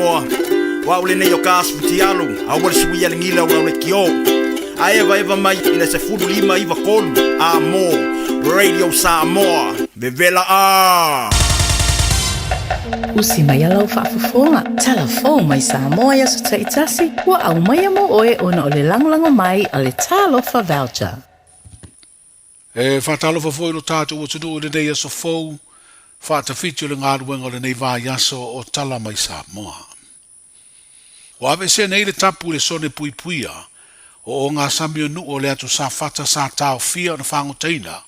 Samoa. O au lenei o ka asu fitialu, aua le suia le gila o lau lekiō. A evaeva mai i le 15 93 a mo Radio Samoa. Vevela a! Usi mai lau faafofoga, Tala Fou mai Samoa i aso taitasi, ua aumaia mo oe ona o le lagolago mai a le Talofa Voucher. E faatalofa foi lo tatou atunuu i lenei aso fou, faatafiti o le galuega o lenei vaiaso o Tala mai Samoa. Ua aveesea nei le tapu i le sone puipuia o ogasami o nuu o le atu Safata sa taofia ona fagotaina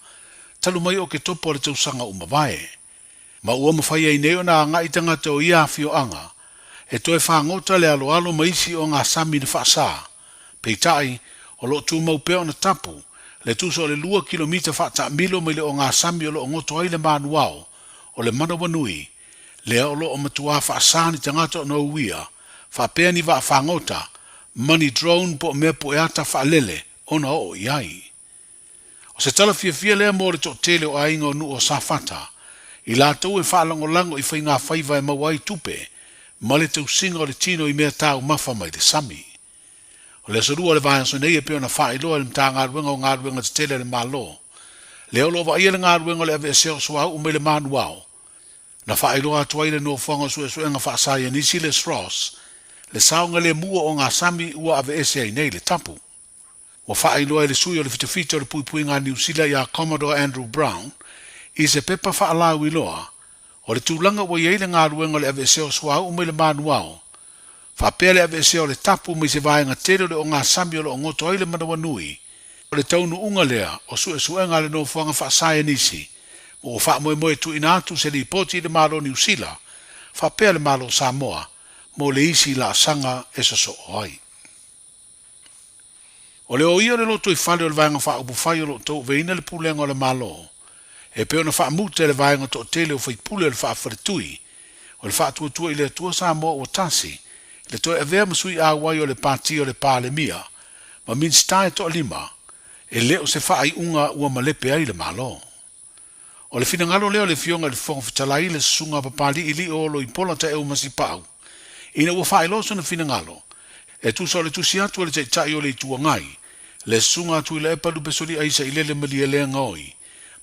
talu mai o Oketopa o le tausaga ua mavae. Ma ua mafai ai nei ona agai tagata o ia afioaga e toe fagota le aloalo ma isi ogasami na faasa. Peitai, o lo o tumau pea ona tapu le tusa o le 2 kilomita faataamilo mai le ogasami o lo o goto ai le manuao o le manawanui lea o lo o matuā faasā ni tagata ona uia faapea ni vaa fagota ma ni drone po o mea pueata faalele ona oo i ai. O se tala fiafia lea mo le toatele o aiga o nuu o Safata, i latou e faalagolago i faigafaiva e maua ai tupe ma le tausiga o le tino i mea taumafa mai le sami. O le aso Lua o le vaiaso nei e pei ona faailoa e le Matagaluega o Galuega Tetele a le Malo, lea o lo o vaaia le galuega o le aveesea o suauu mai le manuao, na faailoa atu ai le Nofoaga o Suesuega Faasaienisi le SROS, le saogalemu o ogasami ua aveese ai nei le tapu. Ua faailoa e le sui o le fitafita o le puipuiga a Niu Sila ia Commodore Andrew Brown i se pepa faalauiloa o le tulaga ua i ai le galuega o le aveesea o suauu mai le manuao, faapea le aveesea o le tapu mai se vaega tele o le ogasami o lo o goto ai le manawanui o le taunuuga lea o suesuega a le Nofoaga Faasaienisi ma ua faamoemoe e tuuina atu se lipoti i le Malo o Niu Sila faapea le Malo o Samoa mo le isi laasaga e sosoo ai. O le oia o le lotoifale o le Vaega Faaupufai o lo o tauaveina le pulega o le Malo, e pei ona faamuta e le vaega toatele o faipule o le Faafaletui o le Faatuatua i le Atua Samoa ua tasi, le toe avea ma sui auai o le Pati o le Palemia ma Minisita e toalima, e le o se faaiuga ua malepe ai le Malo. O le finagalo lea o le Afioga i le Fofoga Fetalai, le Susuga Papali'i Lio Oloipola Taeu Masipau, ina ua faailoa sona finagalo, e tusa o le tusi atu a le Taitai o le Itu Agai, le Susuga Tuilaepa Lupesoli'a Isailele Malielegaoi,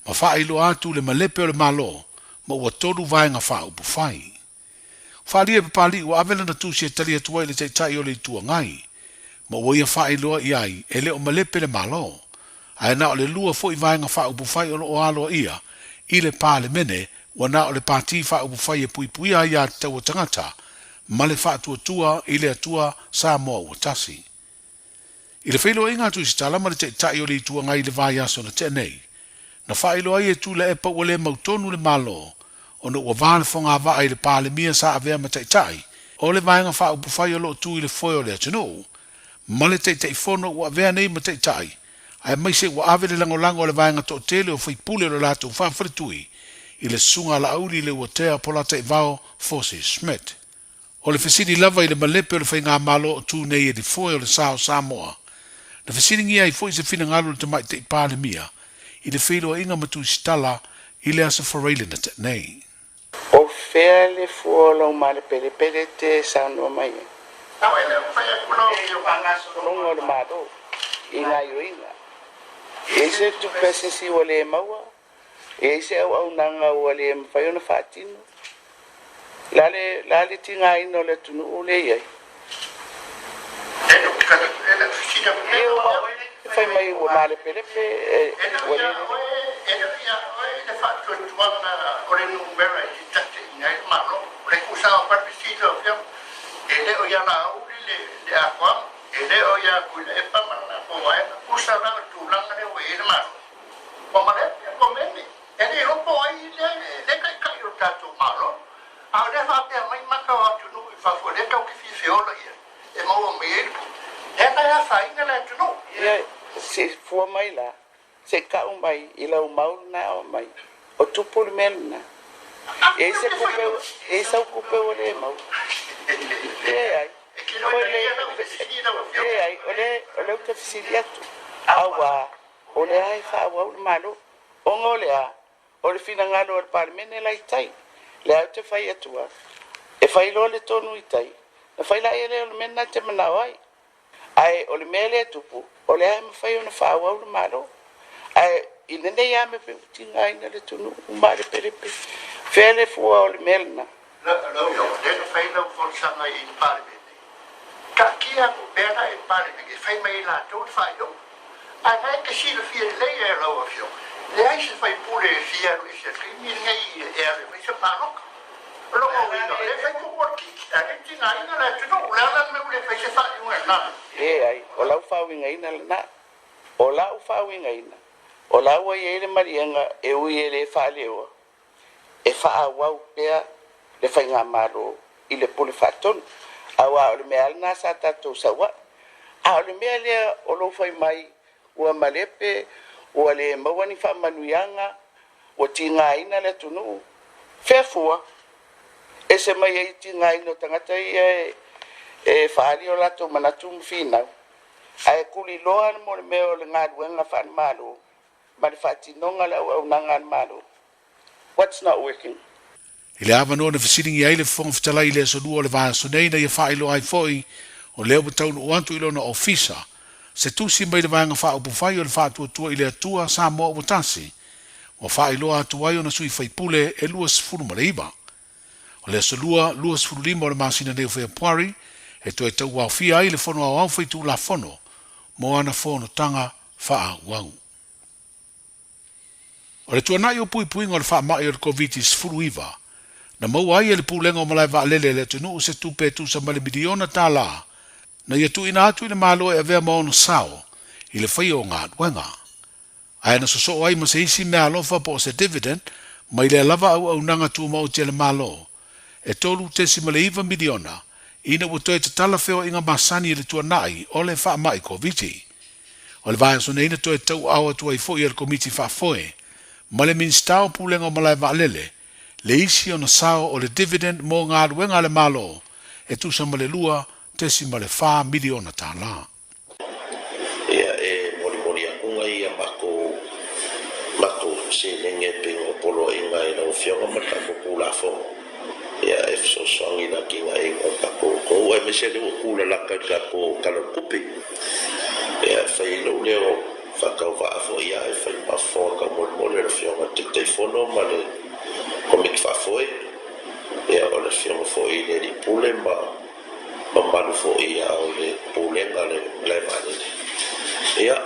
ma faailoa atu le malepe o le Malo ma ua tolu vaega faaupufai. Faaalia e Papali'i ua ave lana tusi e tali atu ai i le Taitai o le Itu Agai, ma ua ia faailoa i ai e le o malepe le Malo, ae na o le lua foi vaega faaupufai o lo o aloaia i le Palemene ua na o le Pati Faaupufai e Puipuia Aiatatau a Tagata ma le Faatuatua i le Atua Samoa Ua Tasi. I le feiloaiga atu i se tala ma le Taitai o le Itu Agai i le vaiaso na tea nei, na faailoa ai e Tuilaepa ua le mautonu le Malo ona ua va le fogavaa i le Palemia sa avea ma Taitai o le Vaega Faaupufai o lo o tu i le foe o le atunuu ma le Taitaifono ua avea nei ma Taitai aemaise ua ave le lagolago a le vaega toatele o faipule o le latou faafaletui i le Susuga a Laauli Leuatea Polataivao Fosi Schmidt. O le fesili lava i le malepe o le faigamalo o tu nei e lifoe o le sa o Samoa, na fesiligia ai foi se finagalo o le Tamaitai Palemia i le feiloaiga ma Tusitala i le Aso Faraile na tea nei. O fea le fua o lau malepelepele te saunoa mai ai? Sologa o le Malo i gaoioiga. E i ai se tupe a se isi ua le maua? E i ai se auaunaga ua le mafai ona faatino? O le a le tigaina o le atunuu lea e i ai? E fai mai ua malepelepe, ua le lelei. Ua malepe, ua meme, e le iloa po o ai lea taitai o le tatou Malo. A o lea faapea mai maka o atunuu i fafo lea tatou te fia feola i ai e maua mai ai le tupe. Lea la e afaina le atunuu. Ia, se i fua mai la, se i kau mai i lau mau lena o mai, o tupu le mea lena. E i ai se kupe, e i ai sau kupe ua le maua. Leai. Leai, o lea, o lea ou te fesili atu, auā, O le a e faaauau le Malo? Ona o le a? O le finagalo o le Palemene la i tai. Lea ou te fai atu a, e fai loa le tonu i tai, Ona fai laia lea o le mea lena e te manao ai. Ae o le mea lea e tupu, o lea e mafai ona faaauau le Malo. Ae i lenei lava mea pei ua tigaina le atunuu malepelepe. Fea le fua o le mea lena? Lau Afioga, lea na fai lau folasaga i le Palemene, taatia atu pea la i le Palemene e fai mai e latou le faaiuga. Ae na e te silafia lelei e lau Afioga, leai se faipule e fia alu ese i le taimi lenei e alu e fai se palota. O lona uiga, o lea e fai tuu polokiki, ae le tigaina le atunuu. O le a la le mea ua le fai se faaiuga i lena mea? Leai, o lau faauigaina lena. O lau faauigaina, o la ua i ai le maliega e ui e le faaleoa, e faaauau pea le faigamalo i le Pule Faatonu, aua o le mea lava lena sa tatou sau ai. A o le mea lea o lou fai mai ua malepe, ua le maua ni faamanuiaga, ua tigaina le atunuu, fea fua? Ese mai ai tigaina o tagata ia e faaali o latou manatu ma finau, ae tuliloa le mo le mea o le galuega faale-Malo ma le faatinoga o le auaunaga a le Malo. What's not working? I le avanoa na fesiligia ai le Fofoga Fetalai i le aso Lua o le vaiaso nei na ia faailoa ai foi o lea ua taunuu atu i lona ofisa se tusi mai le Vaega Faaupufai o le Faatuatua i le Atua Samoa Ua Tasi ua faailoa atu ai ona sui faipule e 29. O le aso Lua, 25 o le masina nei o Feapuari e toe tauaofia ai le Fono Aoao Faitulafono mo ana fonotaga faaauau. O le tuanai o puipuiga o le faamai o le Koviti-19, na maua ai e le Pulega o Malae Vaalele a le atunuu se tupe e tusa ma le miliona tala na ia tuuina atu i le Malo e avea ma ona sao i le faia o galuega. Ae na sosoo ai ma se isi meaalofa po o se dividend mai lea lava auaunaga tumaoti a le Malo e $3.9 miliona ina ua toe tatala feoaiga masani i le tuanai o le faamai Koviti. O le vaiaso nei na toe tauaao atu ai foi e le Komiti Faafoe ma le Minisita o Pulega o Malae Vaalele le isi ona sao o le dividend mo galuega a le Malo e tusa ma le $2.4 miliona. Ia e molimoli atu nai a matou matou seleni e pei ona poloaiga e lau Afioga ma le tatou Tulafono ia e fesoasoani i le atinaeina o le tatou atunuu aemaise lea ua tulalata i le tatou Tala o le Tupe. Ia e fai ai lou leo faatauvaa foi ia e fai ma fofoga taumolimoli o le Afioga i le Taitaifono ma le Komiti Faafoe, ia o le Afioga foi i le Alii Pule ma mamalu foi ia o le Pulega o le Malae Vaalele. Ia,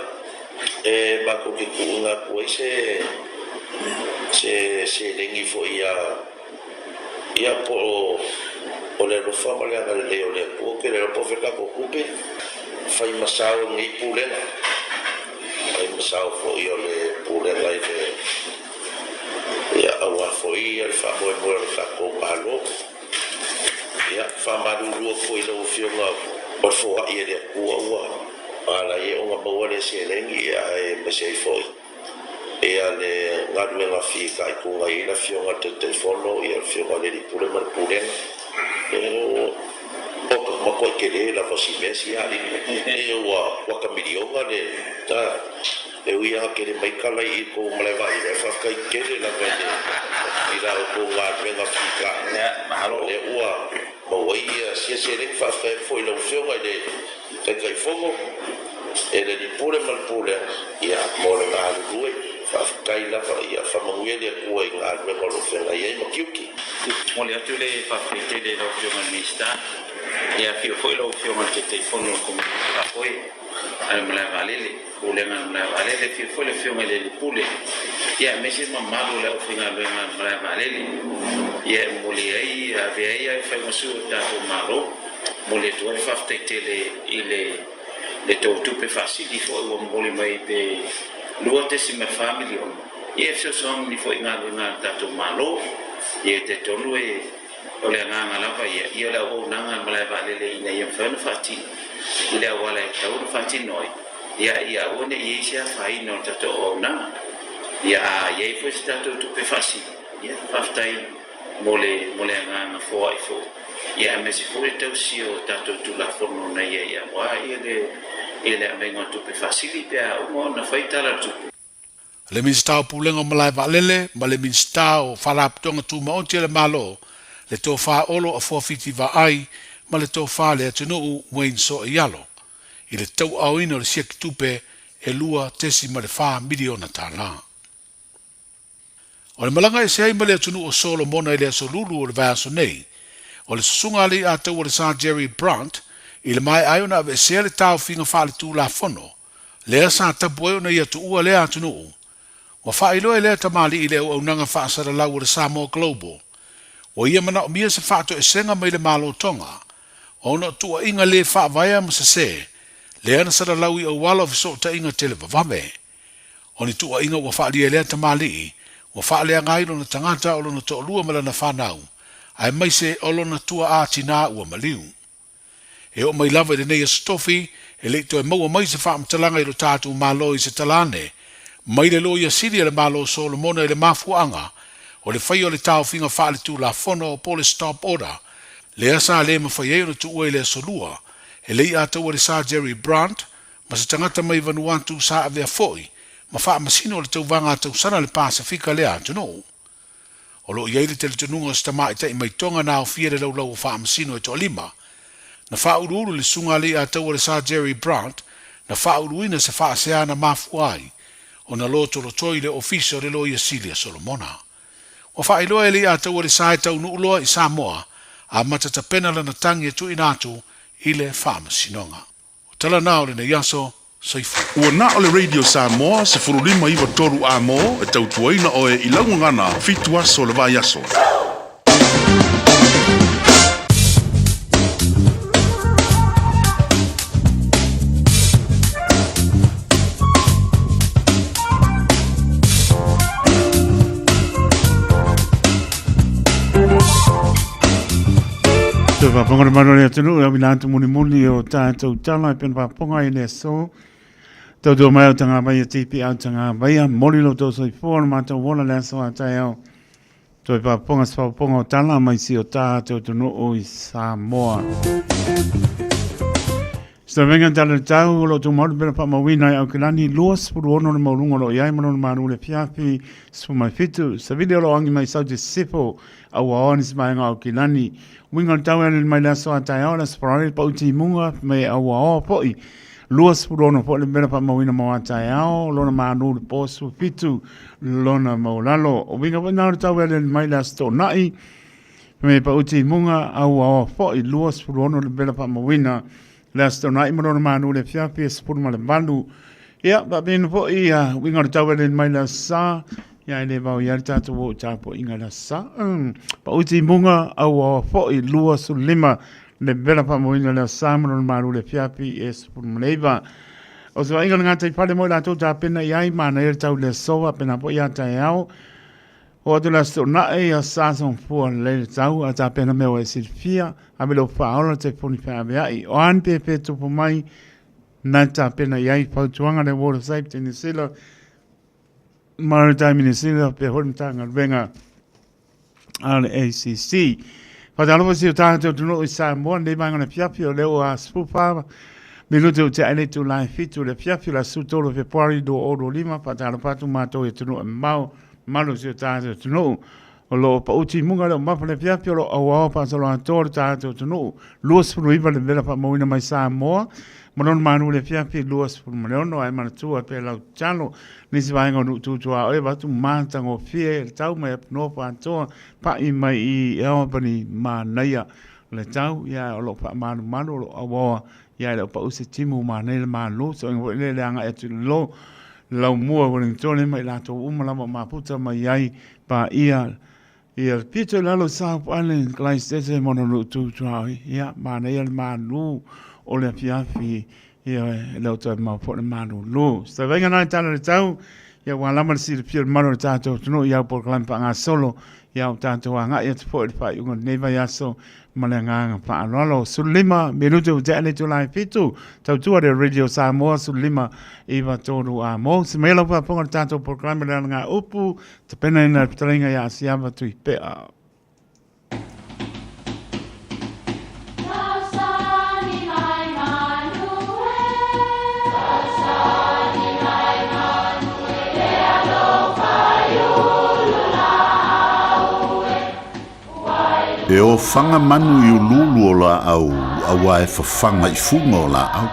e matou te tuuina atu ai se se seleni foi ia ia po o o le alofa ma le agalelei o le Atua, ou te le iloa po o fea le tatou tupe, fai ma sao o lenei Pulega, fai ma sao foi o le Pulega i le ia aua foi le faamoemoe o le tatou Malo. Ia, faamalulu atu foi i lau Afioga o le foai e le Atua ua ala ai ona maua lea seleni, ae aemaise ai foi ia le galuega fitaituga i ai le Afioga i le Taitaifono, ia le Afioga i le Alii Pule ma le Pulega. Ia, ua matuai tele lava si mea sia alii, ia ua kuata miliona le. E ui lava tele mai tala i kou malae vaalele, ae faafetai tele lava i le i la outou galuega fita. O lea ua maua ai ia sia seleni. Faafetai atu foi i lau Afioga i le Taitaifono, e le Alii Pule ma le Pulega, ia, mo le galulue. Faafetai lava, ia faamanuia le Atua i galuega o lo o feagai ai ma tiute. Momoli atu le faafetai tele i lau Afioga i le Minisita, ia afio foi lau Afioga i le Taitaifono o le Komiti Faafoe a le Malae Vaalele. Pulega a le Malae Vaalele, afio foi le Afioga i le Alii Pule, ia aemaise le mamalu o le aufaigaluega a le Malae Vaalele, ia e momoli ai, avea ai le faimasua o le tatou Malo, momoli atu ai le faafetai tele i le le tou tupe faasili foi ua momoli mai pe $2.4 miliona, ia e fesoasoani foi i galuega a le tatou Malo. Ia e talitonu e o le agaga lava ia, ia o le auaunaga a le Malae Vaalele ina ia mafai ona faatino i le auala e tatau ona faatino ai, ia, ia aua ne i i ai se afaina o le tatou auaunaga. Ia, a i ai foi se tatou tupe faasili, ia, faafetai mo le, mo le agaga foai foi, ia, aemaise foi le tausia o tatou Tulafono na i ai aua ia le, ia le aumaiga o tupe faasili pe a uma ona fai Tala o le Tupe. Le Minisita o Pulega o Malae Vaalele ma le Minisita o Faalapotopotoga Tumaoti a le Malo, le Tofa Olo Afuafiti Vaai ma le Tofa a le atunuu Wayne So'oialo i le tauaaoina o le siaki tupe e $2.4 miliona tala. O le malaga ese ai ma le atunuu o Solomona i le aso Lulu o le vaiaso nei, o le susuga a Leiataua le Sir Jerry Brandt i le maea ai ona aveesea le taofiga faaletulafono lea sa tapu ai ona ia tuua lea atunuu. Ua faailoa e lea tamalii i le auaunaga faasalalau o le Samoa Global, ua ia manaomia se faatoesega mai le Malo Tonga ona o tuuaiga le faavaea ma sese lea na salalau i auala o fesootaiga televavave. O ni tuuaiga ua faaalia e lea tamalii, ua faaleaga ai lona tagata o lona toalua ma lana fanau, aemaise o lona tuaa tinā ua maliu. E oo mai lava i lenei aso tofi, e le i toe maua mai se faamatalaga i lo tatou Malo i se tala ane mai le Loia Sili a le Malo o Solomona i le mafuaaga o le faia o le taofiga faaletulafono po o le Stop Order lea sa le mafai ai ona tuua i le aso Lua e le i ataua le Sir Jerry Brandt ma se tagata mai Vanuatu sa avea foi ma faamasino o le tauvaga a tausala le Pasefika lea atunuu. O lo o i ai le talitonuga o se tamaitai mai Tonga na aofia le laulau o faamasino e toalima. Na faauluulu le susuga a Leiataua le Sir Jerry Brandt na faauluina se faasea na mafua ai ona lotolotoi le Ofisa o le Loia Sili a Solomona. Ua faailoa e Leiataua le sa e taunuu loa i Samoa amata tapena lana tagi e tuuina atu i le Faamasinoga. O tala na o lenei aso, soifua. Ua na o le Radio Samoa 15 9 3 A mo e tautuaina oe i lau gagana fitu aso o le vaiaso. Te whaponga le mano le atunuu e awila atu mulimuli o tātou tala e pena whaponga i le aso. Tau tō mai au tanga vai e tipi au tanga vaia, moli lo tō soifua o mātou wola le aso a tae au. Toi whaponga se whaponga o tala mai si o tātou atunuu i Samoa. Sa venga tala le tau o lo tō maru pera whamawina i Aukilani, 26 le maulunga o lo iai manono maru le fiafi, sifumai fitu, sa vili o lo angi mai sauti sifo, Aua oa nisi vaega o Aukilani. Uiga o le tau e alele mai le aso a taeao, le aso Faraire, pau timuga, me aua oa fo'i. 26 fo'i le mera whaamauina mo a taeao, lona manu le po 17, lona maulalo. O uiga fo'i na o le tau e alele mai le aso to'ona'i, me pau timuga, aua oa fo'i, 26 le mera whaamauina le aso to'ona'i ma lona manu le fiafi e 18. Ia, whaapena fo'i, uiga o le tau e alele mai le aso sa, Ia e le vao ia le tātou o tapuaiga i le aso Sa. Pa'u timuga auaoa fo'i 25 le vela faamoina le aso Sa ma lona malu le fiafi e 19. O se vaaiga o le gataifale mo i latou tapena i ai manaia le tau i le aso faapena foi ia taeao. O atu le aso Toonai, aso Sa soifua lelei le tau a tapena mea ua e silafia. Ave lou faaola telefoni feaveai. O a ni pepe tupu mai na tapena i ai fautuaga le Water Safety New Zealand Maritime New Zealand pe hoi Matagaluega a le ACC. Whakatalofa si o tātou atunuu i Samoa, nei vaega o le afiafi o lea ua 14 minute o te ai le itula e 7 o le afiafi o le aso 13 o Fepuari 2025. Whakatalofa atu mātou i atunuu e mamao, malu si o tātou atunuu. O lo o pau timuga le o mafa le afiafi o lo o auao faasolo atoa le tātou atunuu. 29 le vela faamauina mai Samoa, ma lona manu le afiafi 26 ae manatua pe lau tatalo nisi vaega o nuu tutuaoi avatu matagofie le tau mai apunoa faatoa pa'i mai i Albany manaia le tau ia o lo o faamalumalu o lo o auaoa ia e le o pau se timu manaia le malo soiga foi lea le agai atu i lalo laumua Wellingtone ma i latou uma lava o mafuta mai ai paia ia pito i lalo South Island Christchurch mo lona tutuaoi ia manaia le malu o le afiafi ia e le o toe mau foi le malulu. Se taivaiga na i tala le tau ia ua lava le silafia o le mamalu o le tatou atunuu i au polokalame faagasolo ia o tatou agai atu foi i le faaiuga o lenei vaiaso ma le agaga faaaloalo. 15 minute ua tea le itula e 7, tautua le Radio Samoa 15 93 a mo. Se mai lau faafofoga i le tatou polokalame le alagaupu, tapenaina e le fetalaiga ia Asiava Tuipea. E ofaga manu i uluulu o laau auā e fafaga i fuga o laau,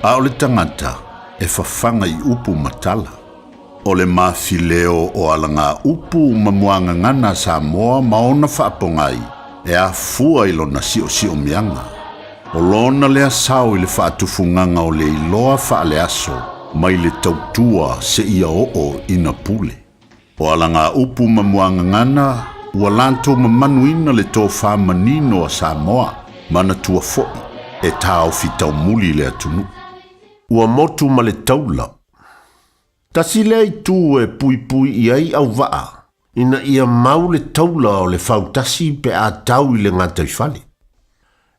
a o le tagata e fafaga i upu ma tala. O le mafileo o alagaupu ma muagagana a Samoa ma ona faapogai e afua i lona siosiomiaga. O lona lea sao i le faatufugaga o le iloa faaleaso mai le tautua seia oo ina pule. O alagaupu ma muagagana ua latou mamanuina le tofa manino a Samoa, manatua foi e taofi taumuli le atunuu. Ua motu ma le taula. Tasi lea itu e puipui i ai auvaa ina ia mau le taula o le fautasi pe a tau i le gataifale.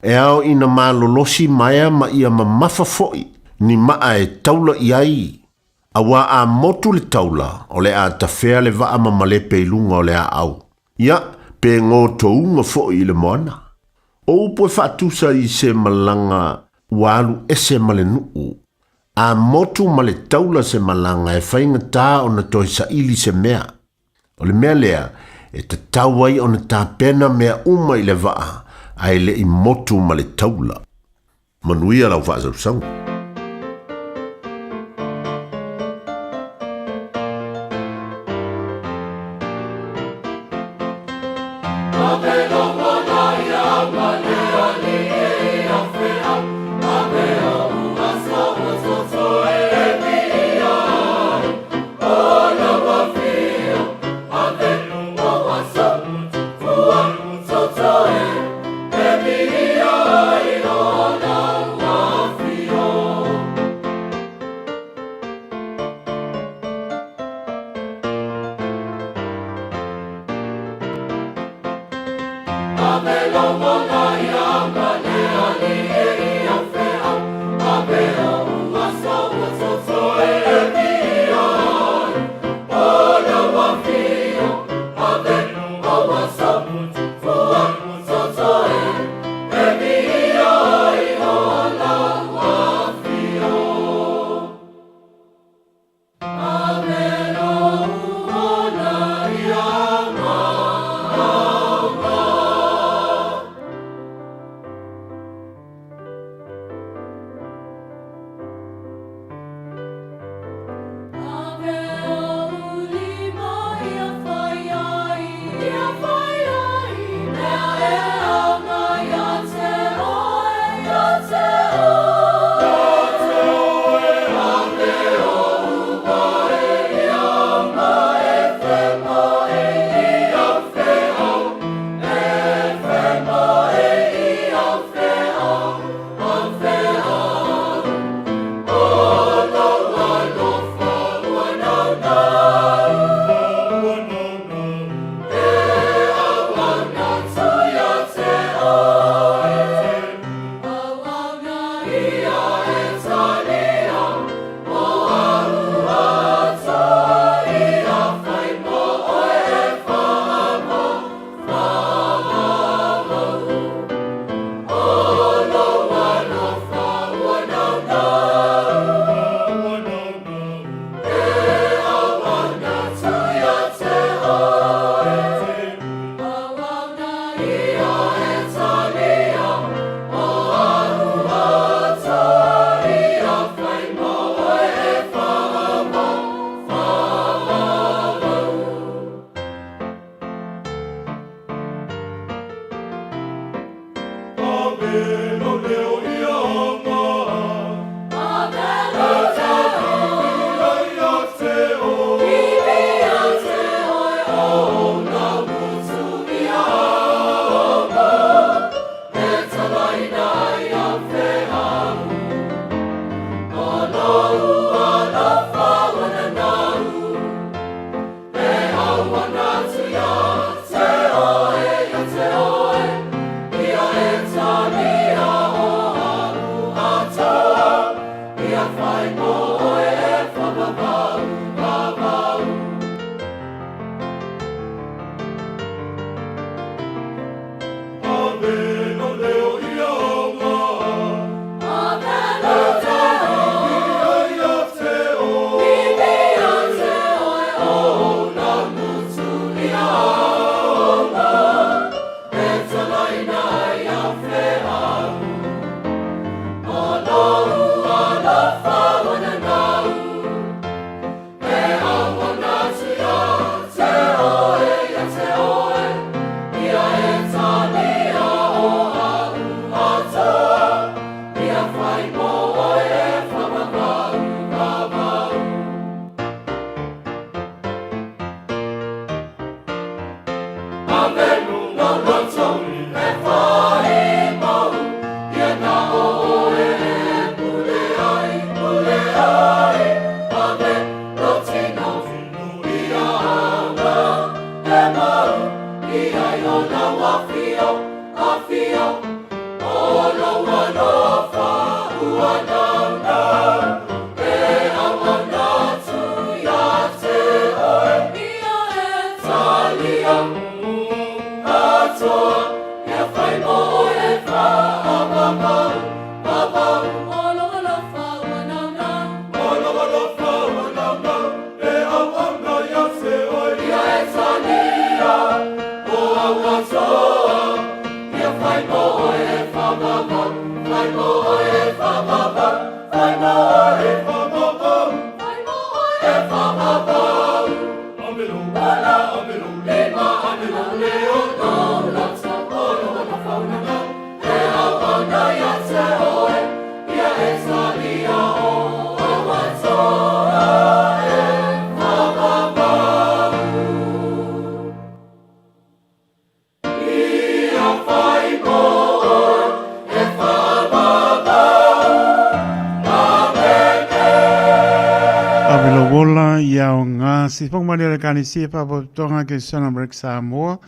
E ao ina malolosi maea ma ia mamafa foi ni maa e taula i ai, auā a motu le taula o le a tafea le vaa ma malepe i luga o le aau, ia, pe gotouga foi i le moana. O upu e faatusa i se malaga ua alu ese ma le nuu, A motu ma le taula se malaga e faigata ona toe saili se mea. O le mea lea e tatau ai ona tapena mea uma i le vaa ae le i motu ma le taula. Manuia lau faasausauga. Ave lo wola ia o ngā si whong mali o le kanisi e pāpotoga ke Son Amerika Samoa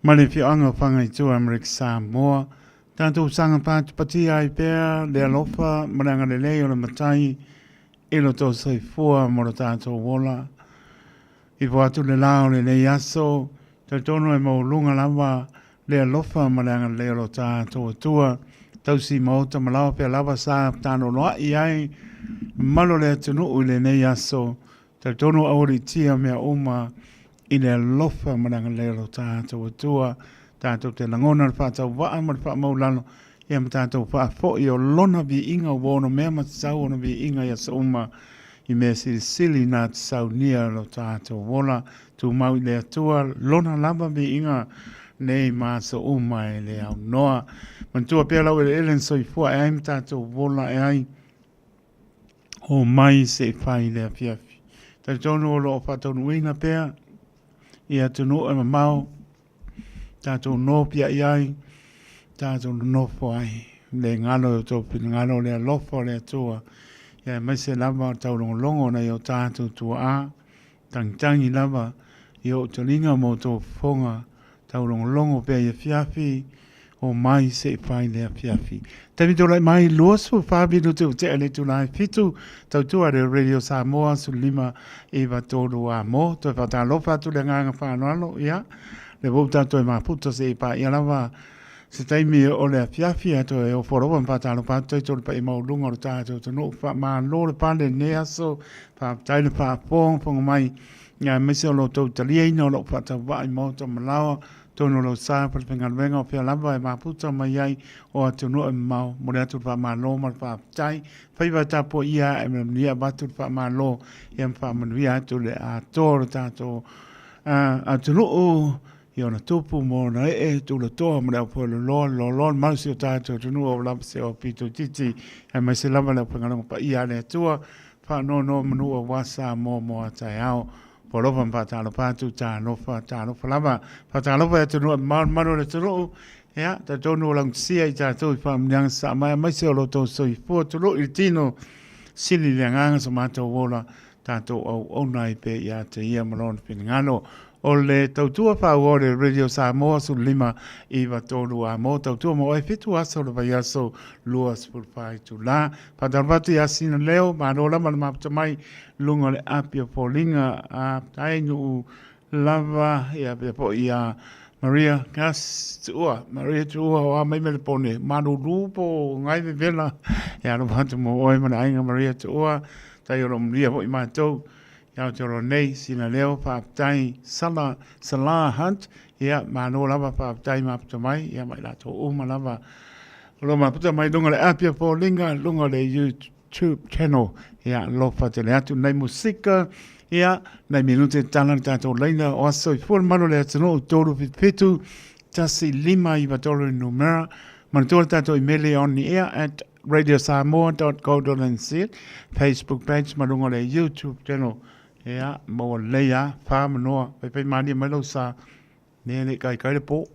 ma le fioanga o Fagaitua Amerika Samoa. Tātou sanga pātupatia ai pea le alofa ma le agalelei o le Matai i lo tō soifua mo lo tātou ola. I po atu le lā o lenei aso, talitonu e maualuga lava le alofa ma le agalelei o lo tātou Atua. Tausi maota ma lawa pea lava sa tānoloa'i ai mamalu o le atunuu i lenei aso. Talitonu aualiitia mea uma i le alofa ma le agalelei o lo tātou Atua. Tātou te lagona le faatauvaa ma le faamaulalo ia ma tātou faafoi o lona viiga ua ono mea ma tatau ona viiga i aso uma i mea silisili nā te saunia lo tātou ola. Tumau i le Atua lona lava viiga nei ma aso uma e le aunoa. Manatua pea lau eleele na soifua e ai ma tātou ola e ai. O mai se i whai le afiafi. Talitonu o loo whaataunuuina pea i atunuu e mamao, tātou nōpia i ai, tātou nonofo ai, le ngalo o tō pinangalo le alofa o le Atua, ia e maise lava o taulongolongo nei o tātou tuaa, tangitangi lava i o talinga mō tō fofoga, Taulongolongo pea i afiafi, o mai se i whai le afiafi. Taimi tō lai mai, 24 minute o tea le tūlai fitu, tautua reo Radio Samoa, 15 iwa tōru a mō, toi whātālofa atu le ngānga whānoalo, ia, le wou tātou e māputa se i pā ia lava, se taimi o le afiafi a toi e ofo rawa whātālofa atu toi tō le pa i maulunga o le tātou tonu, wha mā lō le pāle ne aso, whāptai le whāpōng, mai, Ia aemaise o lo outou taliaina o lou faatauvaa i maota ma laoa, tonu o lou sa pa le faigaluega o fea lava e mafuta mai ai o atunuu e mamao, momoli atu le faamalo ma le faafetai, faiva e tapuaia ia e manuia avatu le faamalo ia ma faamanuia atu le atoa o le tatou atunuu i ona tupu ma ona ee, tulatoa ma le aufueloloa, le loaloa le malosi o tatou atunuu o lava se o pito itiiti, aemaise lava le aufaigaluega paia a le Atua, Faanoanoa manu aua Samoa mo a taeao. Ua alofa ma faatalofa atu, talofa, talofa lava. Faatalofa i atunuu e mamao le malu o le atunuu. Ia, talitonu ua laugatasia i tatou i faamanuiaga sasaa mai aemaise o lo outou soifua tulou i le tino sili i le agaga so matou ola tatou auauna ai pea ia te ia ma lona finagalo. O le tautua faaauau o le Radio Samoa 15 9 3 a mo tautua mo oe 7 aso o le vaiaso 24 itula. Faatalofa atu ia Sina Leo, malo lava le mafuta mai luga o le api o foliga a tai nuu lava ia pea foi ia Maria Gas Tuua, Maria Tuua o a mai me le pone, malulu po ngai vevela e alofa atu mo oe ma le aiga Maria Tuua, tai o lo manuia foi matou. I Aotearoa nei, sina leo, faafetai Sala, Salah Hunt, ia, malo lava, faafetai maputa mai, ia, ma i latou uma lava. O lo maputa mai lunga le api o Pōlinga, lunga le YouTube channel, ia, alofa tele atu nei musika, ia, nei minute tala le tātou laina o aso i fua le malu le atunuu, 377, 1 5 9 3 numera, manatua le tātou imeli on the air at radiosamoa.co.nz, Facebook page ma luga o le YouTube channel. Ia, maua lelei lava, fa ma noa, faifai malie mai lou sa, ne le i kaikai le po.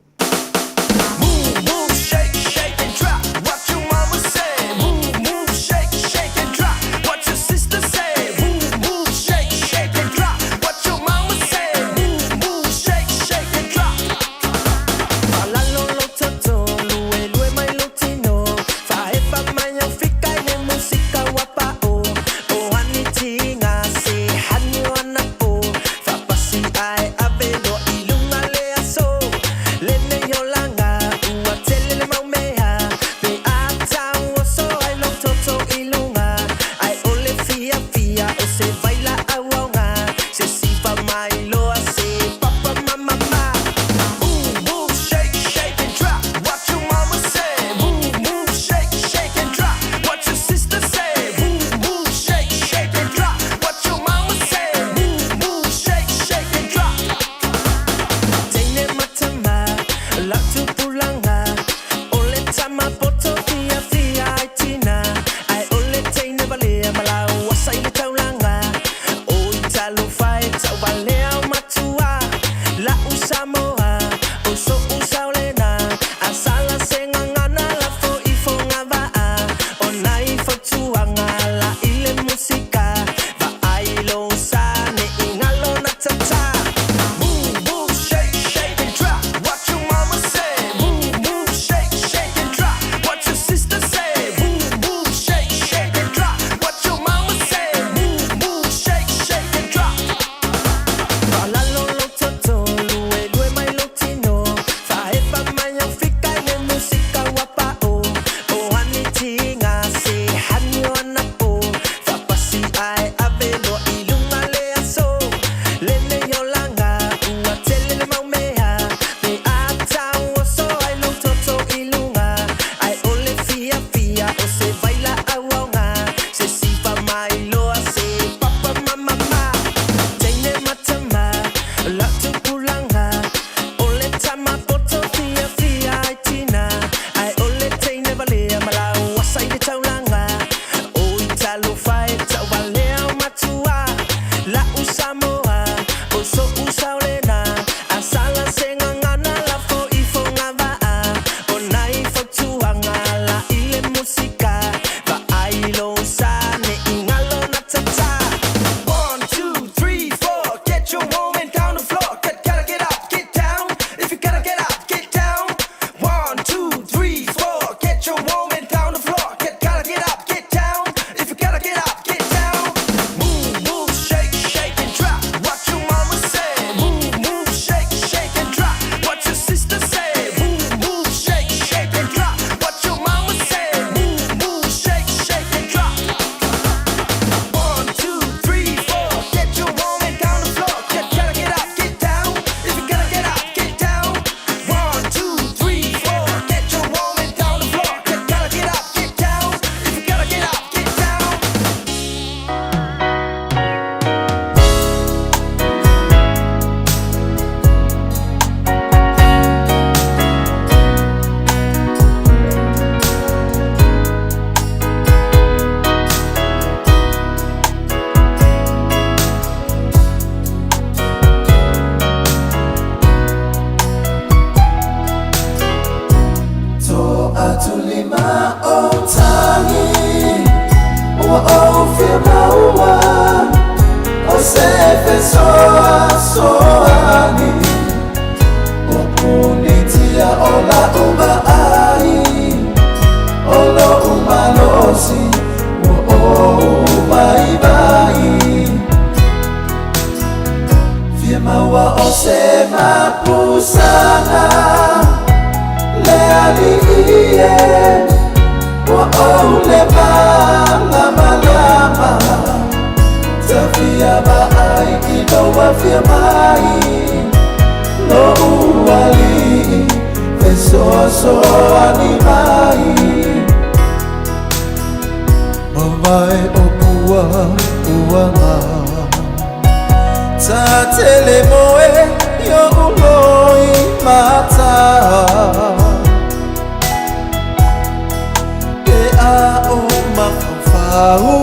au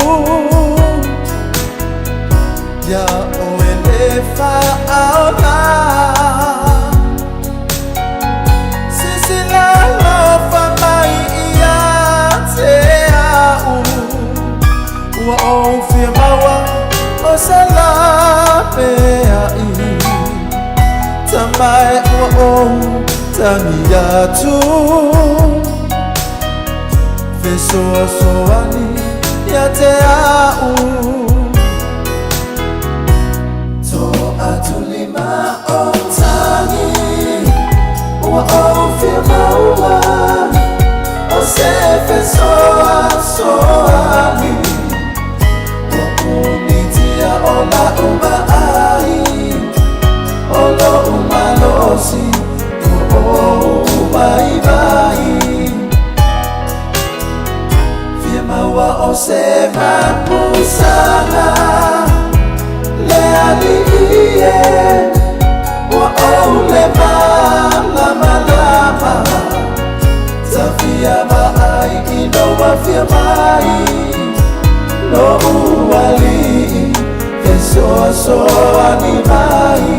Ia oe le faaola Sisila alofa mai ia te au Ua ou fia maua o se lapeai Tama e ua ou tagi atu Fesoasoani ia te au Toa lima o tagi Ua ou fia maua O se fesoasoani Ua punitia o la'u ma'ai O lo'u malosi Ua ou vaivai Fia maua o se mapusaga Le Alii e Ua ou le malamalama Tafia ma'ai ina ua fia mai Lo'u Alii Fesoasoani mai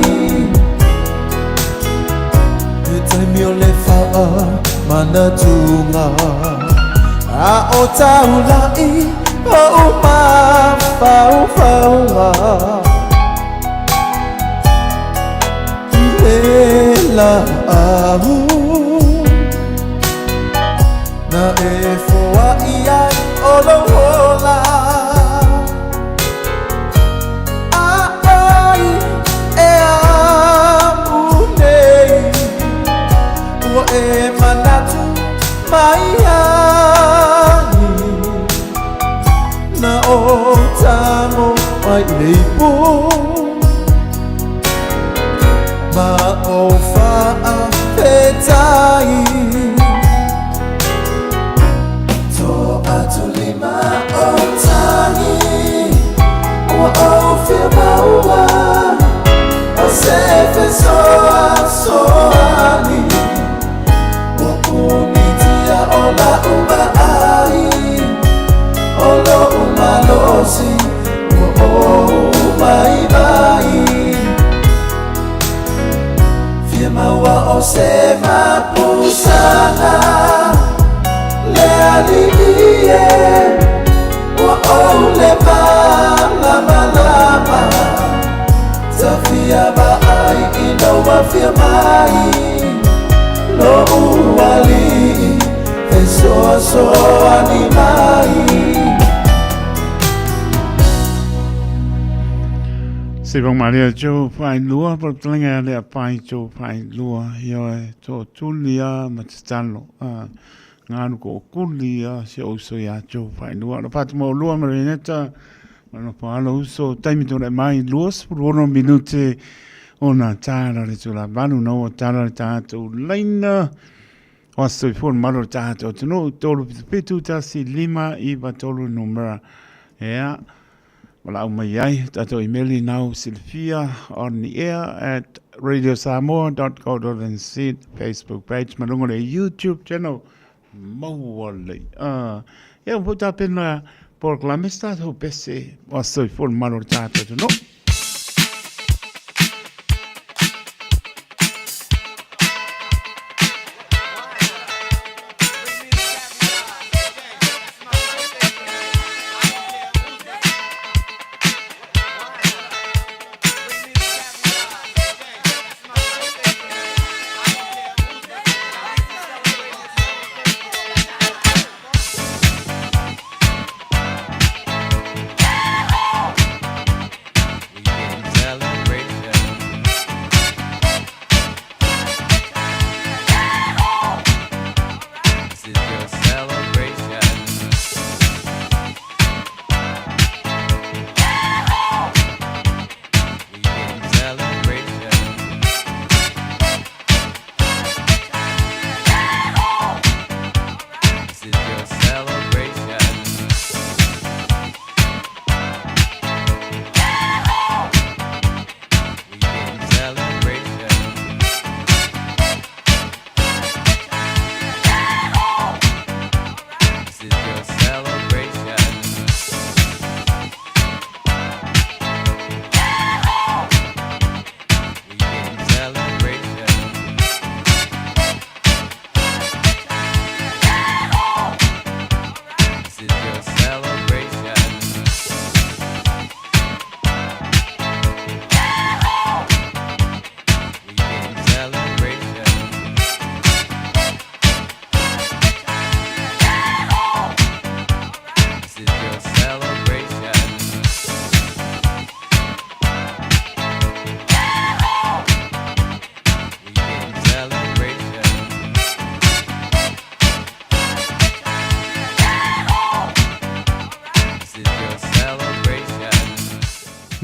He taimi o le faamanatuga A o taula'i o'u mafaufauga I le la'au Na e foa'i ai o lou ola A ai e amu nei Ua e manatu mai ai Na ou tago mai i le ipu Ma ou faafetai Toa atu lima o tagi Ua ou fia maua O se fesoasoani Ua punitia o la'u ma'ai O lo'u malosi Ua ou vaivai Fia maua o se mapusaga Le Alii e Ua ou le malamalama Tafia ma'ai ina ua fia mai Lo'u Alii Fesoasoani mai Se vong maria jo fai lua po tlenga le pai jo fai lua io e to tulia ma te talo a nganu ko kuli a se o so ia jo fai lua lo fatu mo lua ma reneta ma no pa lo uso taimi to le mai lua sefulu minute ona tala le tula valu na o tala le tatou laina o aso i fona malo le tatou atunuu 3 7 1 5 9 3 numera ea Walau mai ai tatou imeli nau silafia on the air at radiosamoa.co.nz Facebook page ma luga o le YouTube channel maua lelei. Ia ua foi tapena polokalame se tatou pese o aso i fona malo le tatou atunuu.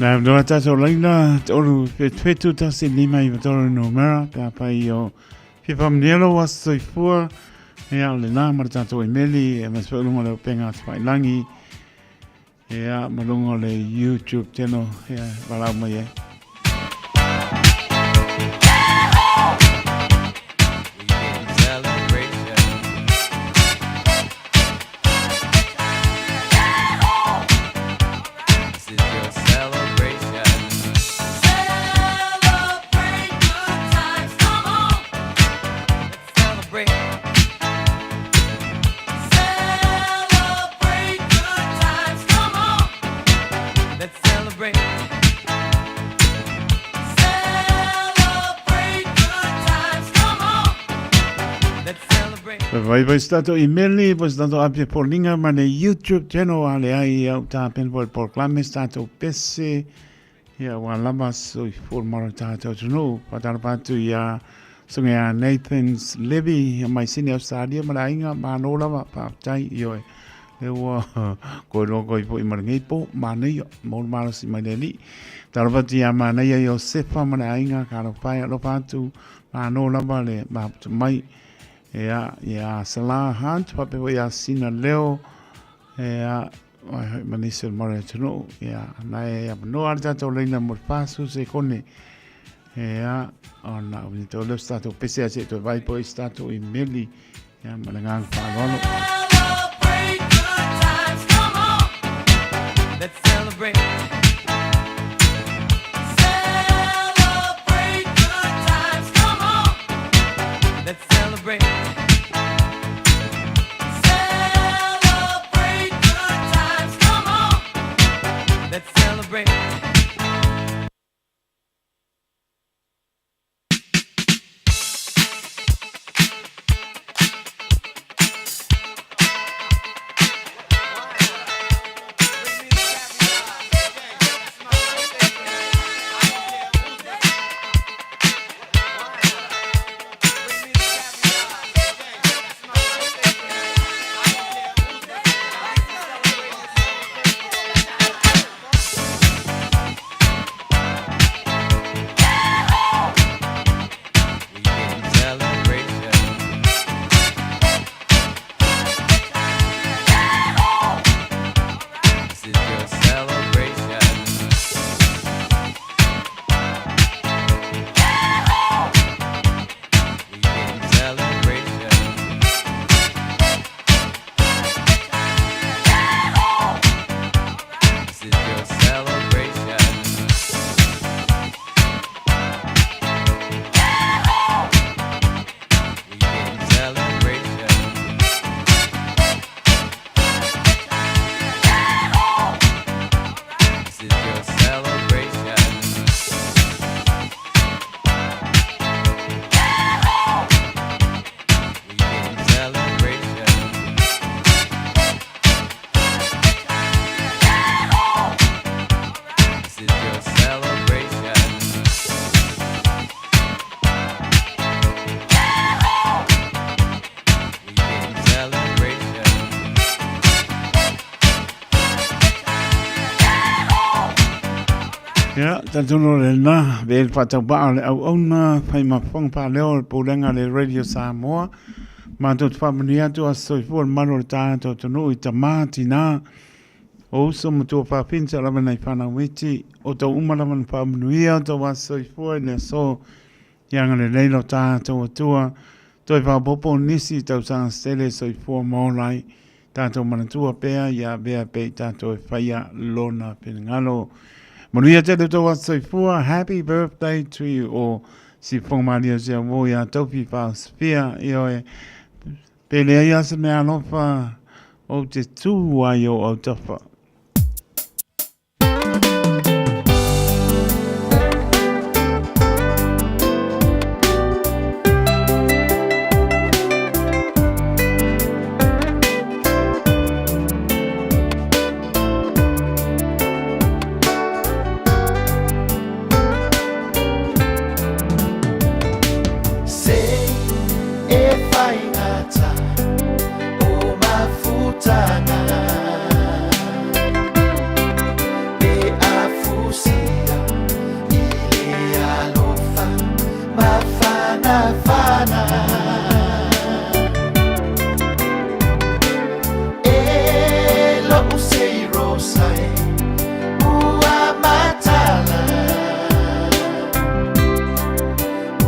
Na noa tātou laina, te olu whetu 1 5 9 3 numera, pe a pai o fia whamunielo wa soifua, e a le nā ma le tātou emeli, e mas whaulunga le openga atu whailangi, e a malunga le YouTube channel, e a walau mai e. Vai vai se tatou email po se tatou apia polinga ma le YouTube channel a le ai au tā pen po le polokalame se tatou pese ia ua lava soifua le malo tatou atunuu. Faatalofa atu ia susuga ia Nathan's Levy mai Sydney Australia ma le aiga malo lava faafetai ioe lea ua koe loa koe foi ma lenei po manaia mo le malosi mai le Alii. Talofa atu ia Manaia Iosefa ma le aiga talofa e alofa atu malo lava le mafuta mai. Ea, ia Salah Hunt, faapea foi ia Sina Leo, ea, ai hoi ma nisi o le mare atunuu, ea, na e avanoa le tātou leina mo le 40 sekone, ea, ona o ni tau leo se tātou pese ase e toe vai po i se tātou imeli, ea, ma le ngāng whaalolo. Celebrate good times, come on. Let's celebrate. Celebrate good times, come on. Let's celebrate. Celebrate good times, come on. Let's celebrate. Ia, talitonu o lena, ve le faatauvaa o le auauna, fai ma fofoga faaleo o le Pulega a le Radio Samoa. Matou te faamanuia atu aso soifua le malu o le tatou atunuu i tama, tina, o uso ma tuafafine sa lava nai fanau iti, o tou uma lava na faamanuia o tou aso soifua i le aso Ia agalelei lo tatou Atua, toe faaopoopo nisi i tausaga setele soifua ma ola ai. Tatou manatua pea ia avea pea i tatou e faia lona finagalo. Manuia tele outou aso soifua. Happy birthday to you all. Sifofoga malie o se auo ia Tofi Faosifia. Ioe, pe leai lava se mea alofa, ou te tū ai i ou autafa. Se e whai ngata o mafutanga. Fanafana E lo'u seirosa e ua matala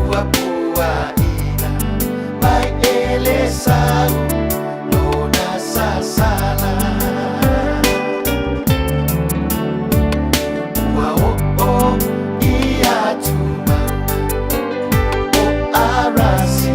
Ua puaʻina mai e le sau lona sasala Ua oo i atumauga o Arasi.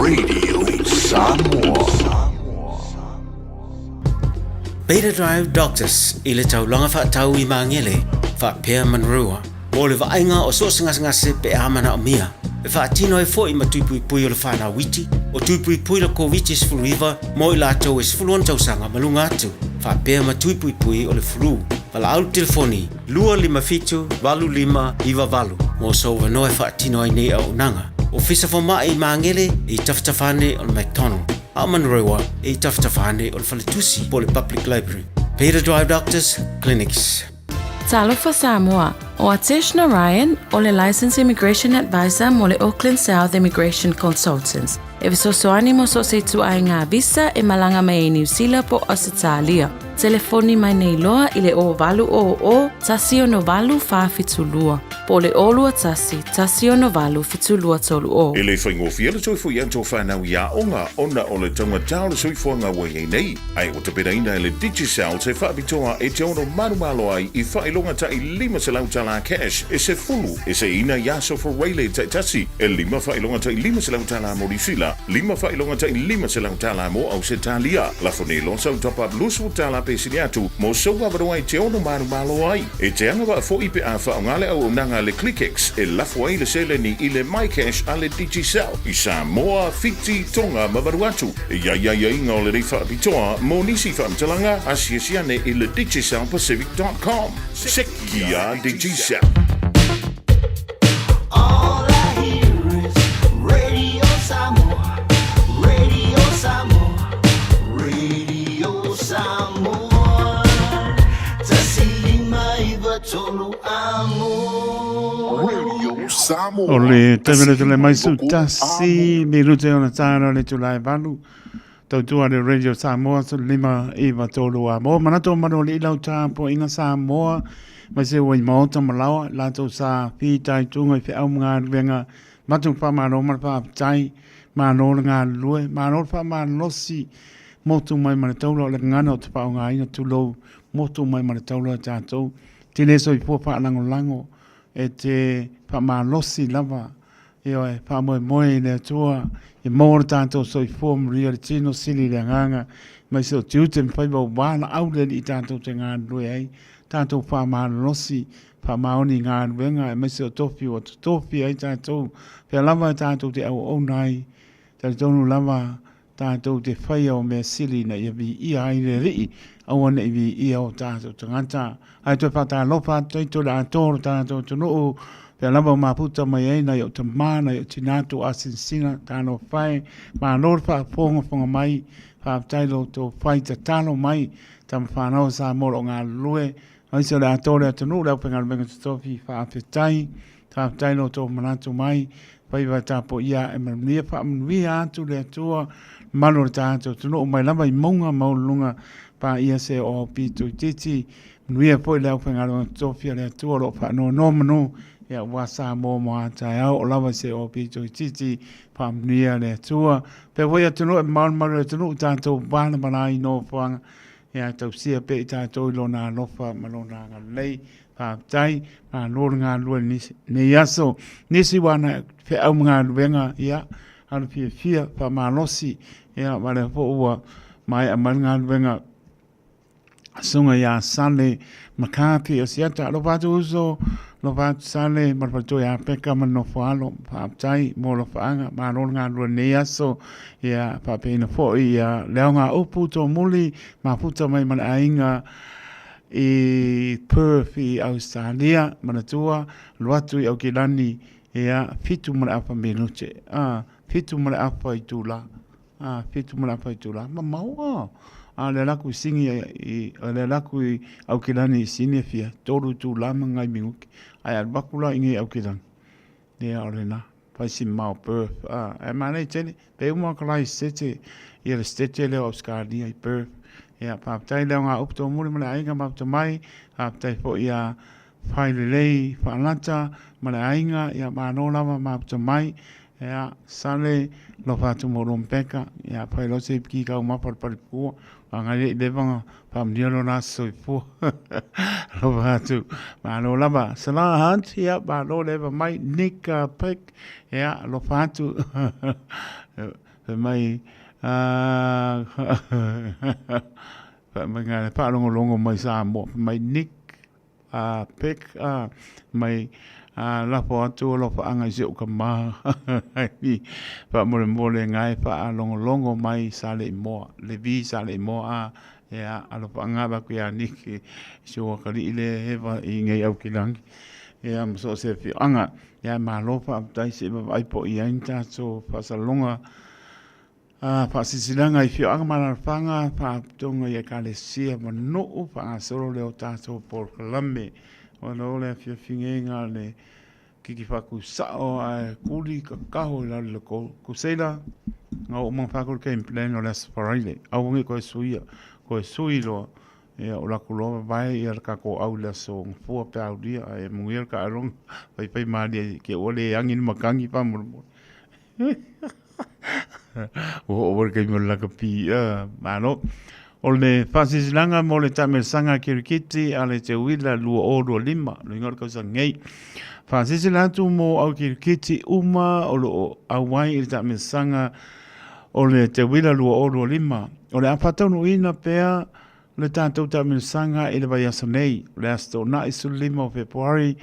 Radio Samoa. Beta Drive Doctors i le taulaga faatau i Magele faapea Manurewa mo le vaaiga o so o se gasegase pe a manaomia. E faatino ai foi ma tui puipui o le whanau iti, o tui puipui le Koviti-19 mo i latou e 16 tausaga ma luga atu, faapea ma tui puipui o le flu. Valaau le telefoni 257 8598 mo sou avanoa e faatino ai nei auaunaga. Ofisa Fomai i Magele e i tafatafa ane o le McDonald, a o Manurewa e i tafatafa ane o le Faletusi po o le Public Library. Beta Drive Doctors Clinics. Talofa Samoa, o Atesh Narayan o le Licensed Immigration Advisor mo le Auckland South Immigration Consultants. E fesoasoani mo so o se ituaiga visa e malaga mai ai Niu Sila po o Ausetalia. Telefoni mai nei loa i le 0800 168 472 po o le 021 168 7230. E le faigofie le toe foi atu o fanau i aoga ona o le taugata o le soifuaga ua i ai nei, ae ua tapenaina e le Digicel se faapitoa e te ono malomalo ai i faailoga ta'i $500 tala cash e sefulu e seiina i aso Fureile taitasi, e lima faailoga ta'i $500 tala mo Niusila, lima faailoga ta'i $500 tala mo Ausetalia. Lafo nei loa sau top up $20 pe sili atu mo sou avanoa e te ono malomalo ai. E te agavaa foi pe a faaaoga le auaunaga a le ClickX e lafo ai le seleni i le MyCash a le Digicel i Samoa, Fiti, Tonga ma Vanuatu. E i ai aiaiga o lenei faapitoa mo nisi faamatalaga, asiasi ane i le digicelpacific.com. Sekia Digicel. All I hear is Radio Samoa, Radio Samoa, Radio Samoa. Tasi lima iva tolu amo. Radio Samoa. O le taimi le tole mai su tasi mi rute ona tāra le tulae valu. Tautua le Radio Samoa su lima iva tolu a mo. Manato manu le ilau tāpo inga Samoa. Mai se ua i maota malawa, lātou sa whitai tunga i whiau mga ruenga. Matu whamaro ma whaapitai, māno le ngā lue, māno le whamalosi, motu mai ma le taula o le ngana o te whaongaina tulou, motu mai ma le taula o tātou. Tēnei soifua whaalangolango e te whamalosi lava Ioe, faamoemoe i le Atua, e maua lo tatou soifua manuia le tino sili i le agaga, mai se o tiute ma faiva ua laau le Alii tatou te galulue ai, tatou faamalolosi, faamaoni i galuega, aemaise o tofi ua totofi ai tatou, pea lava e tatou te auauna ai, talitonu lava tatou te faia o mea sili ina ia viia ai le Alii, aua ne i viia o tatou tagata. Ae toe faatalofa atu ai toe le atoa o lo tatou atunuu, pea lava o mafuta mai ai nai ou tamā, nai ou tinā tou asinasina, talofa e, malo le faafogafoga mai, faafetai lo outou fai tatalo mai, tama fanau a Samoa o lo o galulue, aemaise o le atoa o le atunuu, le aufaigaluega totofi, faafetai. Faafetai lo outou manatu mai, faiva e tapuaia e manuia, faamanuia atu le Atua, malu o le tatou atunuu mai lava i mauga maualuluga, paia se o au pito itiiti, manuia foi le aufaigaluega totofi a le Atua o lo o faanonomanu, ia aua Samoa mo a taeao o lava se o au pito itiiti, faamanuia le Atua. Pea foi atunuu e mamao le malu o le atunuu, tatou valavala ai i nofoaga, ia tausia pea i tatou i lona alofa ma lona agalelei. Faafetai, malo le galulue i lenei aso. Nisi ua ana feau ma galuega, ia, alu fiafia, faamalosi, ia, ma lea foi ua maea mai le galuega susuga ia Sale McCarthy o Siata. Alofa atu uso, alofa atu Sale, ma le faletua ia Peka ma le nofo alo. Faafetai mo alofaaga, malo le galulue i lenei aso. Ia, faapeina foi, ia, le aoga upu tomuli, mafuta mai ma le aiga, i Perth i Ausetalia, manatua, alu atu i Aukilani, ia, fitu ma le afa minute, a, fitu ma le afa itula, a, fitu ma le afa itula, mamao, a, a le alu atu i Sini, i, le alu atu i Aukilani i Sini e fia, tolu itula ma nai minuti, ae alu atu la i nei Aukilani, ia, o lena, fai si mamao Perth, a, ae manaia tele, Pe uma ka lai sete ia le sete lea o Australia i Perth. Ia, faafetai lea o ngā upu tōmuri ma le aiga mafuta mai, faafetai foi ia whai lelei whaalata ma le aiga, ia mānō lava mafuta mai, ia sale lofa atu mo Rompeka, ia whai lo se ki kau mapa le paripua, a ngai le i levanga whaamnia lo nā soifua. Lofa atu, mānō lava. Salah Hunt, ia mānō leva mai, Nick Pick, Ia, alofa atu. Fai mai, fai mai ngā whaalongolongo mai Samoa, fai mai Nick, Peck, mai lafo atu o lofaanga i si ou kama, faamolemole ngā e whaalongolongo mai Saleimoa, Levi Saleimoa, ia alofaanga ave aku ia Nick i si ou akalii le hewa i ngei au ki langi. Ia ma so o se afioaga. Ia malo faafetai se i vaavaai po o i ai ni tatou faasaloga faasilasilaga i afioaga ma alaalafaga, faalapotopotoga i Ekalesia ma nuu faagasolo lea o tatou polokalame. Ona o le afiafiga le kiki faakusao ae kuli kakaho i lalo i le kuseila nga oo ma whakuru game plan o le Aso Faraile. Aua nei koe suia, koe sui loa. Ia, o laku loa vavae ia le kako au i le aso gafua pe aulia, ae manuia le taaloga, faifai malie ke ua le agi le matagi faamolemole. Ua oo mai le taimi o le lakapi, malo. O le faasilasilaga mo le taamilosaga kirikiti a le Teuila 2025, loiga o le tausaga nei. Faasilasila atu mo au kirikiti uma o lo o auai i le taamilosaga o le Teuila 2025, o le a faataunuuina pea le tatou taamilosaga i le vaiaso nei, o le Aso Toonai 15 o Fepuari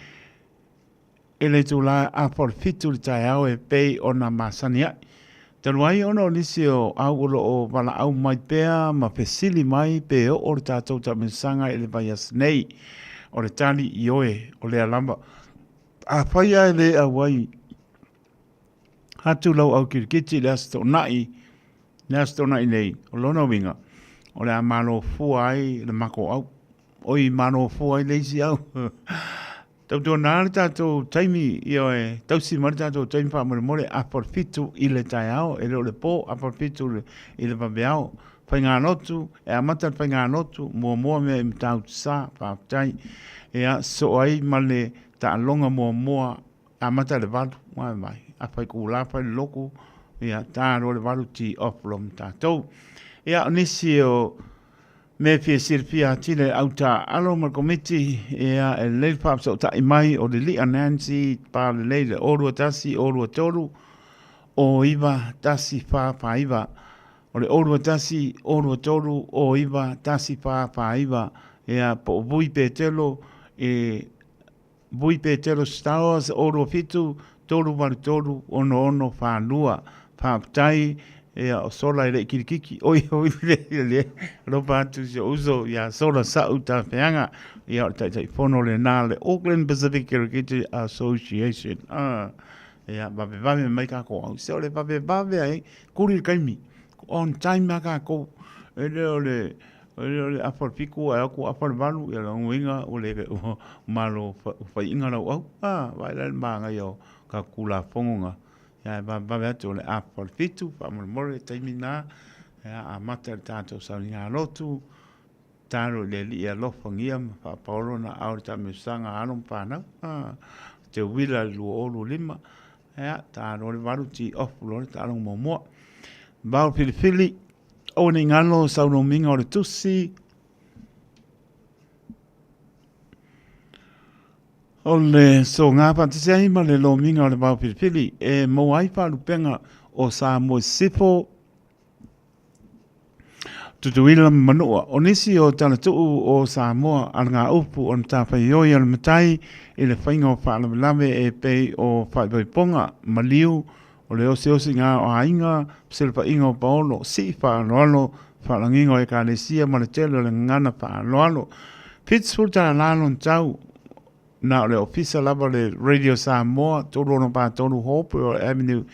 i le itula afa o le 7 i le taeao e pei ona masani ai. Talu ai ona o nisi o au o lo o valaau mai pea ma fesili mai pe oo le tatou taamilosaga i le vaiaso nei, o le tali ioe o lea lava. Afai lava e le auai atu lau au kirikiti i le Aso Toonai, le Aso Toonai nei, o lona uiga, o le a malo fua ai le matou au. Oi, malo fua ai le isi au. Tautuana le tatou taimi, ioe, tausi mai le tatou taimi faamolemole, afa o le 7 i le taeao, e le o le po, afa o le 7 i le vaveao. Faigalotu, e amata le faigalotu, muamua mea i Matautu-sa, faafetai. Ia, sosoo ai ma le taaloga muamua Amata i le 8, mai mai, a fai kula, fai le loku, ia, ta loa le 8, tee off loa ma tatou. Ia, o nisi o mea e fia silafia atili e au taaalo ma le komiti, ia, e lelei le faafesootai mai o Lili'a Nancy Palelei le 021 023 09 1449. O le 021 023 09 1449, ia, po o Vui Petelo i Vui Petero Stowers 027 383 6642 Faafetai ia o Sola e le i kilikiki oi oi le le alofa atu si ou uso ia Sola Sa'u Tafeaga ia o le Taitaifono lena o le Auckland Pacific Kirikiti Association ia vavevave mai kākou au se o le vavevave ai kuli le taimi on time a kākou e le o le O le afa o le fitu ae o atu afa o le valu, ia lona uiga ua le ua malo faiaina lau au. A, vaai la i le manaia o tatou Tulafono na, ia ae vavevave atu o le afa o le fitu, faamolemole le taimi lena, ia amata i le tatou sauniga lotu, tatalo i le Alii e alofagia ma faapaolo ona aao i le taamilosaga a alo ma fanau, a, Teuila i le 2025, ia, ta loa le valu, tee off loa le taaloga muamua. Vao filifili. Aua ne i galo saunomiga o le tusi o le soga faatasi ai ma le lomiga o le vao filifili e maua ai faalupega o Samoa i Sisifo, Tutuila ma Manua. O nisi o talatuu o Samoa a le gaupu o le matafaioi a le matai i le faiga o faalavelave e pei o faaipoipoga, maliu, O le osiosiga o aiga, fesilafaiga o paolo, sii faaaloalo, faalagiga o Ekalesia ma le tele o le gagana faaaloalo. $70 lona tau, na o le ofisa lava o le Radio Samoa, 363 Hopewell Avenue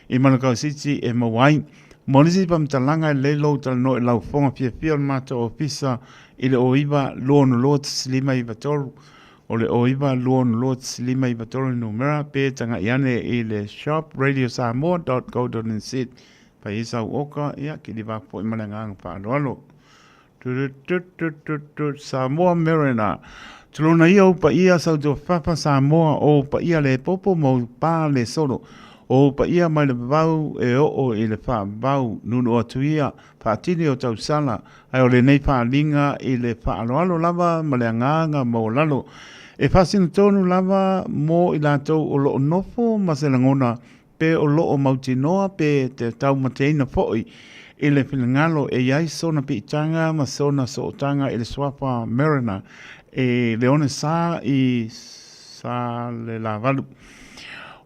i Manukau City e maua ai. Mo nisi faamatalaga e lelei lou talanoa i lau fofoga fiafia o le matou ofisa i le 09 262 593. O le 09 262 593 le numera pe taga'i ane i le shop radiosamoa.co.nz fai ai sau oka ia kiliva foi ma le agaga faaaloalo. Tututututut Samoa Mariner Tulona ia ou paia Sautuafafa Samoa o ou paia le popo ma ou pa le solo o ou paia mai le vavau e oo i le faavavau nuunuu atu ia faatini o tausala Ae o lenei faaaliga i le faaaloalo lava ma le agaga maualalo, e faasino tonu lava mo i latou o lo o nofo ma se lagona Pe o lo o mautinoa pe te taumateina foi i le finagalo e i ai sona piitaga ma sona sootaga i le suafa Mariner e le one sa i Salelavalu.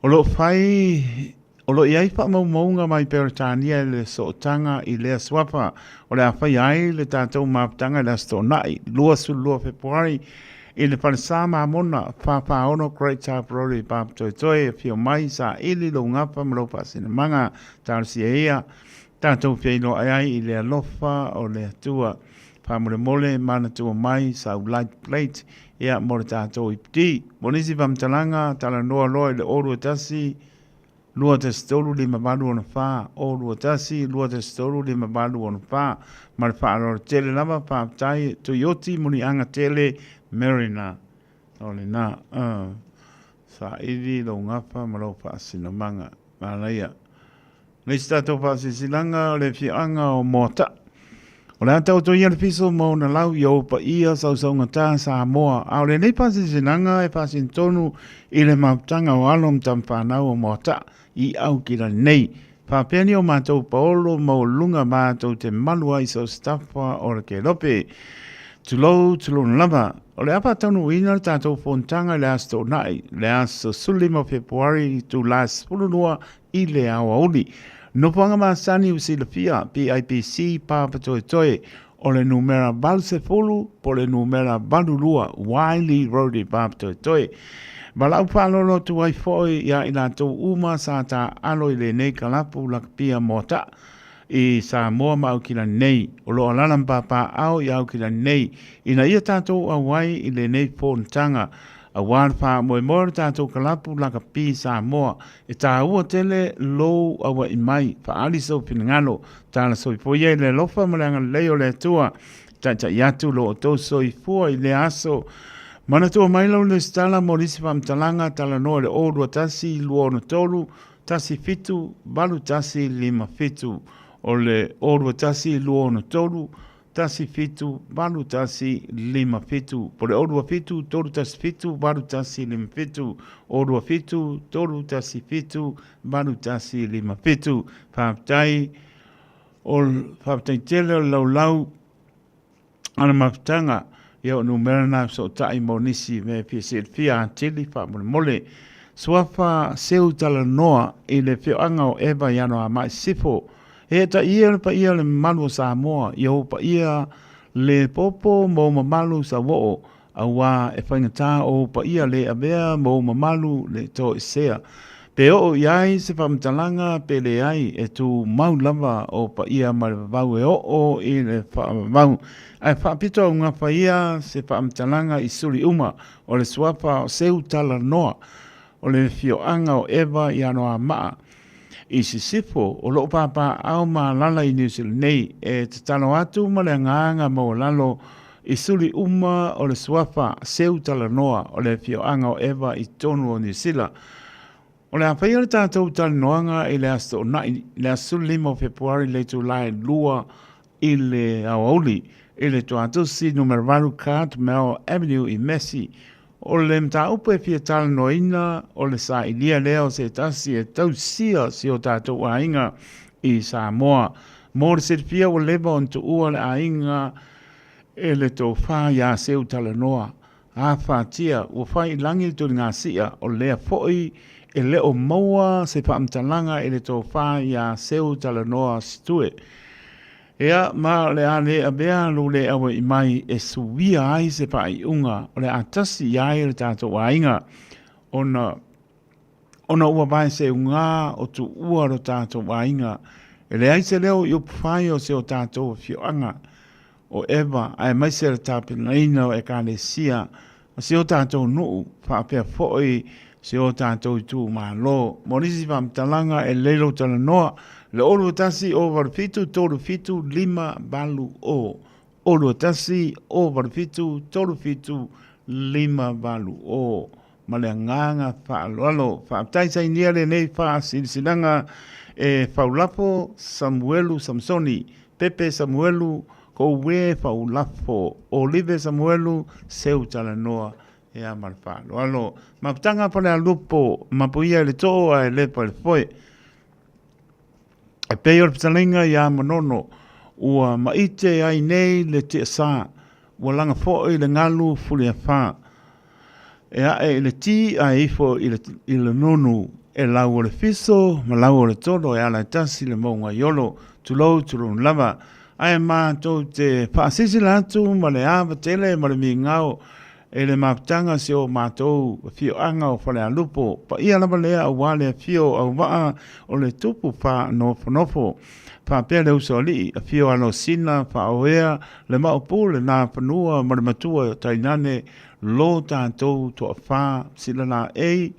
O lo o fai O lo o i ai faamaumauga mai Peretania i le sootaga i lea suafa o le a faia ai le tatou mafutaga i le Aso Toonai, 22 Fepuari, i le Falesa Mamona, 446 Great South Road i Papatoetoe. Afio mai, saili lou gafa ma lou faasinamaga, talosia ia tatou feiloai ai i le alofa o le Atua. Faamolemole manatua mai sau light plate ia mo le tatou ipd. Mo nisi faamatalaga, talanoa loa i le 021 213 5864 021 213 5864 Ma le faaaloalo tele lava, faafetai Tuioti Muniaga Tele Mariner. O lena, saili lou gafa ma lou faasinomaga. Manaia. Le isi tatou faasilasilaga o le afioaga o Moata'a. O le a taoto ia le fiso ma ona lau i ou paia sausaugata Samoa, a o lenei faasilasilaga e faasinotonu i le mafutaga o alo ma tamafanau o Moata'a i Aukilani nei. Faapea ni o matou paolo maualuluga matou te malu ai i so o se tafa o le kelope. Tulou, tulou lava. O le a faataunuuina le tatou fonotaga i le Aso Toonai, le aso 15 o Fepuari i itula e 12 i le aoauli. Nofoaga masani ua silafia, PIPC, Papatoetoe, o le numera 80 po o le numera 82 Wiley Road i Papatoetoe. Valaau faaaloalo atu ai foi iā i latou uma sa taaalo i lenei kalapu lakapia Moata'a i Samoa ma Aukilani nei, o lo o alaala ma papaaao i Aukilani nei, ina ia tatou auai i lenei fonotaga aua le faamoemoe o le tatou kalapu lakapi Samoa. E tāua tele lou auaʻi mai, faaali sou finagalo, tala soifua ia i le alofa ma le agalelei o le Atua, taitai atu lo outou soifua i lea aso. Manatua mai lau lesitala mo nisi faamatalaga, talanoa i le 021 263 17 81 57. O le 021 263 17 81 57 po o le 027 317 81 57 027 317 81 57. Faafetai o faafetai tele o le laulau a le mafutaga ia o numera na fesootai mo nisi mea e fia silafia atili faamolemole. Suafa seu talanoa i le afioaga o Eva i Anoamaa Sisifo. E taia le paia o le mamalu o Samoa, ia ou paia le popo ma ou mamalu sauoo, auā e faigata o ou paia le avea ma ou mamalu le toesea. Pe oo i ai se faamatalaga pe leai, e tumau lava o paia ma le vavau e oo i le faavavau. Ae faapito augafa ia se faamatalaga i suli uma o le suafa o Seutalanoa, o le afioaga o Eva i Anoamaa, I sisifo, o lo o papaaao ma alaala i Niu Sila nei, e tatalo atu ma le agaga maualalo i suli uma o le suafa seu talanoa o le afioaga o Eva i totonu o Niu Sila. O le a faia le tatou talanoaga i le Aso Toonai, le aso 15 o Fepuari i le itula e 2 i le aoauli i le Tuatusi Numera 8 Cartmel Avenue i Massey. O le mataupu e fia talanoaina o le sailia lea o se tasi e tausia si o tatou aiga i Samoa. Mo le silafia ua leva ona tuua le aiga e le tofa iā Seu Talanoa. Afatia, ua fai i lagi le tuligasia, o lea foi e le o maua se faamatalaga i le tofa iā Seu Talanoa Situe. Ea, ma o le a le avea lou le auaʻi mai e suia ai se faaiuga o le a tasi i ai le tatou aiga, ona, ona ua vaeseugā o tuua lo tatou aiga. E leai se leo i upufai o si o tatou afioaga o Eva, aemaise le tapenaina o Ekalesia o si o tatou nuu, faapea foi si o tatou itumalo. Mo nisi faamatalaga, e lelei lou talanoa, le 021 087 37 580, 021 087 37 580. Ma le agaga faaaloalo. Faafetai sainia lenei faasilasilaga e Faulafo Samuelu Samsoni, Pepe Samuelu, Koue Faulafo, Olive Samuelu, Seu Talanoa. Ia ma le faaaloalo. Mafutaga Falealupo, mapuia i le too ae lepa i le foe. E pei o le fetalaiga ia Manono, ua maite ai nei le tiasa, ua laga foi le galu fuliafa. E ae i le ti ae ifo i le, i le nonu, e lau o le fiso ma lau o le tolo e ala e tasi le mauga i olo, tulou tulou lava. Ae matou te faasilasila atu ma le ava tele ma le migao e le mafutaga si o matou afioaga o Falealupo, paia lava lea aua le afio o Auvaa o le tupu faanofonofo, faapea le Usoalii, afio Alosina, Faaoea, le Maopu, le Nafanua ma le Matua tainane lo tatou toafa Silalaei,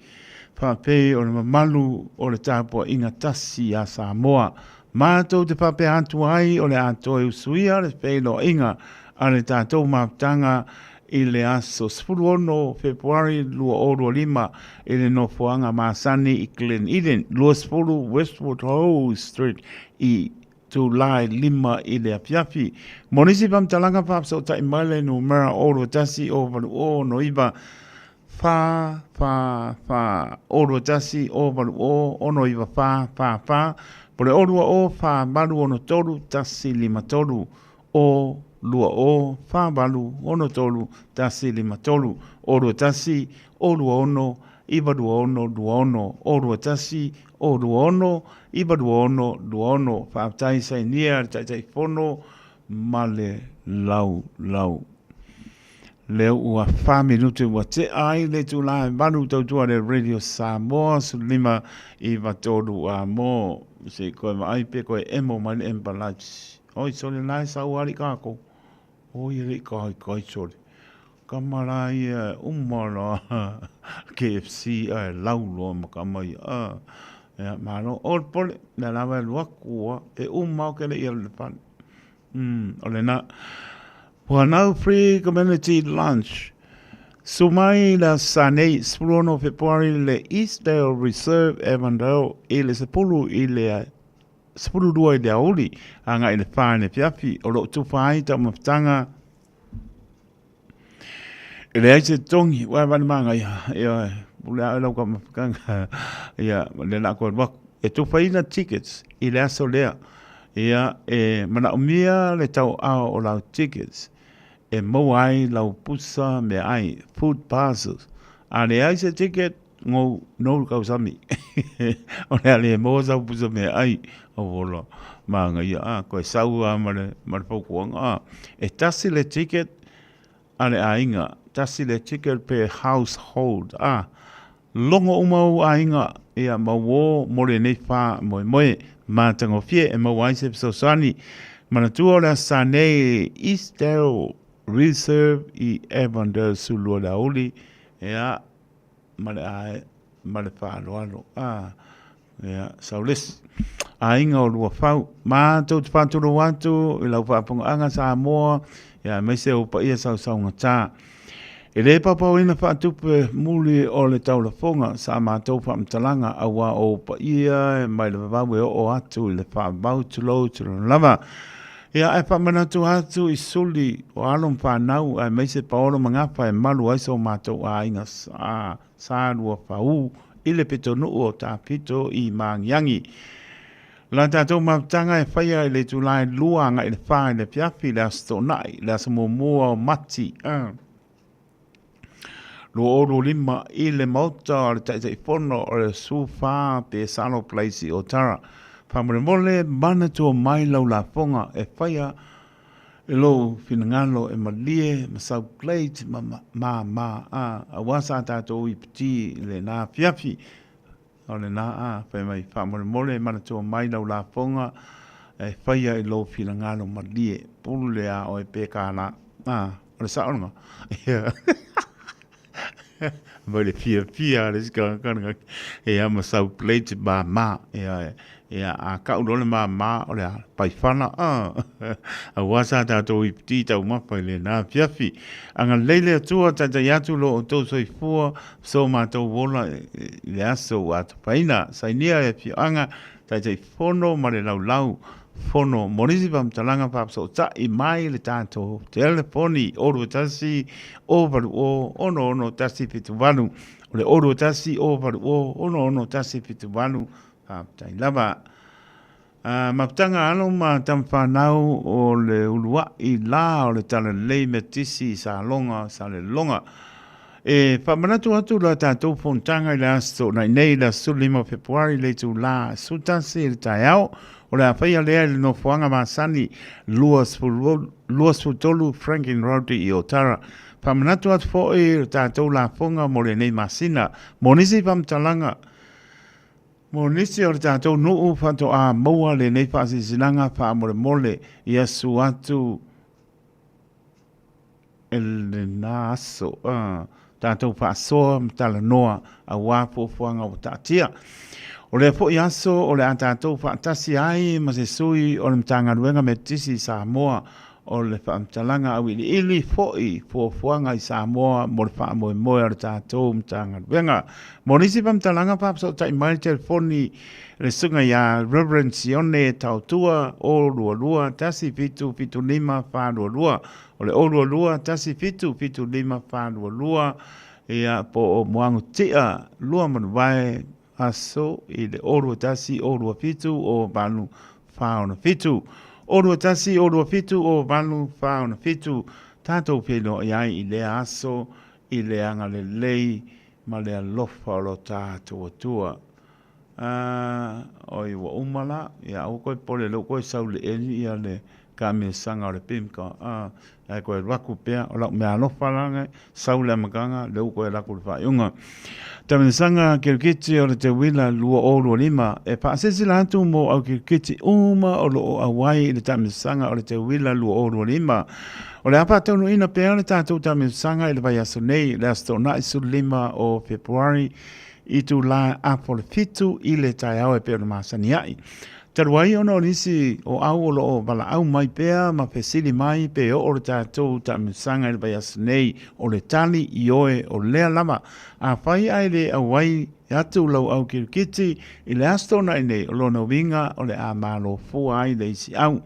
faapei o le mamalu o le tapuaiga tasi a Samoa. Matou te faapea atu ai o le a toe usuia le feiloaiga a le tatou mafutaga i le aso 16 Fepuari 2025 i le nofoaga masani i Glen Eden, 20 Westward Ho Street i Tulae 5 i le afiafi. Mo nisi faamatalaga faafesootai mai le numera 021 080 69 4 4 4 021 080 69 4 4 4 po le 020 4 8 6 3 1 5 3 O 2 O 4 8 6 3 1 5 3 O 2 1 O 2 6 9 2 6 2 6 O 2 1 O 2 6 9 2 6 2 6 Faafetai Sainia le Taitaifono ma le laulau. Lea ua 4 minute ua tea ai le itula e 8 tautua le Radio Samoa 15 i 3 a mo se i koe vaai pe koe emo mai le Embalage. Oi sole la e sau ali kākou. Oi e lei kai kai sole. Kama la ia uma la KFC a e lau loa ma kama ia. A, ia malo. O le pole, lea lava e alu aku a, e uma o ke le ia le pale. O lena. Whanau Free Community Lunch. Su mai le aso Sa nei, 16 Fepuari le Eastdale Reserve Avondale i le 10 i le 12 i le aoauli agai i le 4 i le afiafi. O lo o tufa ai taumafataga e leai se totogi, ua vale magaia, ia, pule a oe lau taumafataga, ia, lea la koe alu aku. E tufaina tickets i le aso lea, ia, e manaomia le tauaao o lau tickets e maua ai lau pusa meaai, food parcels. A leai se ticket, ngou nou le kausami. O le a le maua sau pusa meaai, o ola, magaia, a, koe sau lava ma le, ma le fautuaga, a. E tasi le ticket a le aiga, tasi le ticket per household, a. Logo uma ou aiga, ia, ma uō mo lenei faamoemoe matagofie e maua ai se fesoasoani. Manatua o le Aso Sa nei Eastdale Reserve i Avondale Sulua le aoauli, ia, ma le ae ma le faaaloalo. A, ia, Saulesi, aiga o Luafau, matou te faatulou atu i lau faafogaaga Samoa, ia, aemaise ou paia sausaugata. E le paopaoina faatupe muli o le taulafoga sa matou faamatalaga auā ou paia mai le vavau e oo atu i le faavavau tulou tulou lava. Ia ae faamanatu atu i suli o alo ma fanau aemaise paolo ma gafa e malu ai so matou aiga sa Saluafau i le pitonuu o Tapito i Magiagi. La tatou mafutaga e faia i le itula e 2 agai i le 4 i le afiafi i le Aso Toonai, le aso muamua o Mati, 2025 i le Maota o le Taitaifono o le Sufa pe Salo Place i Otara. Faamolemole, manatua mai lau lafoga e faia i lou finagalo e malie ma sau plate ma māmā, aua sa tatou ipiti i lena afiafi. O lena a, fai mai, faamolemole e manatua mai lau lafoga e faia i lou finagalo malie, pule a oe pe kālā. A, o le sao lena. Ia. Mai le fiafia a le isi tagata ia ma sau plate māmā. Ia, ia a kau loa le māmā o le a, paifala, a. Aua sa tatou ipiti taumafa i lena afiafi. Agalelei le Atua, taitai atu lo outou soifua, So matou ola i le aso ua atofaina. Sainia le afioaga, Taitaifono ma le laulau. Fono. Mo nisi faamatalaga faafesootai mai le tatou telefoni 021 080 61 78. O le 021 080 61 78. Faafetai lava. A mafutaga alo ma tamafanau o le uluai la o le Talalelei Metotisi i Saloga, Saleloga. E faamanatu atu la tatou fonotaga i le Aso Toonai nei, le aso 15 o Fepuari i le itula 11 i le taeao. O le a faia lea i le nofoaga masani 23 Franklin Road i Otara. Faamanatu atu foi le tatou lafoga mo lenei masina. Mo nisi faamatalaga, Mo nisi o le tatou nuu faatoa maua lenei faasilasilaga faamolemole i asu atu e lena aso tatou faasoa ma talanoa aua fuafuaga ua taatia. O lea foi aso o le a tatou faatasi ai ma se sui o le Matagaluega Metotisi i Samoa O le faamatalaga auiliili foi fuafuaga i Samoa mo le faamoemoe o le tatou Matagaluega. Mo nisi faamatalaga faafesootai mai le telefoni le susuga ia Reverend Sione Taotua 022 1775 422. O le 022 1775 422 ia po o Muagutia Luamanuvae aso i le 021 027 08 47. 021 027 08 47 tatou feiloai ai i lea aso i le agalelei ma le alofa o lo tatou Atua. Ah, oi ua uma la, ia aua koe pole lea ua koe sau le eli ia le kamiasaga o le pimka. Ah, ae koe alu atu pea, o lau mea alofa la ngai, sau le amataga, lea ua koe alu atu i le faaiuga. Taamilosaga Kirikiti o le Teuila 2025 E faasilasila atu mo au kirikiti uma o lo o auai i le taamilosaga o le Teuila 2025. O le a faataunuuina pea le tatou taamilosaga i le vaiaso nei, le Aso Toonai 15 o Fepuari, itula apo le 7 i le taeao e pei ona masani ai. Talu ai ona o nisi o au o lo o valaau mai pea ma fesili mai pe oo le tatou taamilosaga i le vaiaso nei, o le tali, ioe, o lea lava. Afai ae le auai atu lau au kirikiti i le aso Toonai nei, o lona uiga o le a malo fua ai le isi au.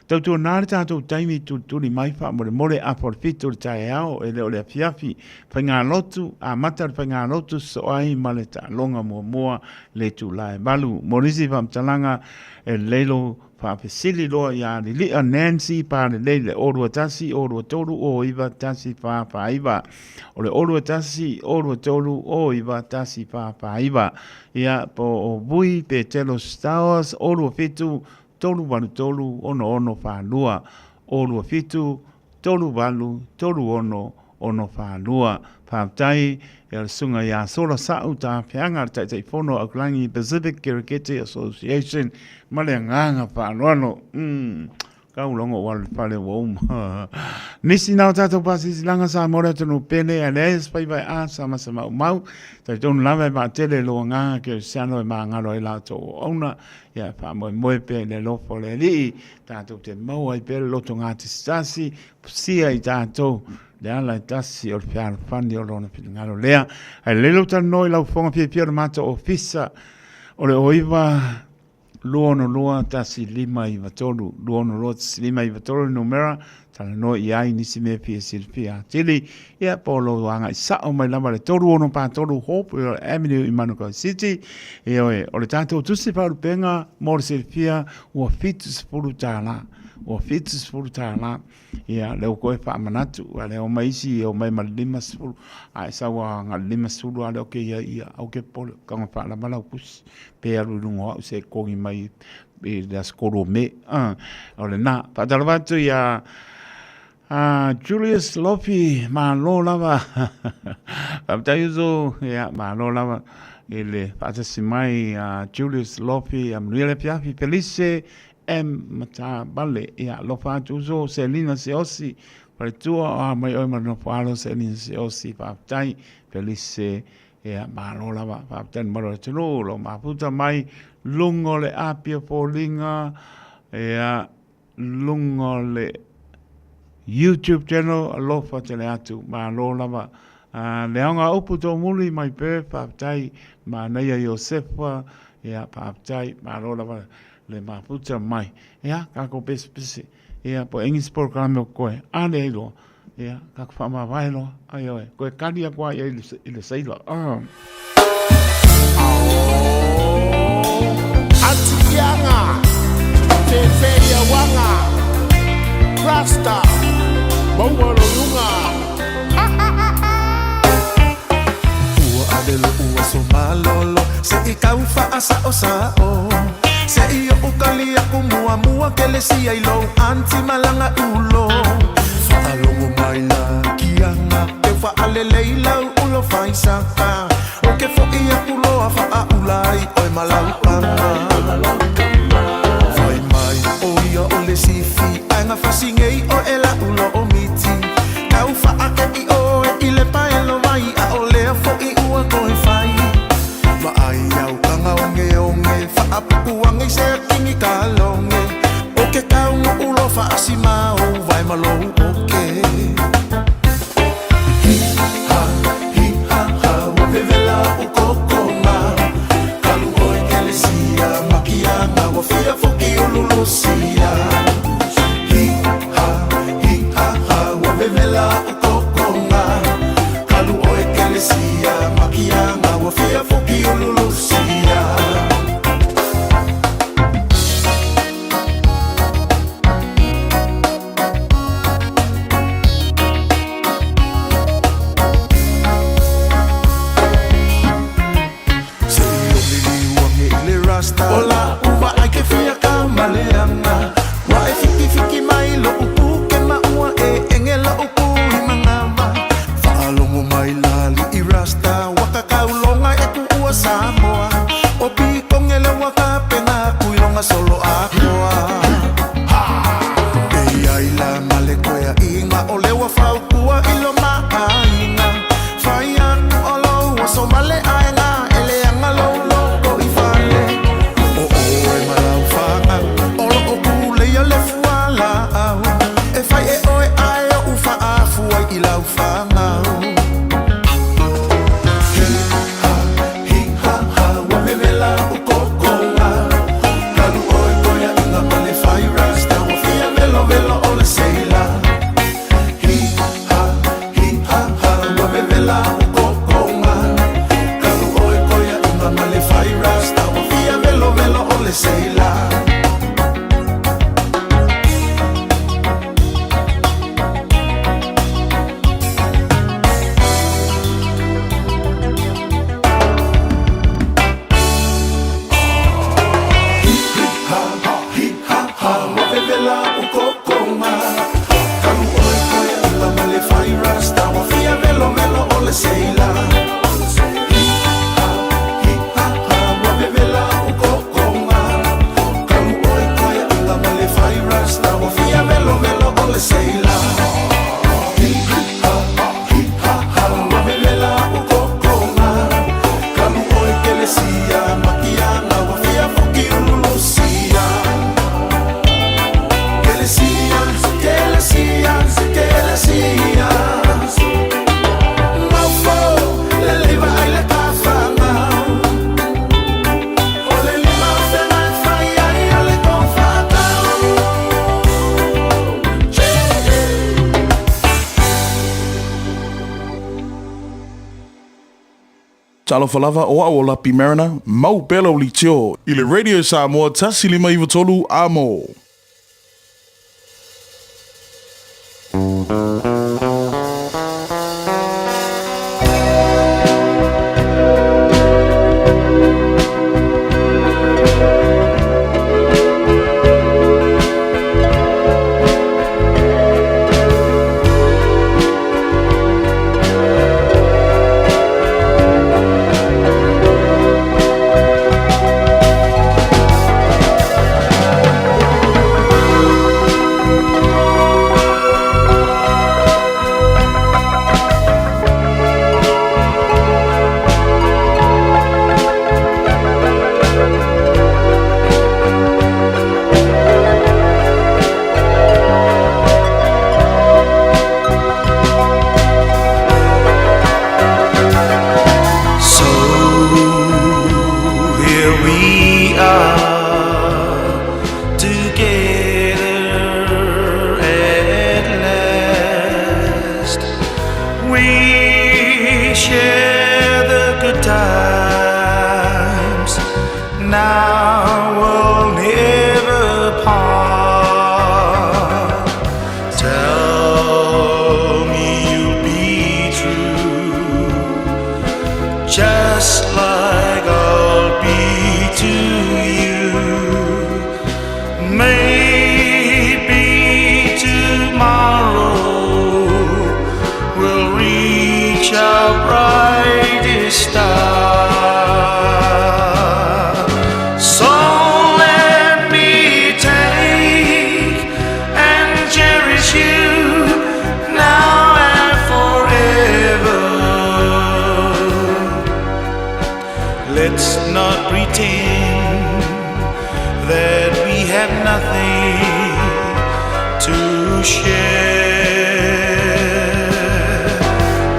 Tautuana le tatou taimi tulituli mai faamolemole apo le 7 i le taeao e le o le afiafi. Faigalotu, amata le faigalotu sosoo ai ma le taaloga muamua le itula e 8. Mo nisi faamatalaga e lelei lou faafesili loa ia Lili'a Nancy Palelei le 021 023 09 1449. O le 021 023 09 1449. Ia, po o Vui Petelo Stowers 027 383 6642. 027 38 36 642. Faafetai i le Susuga ia Sola Sa'u Tafeaga, le Taitaifono o Aucklangi Pacific Kiriketi Association ma le agaga faaaloalo. Mm. Kau logo ua le fale ua uma. Nisi na o tātou pāsisilaga sa mo le atunuu pele a leai se faiva e a sa ma se maumau. Talitonu lava e vaatele lo agaga kerisiano e magalo ai latou auauna. Ia e faamoemoe pea i le alofa o le Alii Tātou te maua ai pea le loto gatasitasi, pusia i tātou le ala e tasi o le fealofani o lona finagalo lea. Ae lelei lou talanoa i lau fofoga fiafia o le matou ofisa o le 09 262 1593, 262 1593 le numera, talanoa i ai nisi mea fia silafia atili, ia po o lou agai sao mai lava le 3643 Hopewell Avenue i Manukau City. Ioe, o le tatou tusi faalupega mo le silafia ua $70, ua $70. Ia, lea ua toe faamanatu, a lea omai isi, omai ma le 50, a e sau a na le 50 lava lea, okei, ia, ia, aua ke popole, tago faalava lau tusi, pe alu i luga o au se togi mai i le aso 3 o Me. O lena. Faatalofa atu ia Julius Lofi, malo lava. Faafetai uso, ia, malo lava i le faatasi mai a Julius Lofi, ia manuia le afiafi. Felice M. Matavale, ia, alofa atu uso. Selina Seosi, faletua, o a mai oe ma le nofo alo Selina Seosi, faafetai. Felice, ia, malo lava, faafetai le mamalu o le atunuu, lo mafuta mai luga o le Apia Foliga, ia, luga o le YouTube channel, alofa tele atu, malo lava. Le aoga upu tōmuli mai Perth, faafetai, manaia Iosefa, ia, faafetai, malo lava. Le mafuta mai. Ia, tatou pesepese. Ia, po o ai nisi polokalame o koe. A leai loa. Ia, tatou faamavae loa. Ioe, toe kali atu lava i ai i le seila. Ah. Atikianga, Fefe Wanga, Rasta, Maua lo luga. Ua ave loʻu aso malolo se i kau faasaʻosaʻo Se i oʻu kali aku muamua kelesia i lou aunty malaga ulo Faalogo mai la kiaga keu faalelei lau ulo faisaka O ke foʻi aku loa faaʻula ai ʻoe ma lau kama Fai mai ʻo ia o le sifi ae gafasi nei ʻoe e laʻu loʻomiti Kau faakeʻi ʻoe i le paelo mai ʻaʻolea foʻi ua toe fai Vaai au kaga ogeoge faapuʻu age i se akini kaloge O ke kaunuʻu loa faasimau vae ma lou oke Hi ha hi ha ha ua vevela oʻu kokoga Kalu ʻoe kelesia ma kiaga ua fia foki ululusia Hi ha hi ha ha ua vevela oʻu kokoga Kalu ʻoe kelesia ma kiaga ua fia foki ululusia. Se i ou liliu age i le rasta O la'u vaai ke fia ka maleaga Ua e fikifiki mai loʻu puke ma ua e ege loʻu ku i manava Faalogo mai la aliʻi rasta Ua kakauloga e kuʻua Samoa O pikoge le ua kapena aku i loga solo atoa E ai la ma le koeaʻiga O le ua faukua i lo maʻaiga Fai aku o lou aso male aega E leaga lou loko i fale O ʻoe ma lau fanau O loʻo kūleia le fualaau E fai e ʻoe ae oʻu faaafu ai i lau fanau Hi ha hi ha ha ua vevela oʻu kokoga Kalu ʻoe koeaʻiga ma le fai rasta Ua fia velovelo o le seila Hi ha hi ha ha ua vevela oʻu kokoga Kalu ʻoe koeaʻiga ma le fai rasta Ua fia velovelo o le seila. Hi ha hi ha ha ua vevela oʻu kokoga Kalu ʻoe koeaʻiga ma le fai rasta Ua fia velovelo o le seila Hi ha hi ha ha ua vevela oʻu kokoga Kalu ʻoe koeaʻiga ma le fai rasta Ua fia velovelo o le seila Hi ha hi ha ha ua vevela oʻu kokoga Kalu ʻoe kelesia ma kiaga ua fia foki ululusia Kelesia, kelesia, kelesia Maufo, lelei vaai le tafagau O le lima o fena e fai ai o le tou faatau. Talofa lava, o au o Lapi Mariner, mau pea lau litio i le Radio Samoa 1593 amo. share.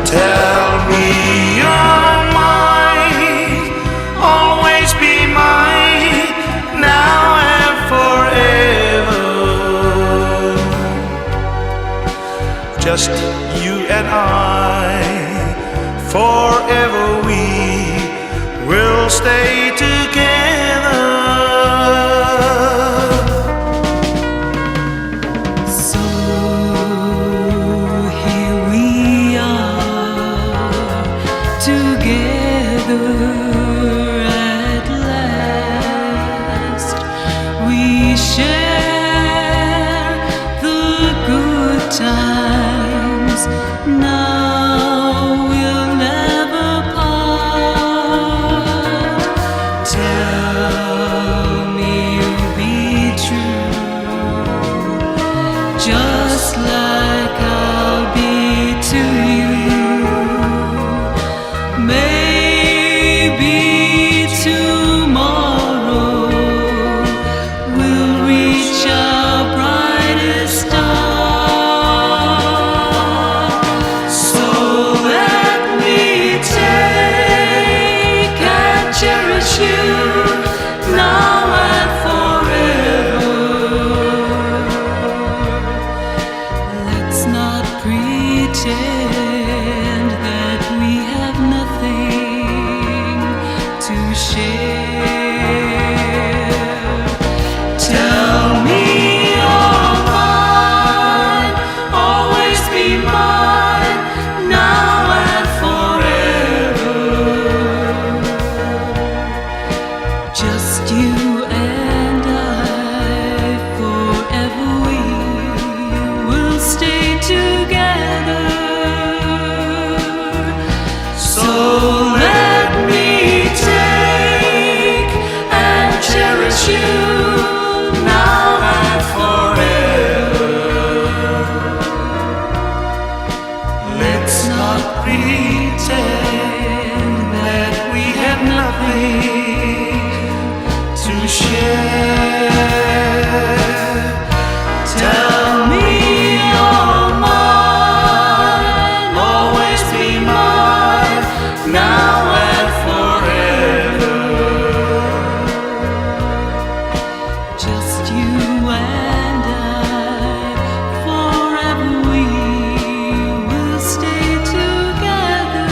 Tell me you're mine, always be mine, now and forever. Just you and I, forever we will stay together. So here we are together at last. We share the good times. Now we'll never part. Tell me you'll be true, just like I'll be to you. Maybe tomorrow we'll reach our brightest star. So let me take and cherish you now and forever. Let's not pretend that we have nothing to share. Tell me you're mine, always be mine, now and forever. Just you and I, forever we will stay together. So let me take and cherish you now and forever. Let's not pretend that we have nothing to share. Tell me you're mine, always be mine, now and forever. Just you and I, forever we will stay together.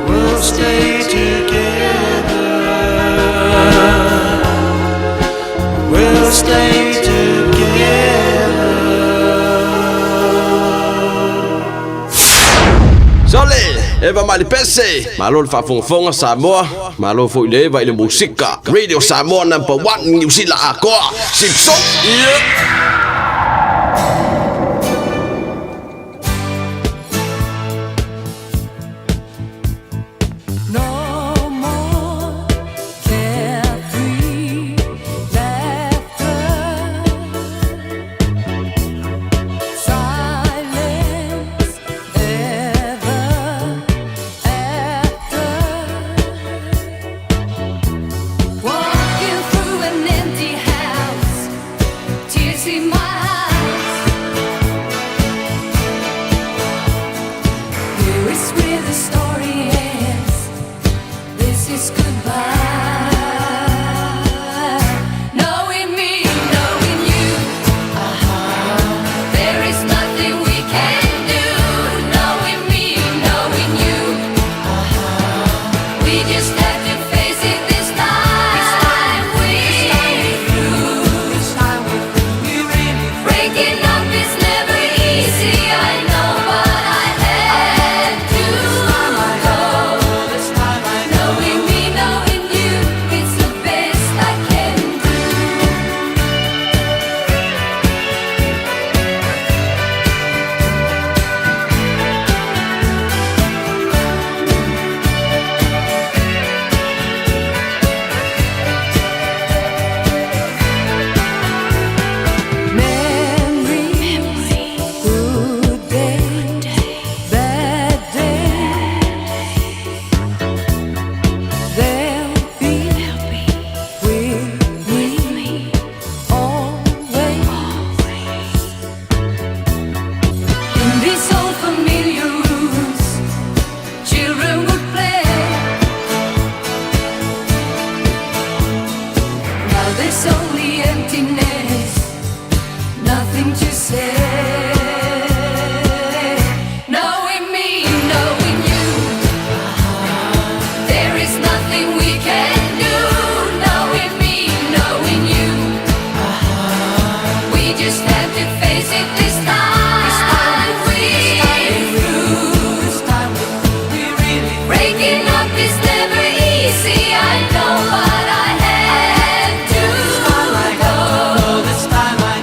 We'll stay together. We'll stay together. Sole, eva mai le pese, malo le faafogafoga Samoa, malo foi le eva i le musika. Radio Samoa number 1 New Zealand akoa. Simpson. Yeah. No more carefree laughter. Silence ever after. Walking through an empty house, tears in my only emptiness, nothing to say. Knowing me, knowing you, there is nothing we can do. Knowing me, knowing you, we just have to face it this time. We're through. Breaking up is never easy, I know, but I had to go.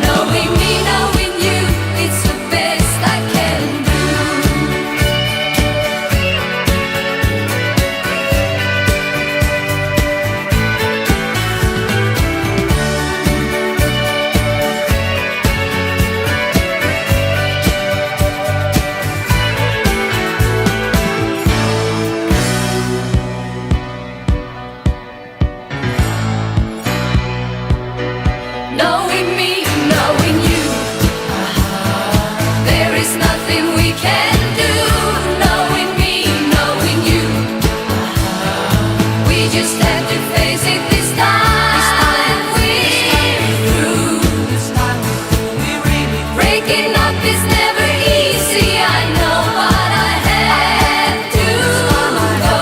Knowing me, knowing you, it's the best I can do. Knowing me, knowing you, there is nothing we can do. Knowing me, knowing you, we just have to face it this time. We're through. Breaking up is never easy, I know, but I had to go.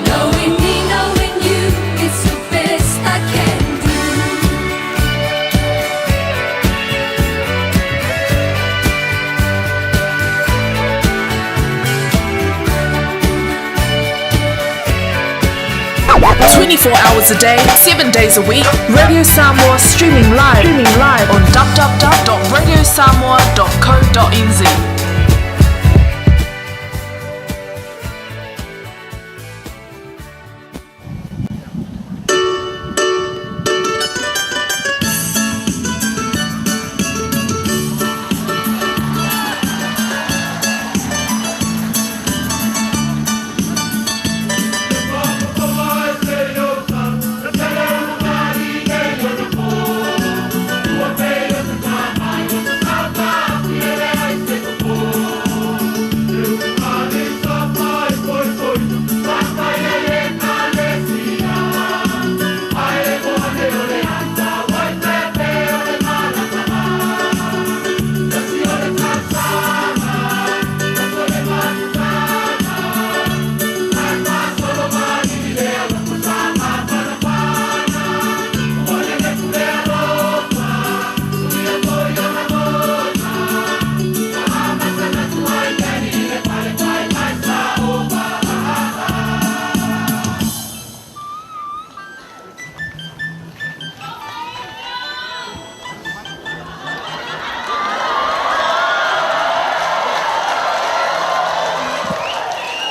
Knowing me, knowing you, it's the best I can do. 24 hours a day, 7 days a week. Radio Samoa streaming live on www.radiosamoa.co.nz.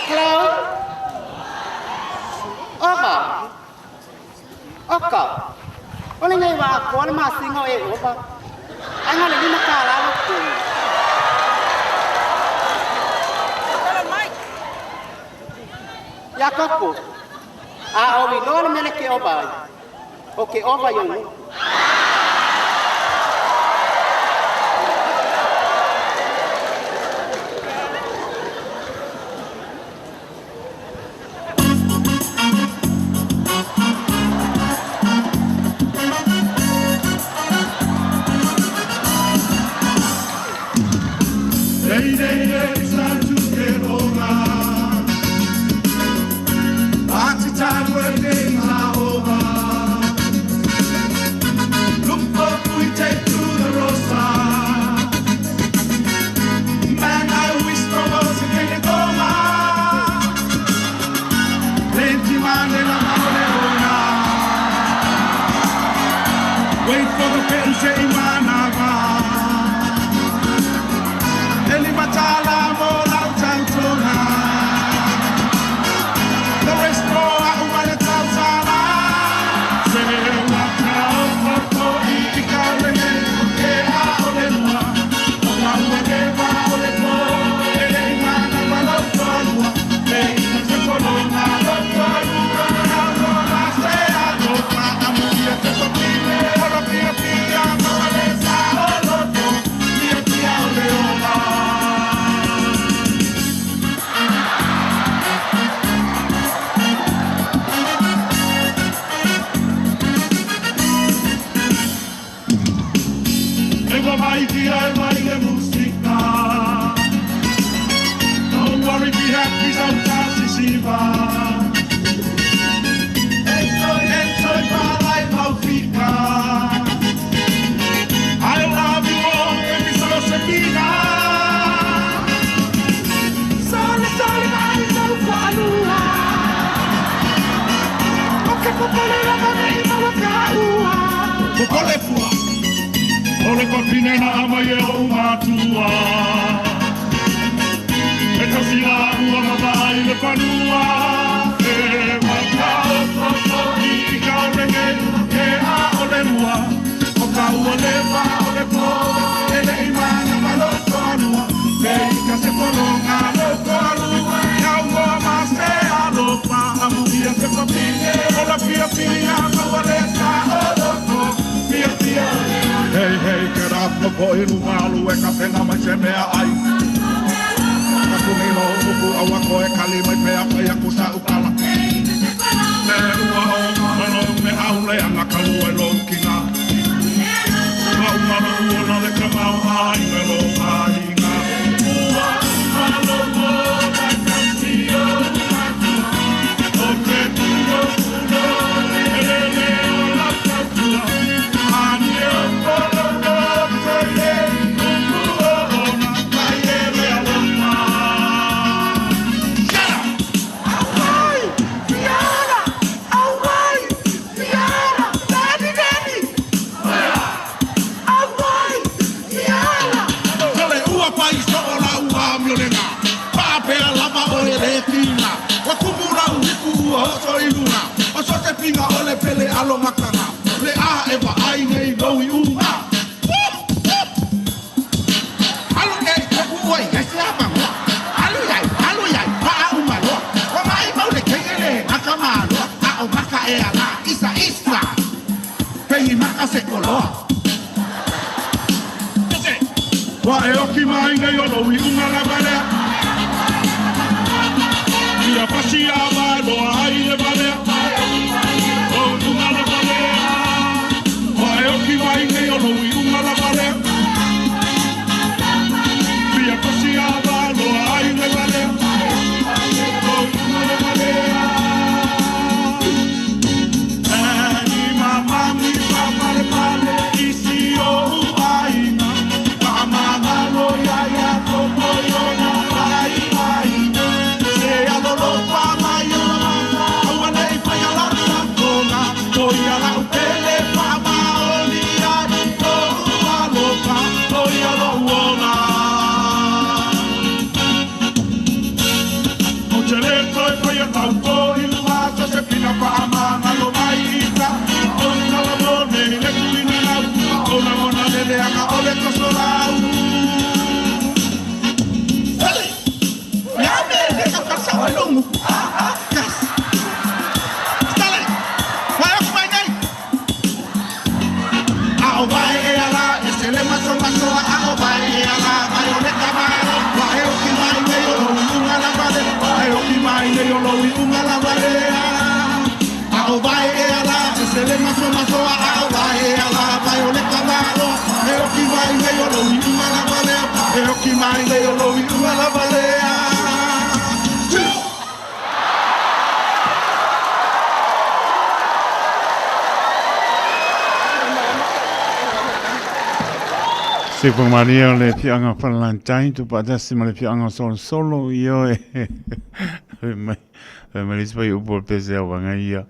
Hello? Oka. Oka. O le ngai wa ko le masinga o e opa. Ai ngale lima ka la lo ku. Ya koko. A o wi lo le mele ke opa. O ke opa yo. Party time when days are over. Look up, we take to the roadside. Man, I wish there was a king of Goma. Plenty man in a ona. Wait for the pension manava. Eli matala mo lau tautoga. The rest mo a umale tausala. Se waka o o i ka lele ke a o le lua. O ka ua ke wa o le po. E le mana ma lo tolua. Le ina te kolonga lo tolua. Na lo la se a lo pa a muia te topile. O lo pia pia ma Ua mai tia e mai le musika. Don't worry, be happy, sautasi siva. Enjoy, enjoy, palai maufika. I love you all, baby, so sepina. Sole, sole, mai lau whaalua. O ke popole lava nei maua ka ua. Popole fua. O le papine na ama e o matua. E tasi la ua mawai le panua. E maka o toto i ka renge e a o le lua. O ka ua le wa o le po. E le imana maloto anua. Le i ka se polonga loto alua. Kau moa ma se alofa. Amu ia se papine. O la pia pia maua le sa o loto. Pia pia. Hey, hey, get up, mo po ilu malu e ka pena mai se mea ai. Ka kuni lo upu aua koe kali mai pea pai aku sa upala. Le ua o malo me aule anga kalu e lo kinga. Ma umalo ua le kamau ai me lo ai nga. Ua malo mo mai kautio matua. O te tuo kuno ele le o la kautua. Ani o polo lo te le kuku o ona kai e le alofa. Auai, Fiona, auai, Fiona, daddy, daddy. Auai, Fiona. Tole ua pai so o la ua miolenga. Pāpea lava o e le tina. Wa kumu la uhiku ua hoso i luna. O so te pinga o le pele alo makanga. Le a e wa ai nei loi unga. Alu e te ua i ese apa ngoa. Alu iai, alu iai, pa a umaloa. O mai mau le kei le maka maloa. A o maka e ala, isa isa. Pei maka se koloa. Wa e oki mai nei o loi unga la valea. Ia pasi a mai loa ai le valea. O unga la valea. Wa e oki mai nei o loi unga la valea. Ia pasi a mai loa ai le valea. O unga la valea. Ani mama mi papa le pale isi o aina. Paamangalo ia ia koko iona ai aina. Se alolo pa mai o mata, aua nei whai ala sakona. Ko ia lau pele pa maoli ai, o alofa, o ia lo uola. O te le toe pai a tau ko i lua se pina pa amangalo mai ita. O na la mo nei le tuina nau, o na mona le le anga o le kosolau. Sale, ya me le ka ka sa walungu. Ah, ah, yes. Sale, wai oku mai nei. A o vai e ala, e se le maso masoa, a o vai e ala, mai o le kamalo. Wa e oki mai nei o loi unga la vale, wa e oki mai nei o loi unga la vale. A o vai e ala, e se le maso masoa, a o vai e ala, mai o le kamalo. E oki mai nei o loi unga la vale, e oki mai nei o loi unga la vale. Se pa maria o le fianga Valentine tu paatasi ma le fianga solo solo io e mai mai le pai upo pese au vanga ia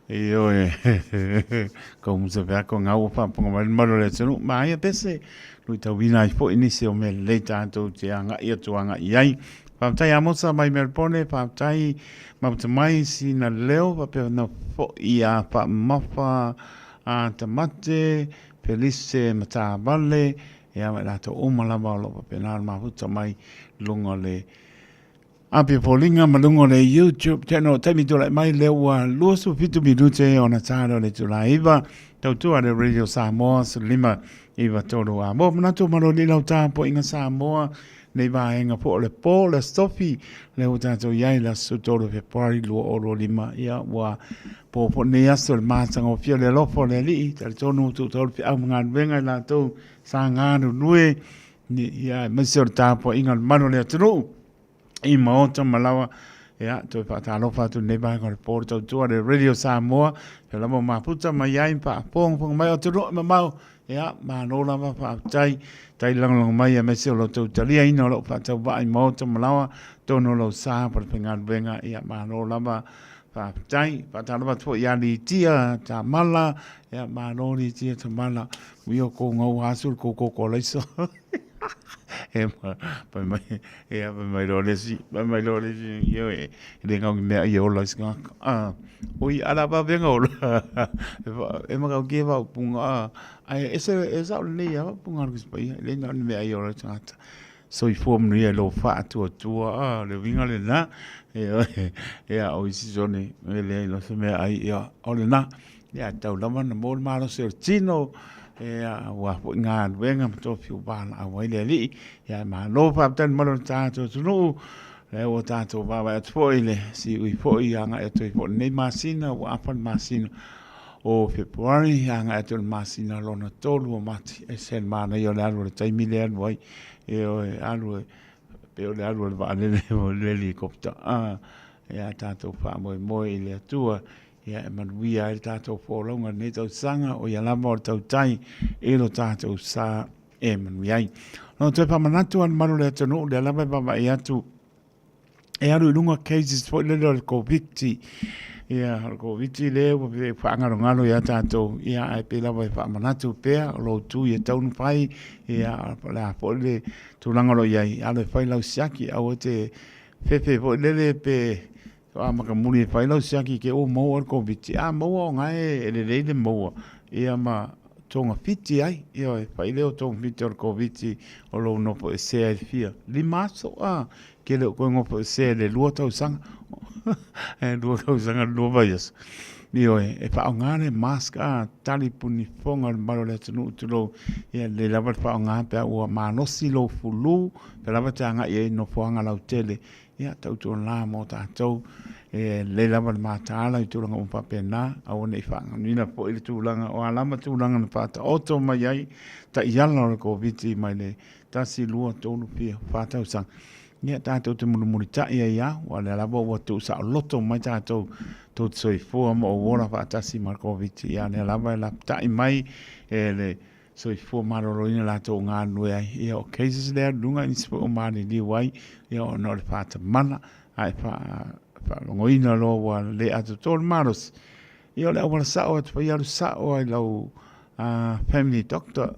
io e ko musa pea ko ngau pa ponga mai malo le tunu ma ia pese lui tau vina i fo inisi o me le tātou te anga ia tu anga i ai. Whātai a mosa mai Melbourne, whātai maputa mai sina leo, whapea na fo i a wha mafa a tamate, Felice Matavale, e a mai rātou o malama o lo whapea nā maputa mai lunga le Apia Paulinga ma lunga le YouTube channel. Taimi tūlai mai lea ua 27 minute ona tāra o le tūlai iwa. Tautua le Radio Samoa, 15 93 a. Mo manatu malo li lau tāpo inga Samoa. Nei vaega po o le po le Aso Tofi lea ua tatou i ai le aso 13 o Fepuari 2025. Ia ua po foi lenei aso i le matagofie o le alofa o le Alii. Talitonu ua tuutau le feau ma galuega i latou sa galulue, ia aemaise o le tapuaiga a le mamalu o le atunuu i maota ma laoa. Ia, toe faatalofa atu i lenei vaega o le po le tautua le Radio Samoa, ia lava mafuta mai ai ma faafogafoga mai o atunuu e mamao. Ia, malo lava faafetai, tai lagolago mai aemaise o lo outou taliaina o lou faatauvaa i maota ma laoa, tonu o lou sa po le faigaluega. Ia, malo lava faafetai. Faatalofa atu foi ia Litia Tamala, ia, malo Litia Tamala, ui o kou gau asu le kou koko laiso. E pai mai, ia, pai mai loa le isi, pai mai loa le isi, ia, e le gau ni mea ia ola i se tagata. Ah, oi, ala vavenga ola. E makau ki e waupunga, ah, ai, e se, e sao lenei ia waupunga alu ki se paia, e le gau ni mea ia ola i se tagata. Soifua manuia i lou faatuatua, ah, le uiga lena, e, ia, o isi sone, e leai loa se mea ai, ia, o lena. Ia, tau lava na maua le malosi o le tino, ia, aua foi galuega ma tofi ua valaau ai le Alii. Ia, malo faafetai i le mamalu o le tatou atunuu, lea ua tatou vaavaai atu foi i le siui foi agai atu ai foi i lenei masina, ua afa le masina o Fepuari, agai atu i le masina lona tolu o Mati. E ese le manaia o le alu o le taimi lea e alu ai, ioe, alu e pei o le alu o le vaalele o le helicopter. Ah, ia tatou faamoemoe i le Atua Ia e manuia ai le tatou folauga i lenei tausaga, o ia lava o le tautai i lo tatou sa e manuia ai. No toe faamanatu a le mamalu o le atunuu, lea lava e vaavaai atu e alu i luga cases foi lele o le Koviti. Ia, o le Koviti lea ua faagalogalo ia tatou, ia ae pei lava e faamanatu pea o lou tu ia tau ona fai, ia o le a foi le tulaga o lo o i ai, alu e fai lau siaki, aua te fefe foi lele pe Faatoa matamuli e fai lau siaki ke ua maua le Koviti. A maua o gae e lelei le maua ia ma togafiti ai. Ioe, fai lea o togafiti o le Koviti o lou nofo esea i le fia 5 aso a ke le o koe nofo esea i le 2 tausaga. E 2 tausaga le 2 vaiaso. Ioe, e faaaoga le mask a tali puni fofoga o le mamalu o le atunuu tulou. Ia lelei lava le faaaoga pe a ua malosi lou fulu, pe lava te agai ai i nofoaga lautele. Ia, tautuana mo tatou, e lelei lava le mataala i tulaga uma faapena, aua ne i faaganuina foi le tulaga o a lava tulaga na faataoto mai ai taiala o le Koviti mai le 1, 2, 3, fia, 4 tausaga. Ia, tatou te mulimulitai ai lava, aua o lea lava ua tuusaoloto mai tatou tou te soifua ma ou ola faatasi ma le Koviti. Ia, o lea lava e lapatai mai e le soifua maloloina latou galulue ai. Ia o cases lea i luga nisi foi o maliliu ai ia ona o le faatamala ae faalogoina loa ua le atoatoa le malosi. Ia o le auala sao atu fai alu sao ai lau family doctor,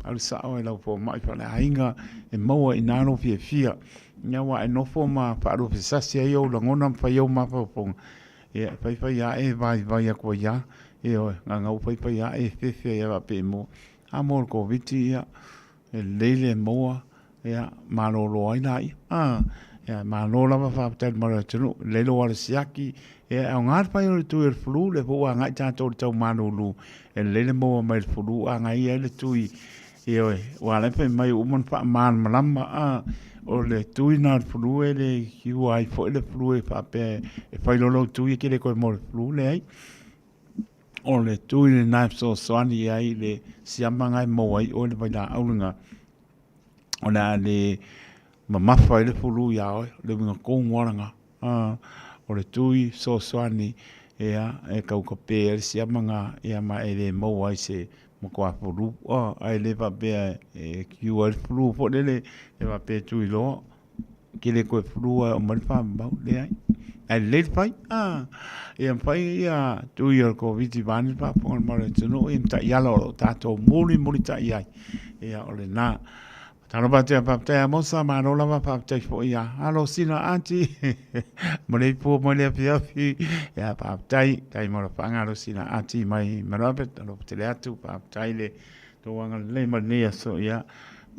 alu sao ai lau fomai faaleaiga e maua i ina lou fiafia. Ia aua e nofo ma faaluafesasi ai ou lagona ma fai ou mafaufauga, ia e faifai lava e vaivai atu ai lava. Ioe, gagau faifai lava e fefe ai lava pe mo. A mo le Koviti, ia, e lelei le maua, ia, malolo ai laia. A, ia, malo lava faafetai i le mamalu o le atunuu. Lelei lou alo siaki, ia, e aoga le fai o le tui o le flu, lea foi ua agai tatou i le tau malulu. E lelei le maua mai le flu, agai ai le tui, ioe, ua ala ai fai mai ua uma ona faamalamalama, a, o le tui lena o le flu e le cure ai foi le flu e faapea e fai loa lou tui e te le toe maua i le flu, leai. O le tui lena e fesoasoani i ai le siama e maua ai oe le vailaau lena, o le a le mamafa ai le fulu iā oe, o le uiga tonu lava lena. O le tui fesoasoani ia e taukape ai le siama lena ma e le maua ai se matua fulu, ae le faapea e cure ai le flu foi lele, e faapea e tui loa Ke le toe flu ae oo mai le faamamau, leai. Ae lelei le fai, a, ia mafai ia tui o le Koviti vaeane le faafofoga a le mamalu o le atunuu ia ma taiala o lo o tatou mulimulitai ai. Ia o lena. Talofa atu ia faafetai Amosa, malo lava faafetai foi ia Alosina Ati ma le ipu mai le afiafi. Ia faafetai, tai mo le whaanga Alosina Ati mai Marape, talofa tele atu, faafetai le tou agalelei ma lenei aso, ia,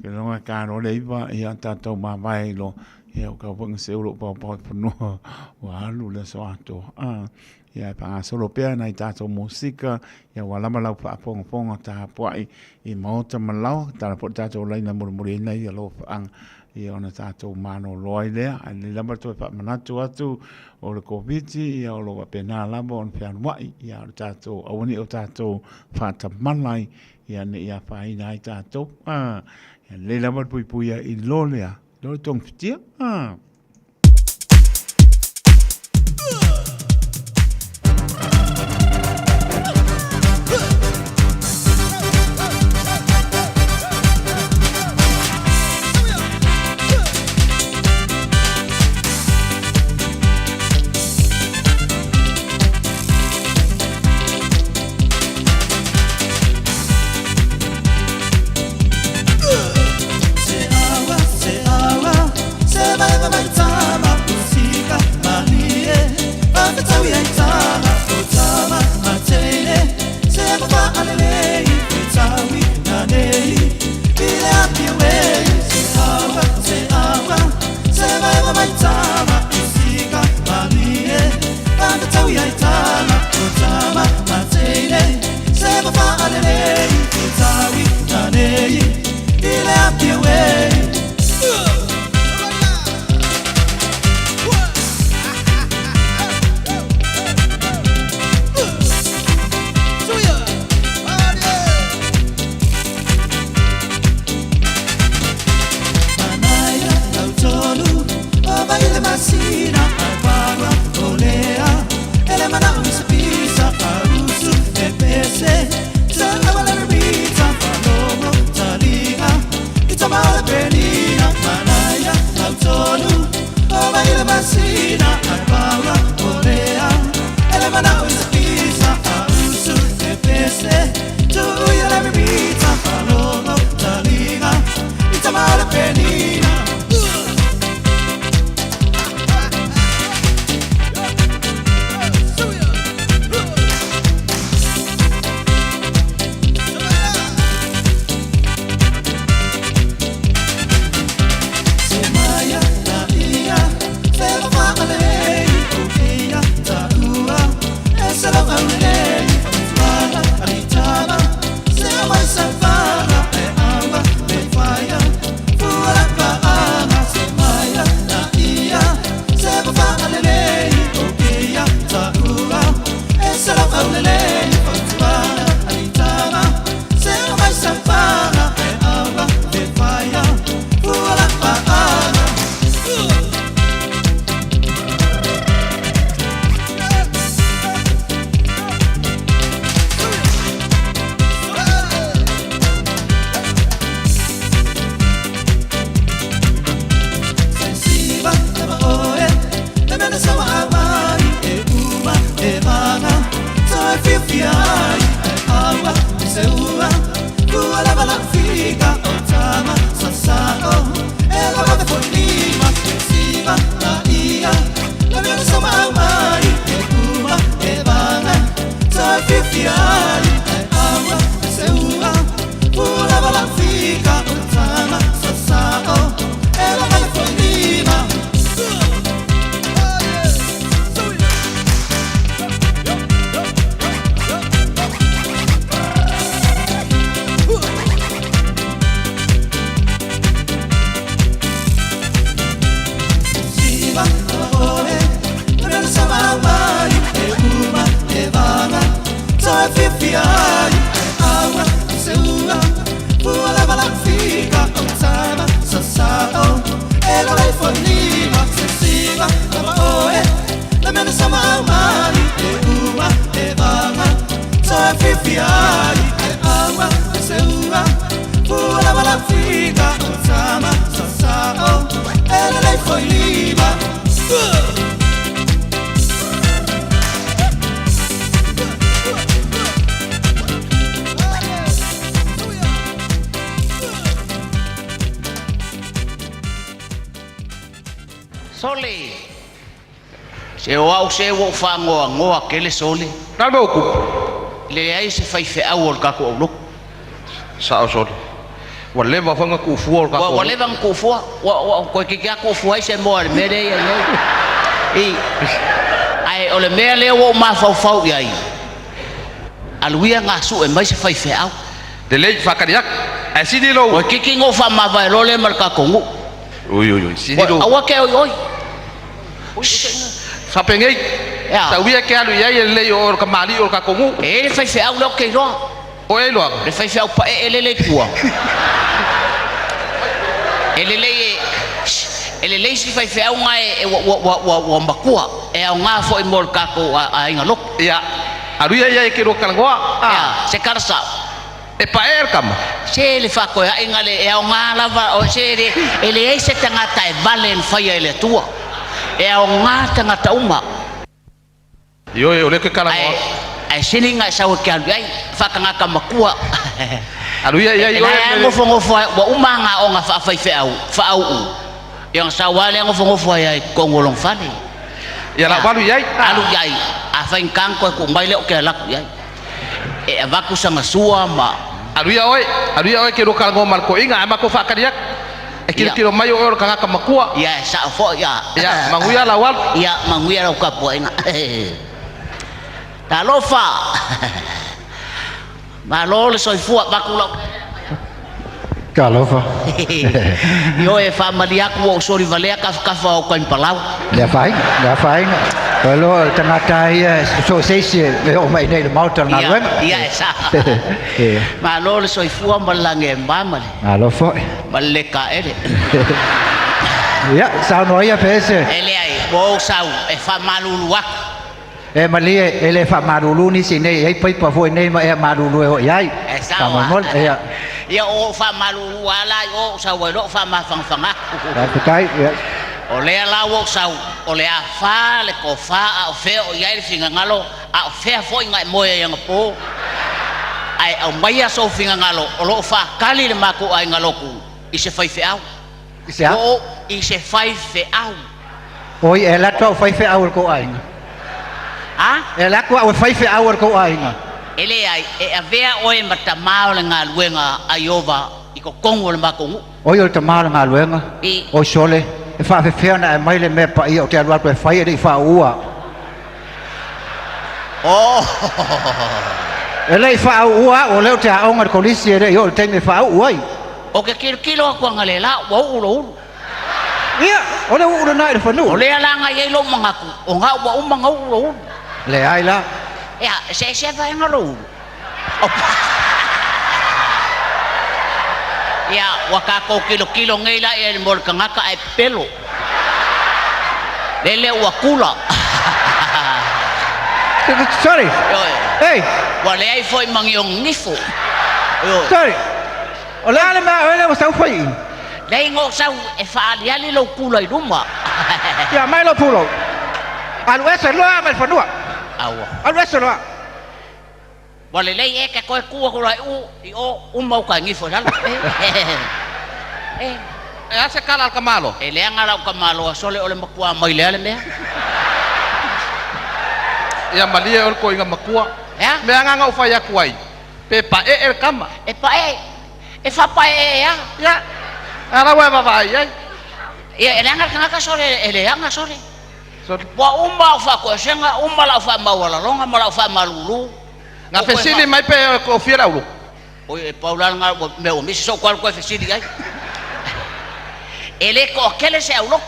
ke longa ka ro le iwa, ia, tātou māwae i lo, ia, o kau whanga se uro pau pau whanua, ua alu le aso atoa. Ah, ia, e whangasolo pea nai tātou musika, ia, ua lama lau whaafongafonga tā puai i maota ma lawa, tāna po tātou laina murimuri ina ia lo whaanga. ia ona tatou malolo ai lea. Ae lelei lava le toe faamanatu atu o le Koviti, ia o lo o faapena lava ona fealuai, ia o le tatou, aua ne i o tatou faatamala ai, ia ne i afaina ai tatou. A, ia lelei lava le puipuia i lo lea, lo le togafitia. A. Sole! Se o au se ua ou faanoanoa tele Sole. Le a le mea ua tupu? Leai se faifeau o le tatou aulotu. Sao Sole. Ua leva foi ona tuufua o le tatou Ua leva ona tuufua. Ua toeitiiti lava tuufua ai se moa i le mea lea e i ai nei. I. Ae o le mea lea ua ou mafaufau i ai, alu ia ina sue mai se faifeau. Lelei, faatali atu. Ae sili lou. Toeitiiti ona ou faamavae loa lea ma le tatou nuu. Ui ui ui. Sili lo. Aua ke oi oi. Faapenei. Tauia ke alu i ai e lelei o oe o le kamali'i o le tatou nuu. E i ai le faifeau lea ou te iloa. O e iloaga. Le faifeau paee lele i tua. E lelei e e lelei si faifeau na e ua ua ua ua ua matua e aoga foi mo le tatou aiga lotu. Ia, alu ia i ai e ke lua talanoa. Ia, se tala sao. E paee le tama. Se le faatoeaiga le e aoga lava o se le e leai se tagata e vale na faia e le Atua. E aoga tagata uma. Ioe, o lea ke talanoa. Ae ae sili na e sau e ke alu i ai faatagata matua. Alu ia i ai E oe la e me le. nofonofo ai ua uma ana aoga faafaifeau faauu ia ona sau lava lea nofonofo ai lava i totonu o lona fale. Ia la ua alu i ai. Alu i ai, a faigata ona toe tuu mai lea ou te alu atu i ai. E avatu sana sua ma. Alu ia oe, alu ia oe ke lua talanoa ma le toeaina ae matou faatali atu. E tilotilo mai o oe o le tagata matua. Ia, e sao foi, ia. Ia, manuia lau alu. Ia, manuia lau tapuaiga. Talofa! Malo le soifua, avatu lau. Talofa. Ioe, e faamalie atu ua ou soli valea tafatafa o Tanipalau. Le afaina, le afaina. Ua iloa o le tagata lava ia so o se isi e oo mai i inei i le Maota o le galuega. Ia, ia e sao. Malo le soifua ma le lagi e mama ma le. Malo foi. Ma le le taele. Ia, saunoa ia pe ese. E leai, ua ou sau e faamalulu atu. E malie, e le faamalulu nisi nei, e i ai paipa foi nei ma ea malulu e oo i ai. E sao a. Faamolemole, ia. Ia, o ou faamalulu lava la i o ou sau ai loa ou faamafanafanaga atu. Faafetai, ia. O lea la ua ou sau, o le a fa le tofa a o fea o i ai le finagalo, a o fea foi na e moe ai anapo. Ae aumaia sou finagalo o lo o faatali le matou aiga lotu i se faifeau. I se a? Ua ou i se faifeau. Oi, e alu atu au e fai feau a le tou aiga. A? E alu atu au e fai feau a le tou aiga. E leai, e avea oe ma tamā o le galuega a Ieova i totonu o le matou nuu. Oi, o le tamā o le galuega, I. oi sole, e faafefea ona ae mai le mea paia ou te alu atu e fai e le i faauu. Oh! E le i faauu au, o lea ou te aoga i le kolisi e le i oo i le taimi e faauu ai. Ou te tilotilo atu analeila ua uu lou ulu. Ia, o le uu lena i le fanua. O lea la na i ai lou manatu, o na ua uma ona uu lou ulu. Leai la. Ia, e seese vaega lou ulu. Ia, ua tatou tilotilo nei la i ai mo le tagata ae pepelo. Lele ua kula. Sorry. Hey. Ua leai foi ma ni ona nifo. Sorry. O le a le mea oe lea ua sau fai i? Leai na ou sau e faaaliali lou pula i luma. Ia mai lou pulou. Alu ese loa mai le fanua. Aua. Alu ese loa. Ua lelei e ke toe tu atu loa i u i o uma uta gifo i lalo. E. E a se kala a le tamaloa? E leaga lau tamaloa sole o le matua mai lea le mea. Ia malie oe le toeaina matua. E a? Mea na na ou fai atu ai, pe paee le tama. E paee, e faapaee lava. Ia, a la ua e vaavaai i ai. Ia, e leaga le tagata sole, e leaga sole. Sole. Ua uma au faatoesega, uma lau faamaualaloga ma lau faamalulu. Na fesili mai pe toafia le aulotu. Oi, e pau la lena mea ua misi sou alu toe fesili i ai. E le toatele se aulotu.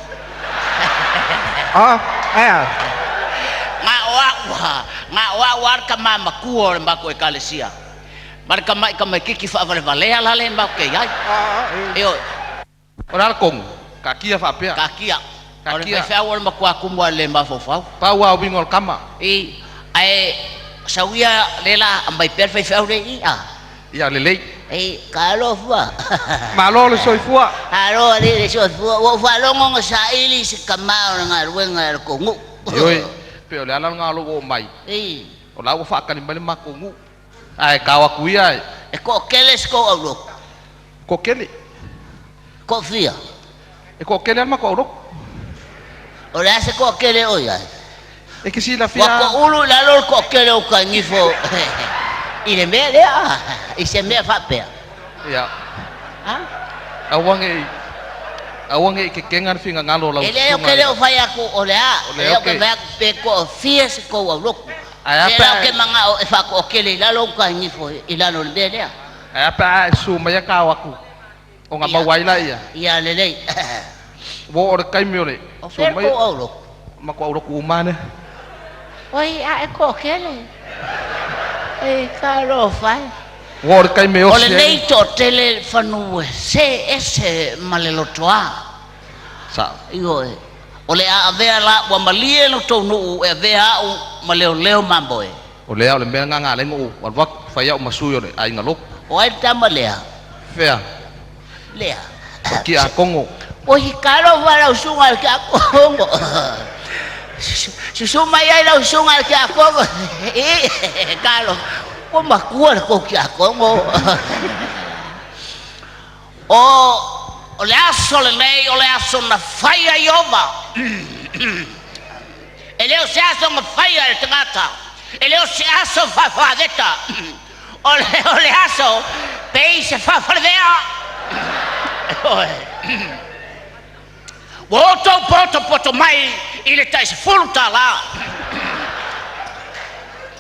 Ah, ae a? Na o au, na o au lava le tama matua o le matou ekalesia. Ma le tama'i tamaititi faavalevalea la lea matou te i ai. Ioe. O le a le tonu? Taatia faapea. Taatia. O le Taatia. faifeau o le matua tumu lava i le mafaufau. Pau lava uiga o le tama. I, ae sau ia le la aumai pea le faifeau lea i i a. Ia lelei. I, talofa. Malo le soifua. Malo alii le soifua. Ua ou faalogo na saili se tama o le galuega e le tou nuu. Ioe, pe o le ala lena o lou oo mai. I. O la ua faatali mai le matou nuu. Ae tao atu ia e. E toatele se tou aulotu. Toatele. Toafia. E toatele lava le matou aulotu. O le a se toatele o i ai? E te silafia. Ua toulu i lalo le toatele o Kaigifo i le mea lea, i se mea faapea. Ia. Ha? Aua ne i, aua ne i kekega le finagalo o lau E leai ou susuga te i le o fai atu o le a, O o lea lea ou ou te te. fai atu pe toafia se tou aulotu. Ae a Se pe la a ou te e. manao e faatoatele i lalo Kaigifo i lalo o le mea lea. Ae a pe a e susu mai a tao atu ona Ia. maua ai laia. Ia lelei. Ua oo le taimi o le O fea le tou aulotu? Matou aulotu uma lea. Oi, a e toatele. Ei, talofa e. Ua oo le taimi e O osi ai. lenei toatele fanu e se ese ma le lotoa. Sao. Ioe. O le a avea la ua malie lo tou nuu e avea au ma leoleo mamoe. O lea o le mea lena na ala ai ona ou alu atu, fai au ma sui o le aiga lotu. O ai le tama lea? Fea? Lea. O Tiakono. Oi, talofa lau susuga i le Tiakono. Susu mai ai lau susuga i le Tiakono. Talofa. Ua matua le tou Tiakono. O, o le aso lenei o le aso na faia e Ieova. E le o se aso na faia e le tagata, e le o se aso faafaveta, o le, o le aso pei se faafalevea. Ua outou potopoto mai i le tai $10.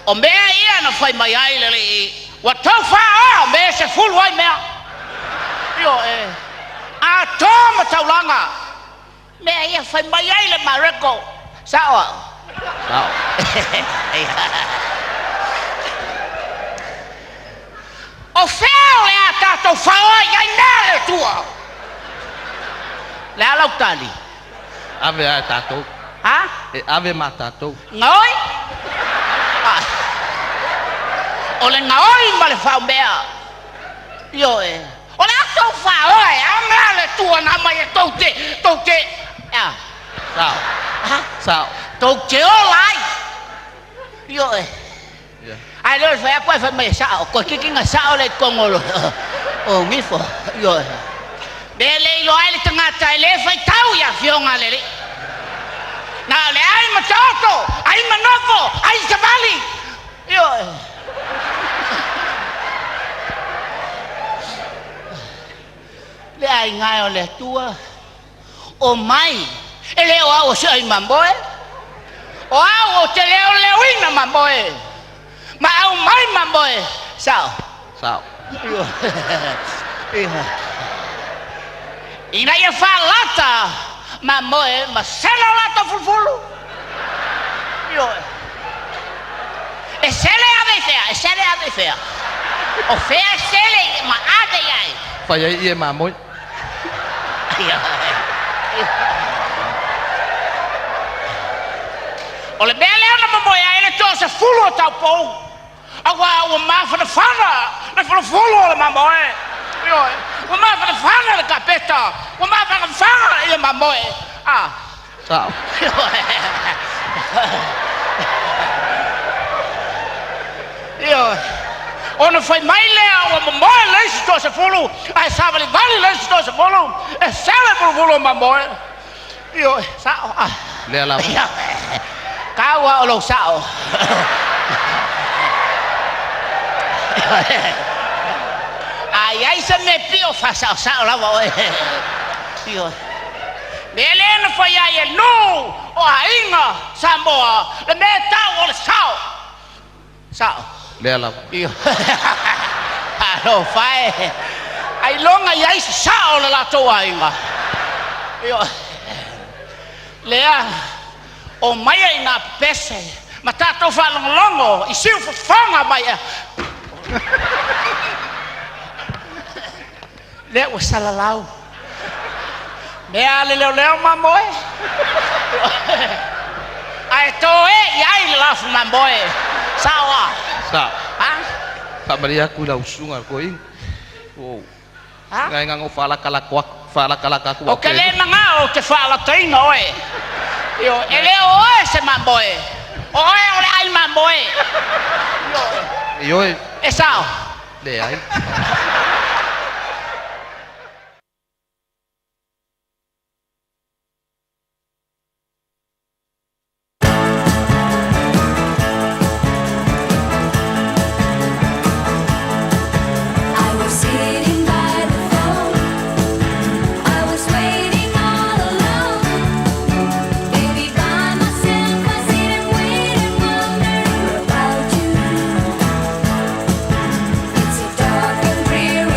O mea ia na fai mai ai le Alii, ua tou faaoa me e 10 ai mea. Ioe, atoa ma taulaga. Mea ia fai mai ai le Mareko. Sao au? Sao. O fea o le a tatou faaoa i ai mea a le Atua? Le a lau tali? Ave a e tatou. Ha? E ave ma tatou. Gaoi? Ah. O le gaoi ma le faaomea. Ioe. O le a tou faaoa e a mea a le Atua na aumai e tou te, tou te, a? Sao. Ha? Sao. Tou te ola ai. Ioe. Ae lea o le fai atu ae fai mai e sao, toeitiiti na sao lea i totonu o, o gifo. Ioe. Mea le iloa ai le tagata e le faitau i afioga a le Alii. Na o le ai ma taoto, ai ma nofo, ai savali. Ioe. Le aiga e o le Atua, o mai, e le o au o se ai mamoe, o au ou te leoleoina mamoe, ma aumai mamoe. Sao? Sao. Ina ia faalata mamoe ma sela o latou fulufulu. Ioe. E sele ave i fea? E sele ave i fea? O fea e sele ma ave i ai? Fai ai ie mamoe. O le mea lea na momoe ai le toasefulu o taupou, auā ua mafanafana le folofolo o le mamoe. Ioe, ua mafanafana le kapeta, ua mafanafana ia mamoe. A. Sao. Ioe. Ona fai mai lea ua momoe le isi toasefulu, ae savalivali le isi toasefulu, e sele fulufulu o mamoe. Ioe, sao. A. Lea lava. Tau a o lou sao. A i ai se mea pio, faasaosao lava oe. Ioe. Mea lea na fai ai e nuu o aiga Samoa, le mea e tau o le sao. Sao. Lea lava. Ioe. Alofa e. Ailoga i ai se sao o le latou aiga. Ioe. Lea, omaia i nā pepese ma tatou faalogologo i siufofoga mai ea. Lea ua salalau. Mea a le leoleo mamoe. Ae toe i ai le lafu mamoe. Sao a? Sao. Ha? Faamalie atu i lau susuga le toeaina. Ua ou Ha? Ngai na ona ou faalatalata atu, faalatalata atu Ou te le manao ou te faalataina oe. Ioe, e le o oe se mamoe. O oe o le ai mamoe. Ioe. Ioe. E sao. Leai. I was sitting by the phone. I was waiting all alone. Baby, by myself, I sit and wait and wonder about you. It's a dark and dreary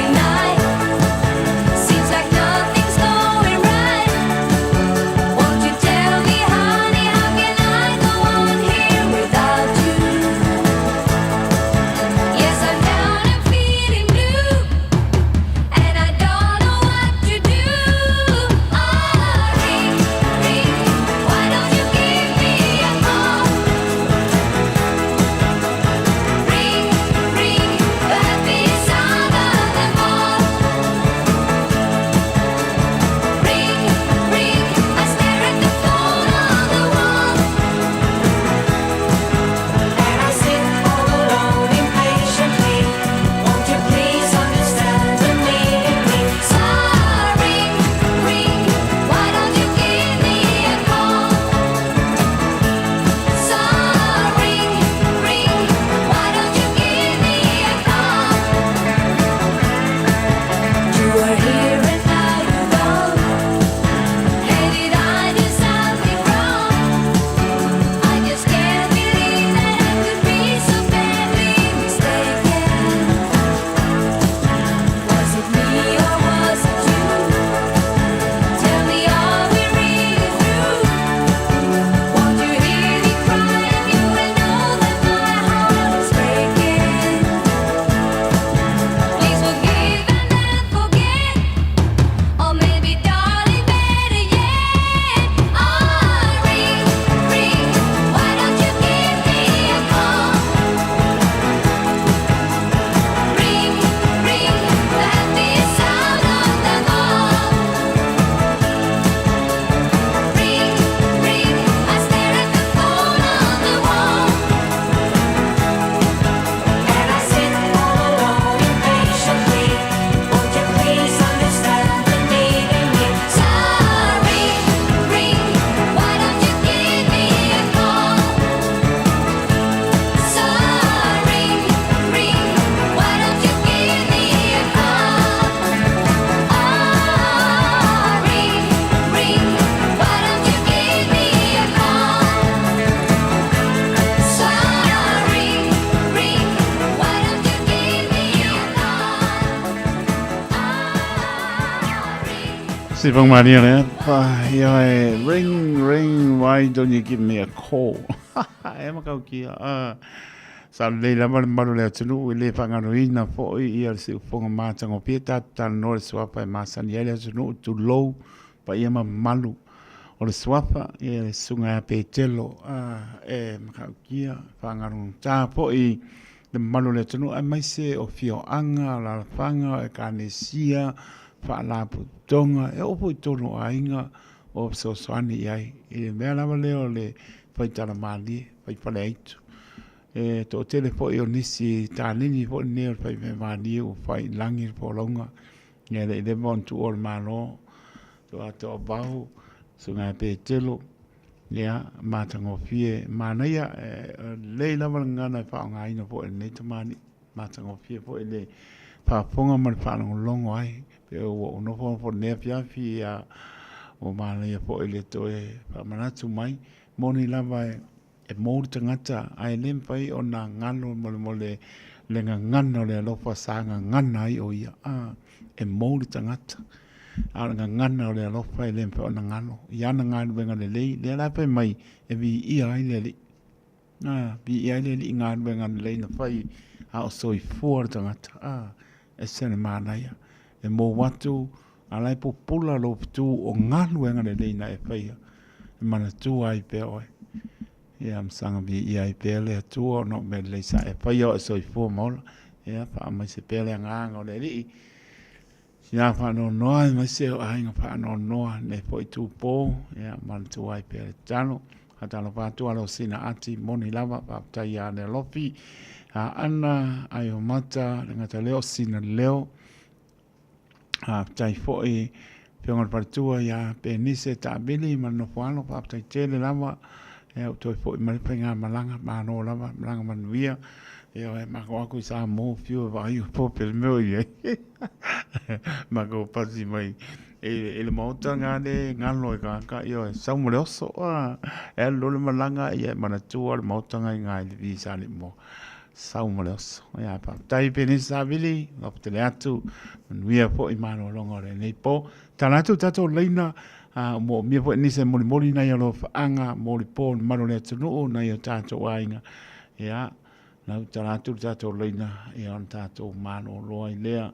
Se fong maria le pa ia e ring ring why don't you give me a call e makau kia a sa le lava le malu le atunuu i le faagaloina foʻi ia le siufoga matagofie tatou talanoa le suafa e masani ai le atunuu tulou paia ma mamalu o le suafa ia le susuga ia Petelo a e matautia faagalogata foʻi le mamalu o le atunuu aemaise o afioaga, alaalafaga, o ekalesia, faalapotopotoga, e oo foi i totonu o aiga o fesoasoani i ai i le mea lava lea o le faitala malie, faifale aitu. E toatele foi o nisi taleni foi lenei o le faifale malie ua fai i lagi le folauga, ia e le i leva ona tuua le Malo, toa toavau, susuga ia Petelo, Ia, matagofie, manaia, e lelei lava le gagana e faaaogaina foi e lenei tamalii, matagofie foi le faafofoga ma le faalogologo ai. Pe ua ou nofo foi i lenei afiafi, ia, ua manaia foi le toe faamanatu mai. Moni lava e mou le tagata, ae le mafai ona galo mo le gagana o le alofa sa gagana ai o ia. A, e mou le tagata. A o le gagana o le alofa e le mafai ona galo i ana galuega lelei, lea la e fai mai e viia ai le Alii. A, viia ai le Alii i galuega lelei na fai a o soifua le tagata. A, ese le manaia. E mou atu, a la e pupula lou fetu o galuega lelei na e faia, e manatua ai pea oe. Ia, ma saga viia ai pea le Atua ona o mea lelei sa e faia o e soifua ma ola. Ia, faamaise pea le agaga o le Alii. Sina faanoanoa aemaise o aiga faanoanoa nei foi itupo, ia manatua ai pea le tatalo. Faatalofa atu alo sina ati moni lava, faafetai ia Lealofi, Aana, Aiomata, le gata leo sina leo. Faafetai foi Afioga i le Faletua ia Penise Taavili ma le Nofoalo, faafetai tele lava. Ia ua toe foi mai le faigamalaga, malo lava, malaga manuia. Ia e mako aku i Samoa, fiu e vaai o pope le mea o i ai. Mako pasi mai i le maota nga le ngalo e kaka, ia e sau ma le oso. E alu loa le malaga, ia e manatua le maota ngai ngai le vi sa le moa. Sau ma le oso. Ia faafetai Penise Savili, lafutele atu, manuia foi malologa o lenei po. Tala atu tatou laina, a moomia foi nisi e molimoli nai alofaaga mo le po le mamalu o le atunuu nai o tatou aiga. Ia, lau tala atu le tatou laina, ia ona tatou malolo ai lea,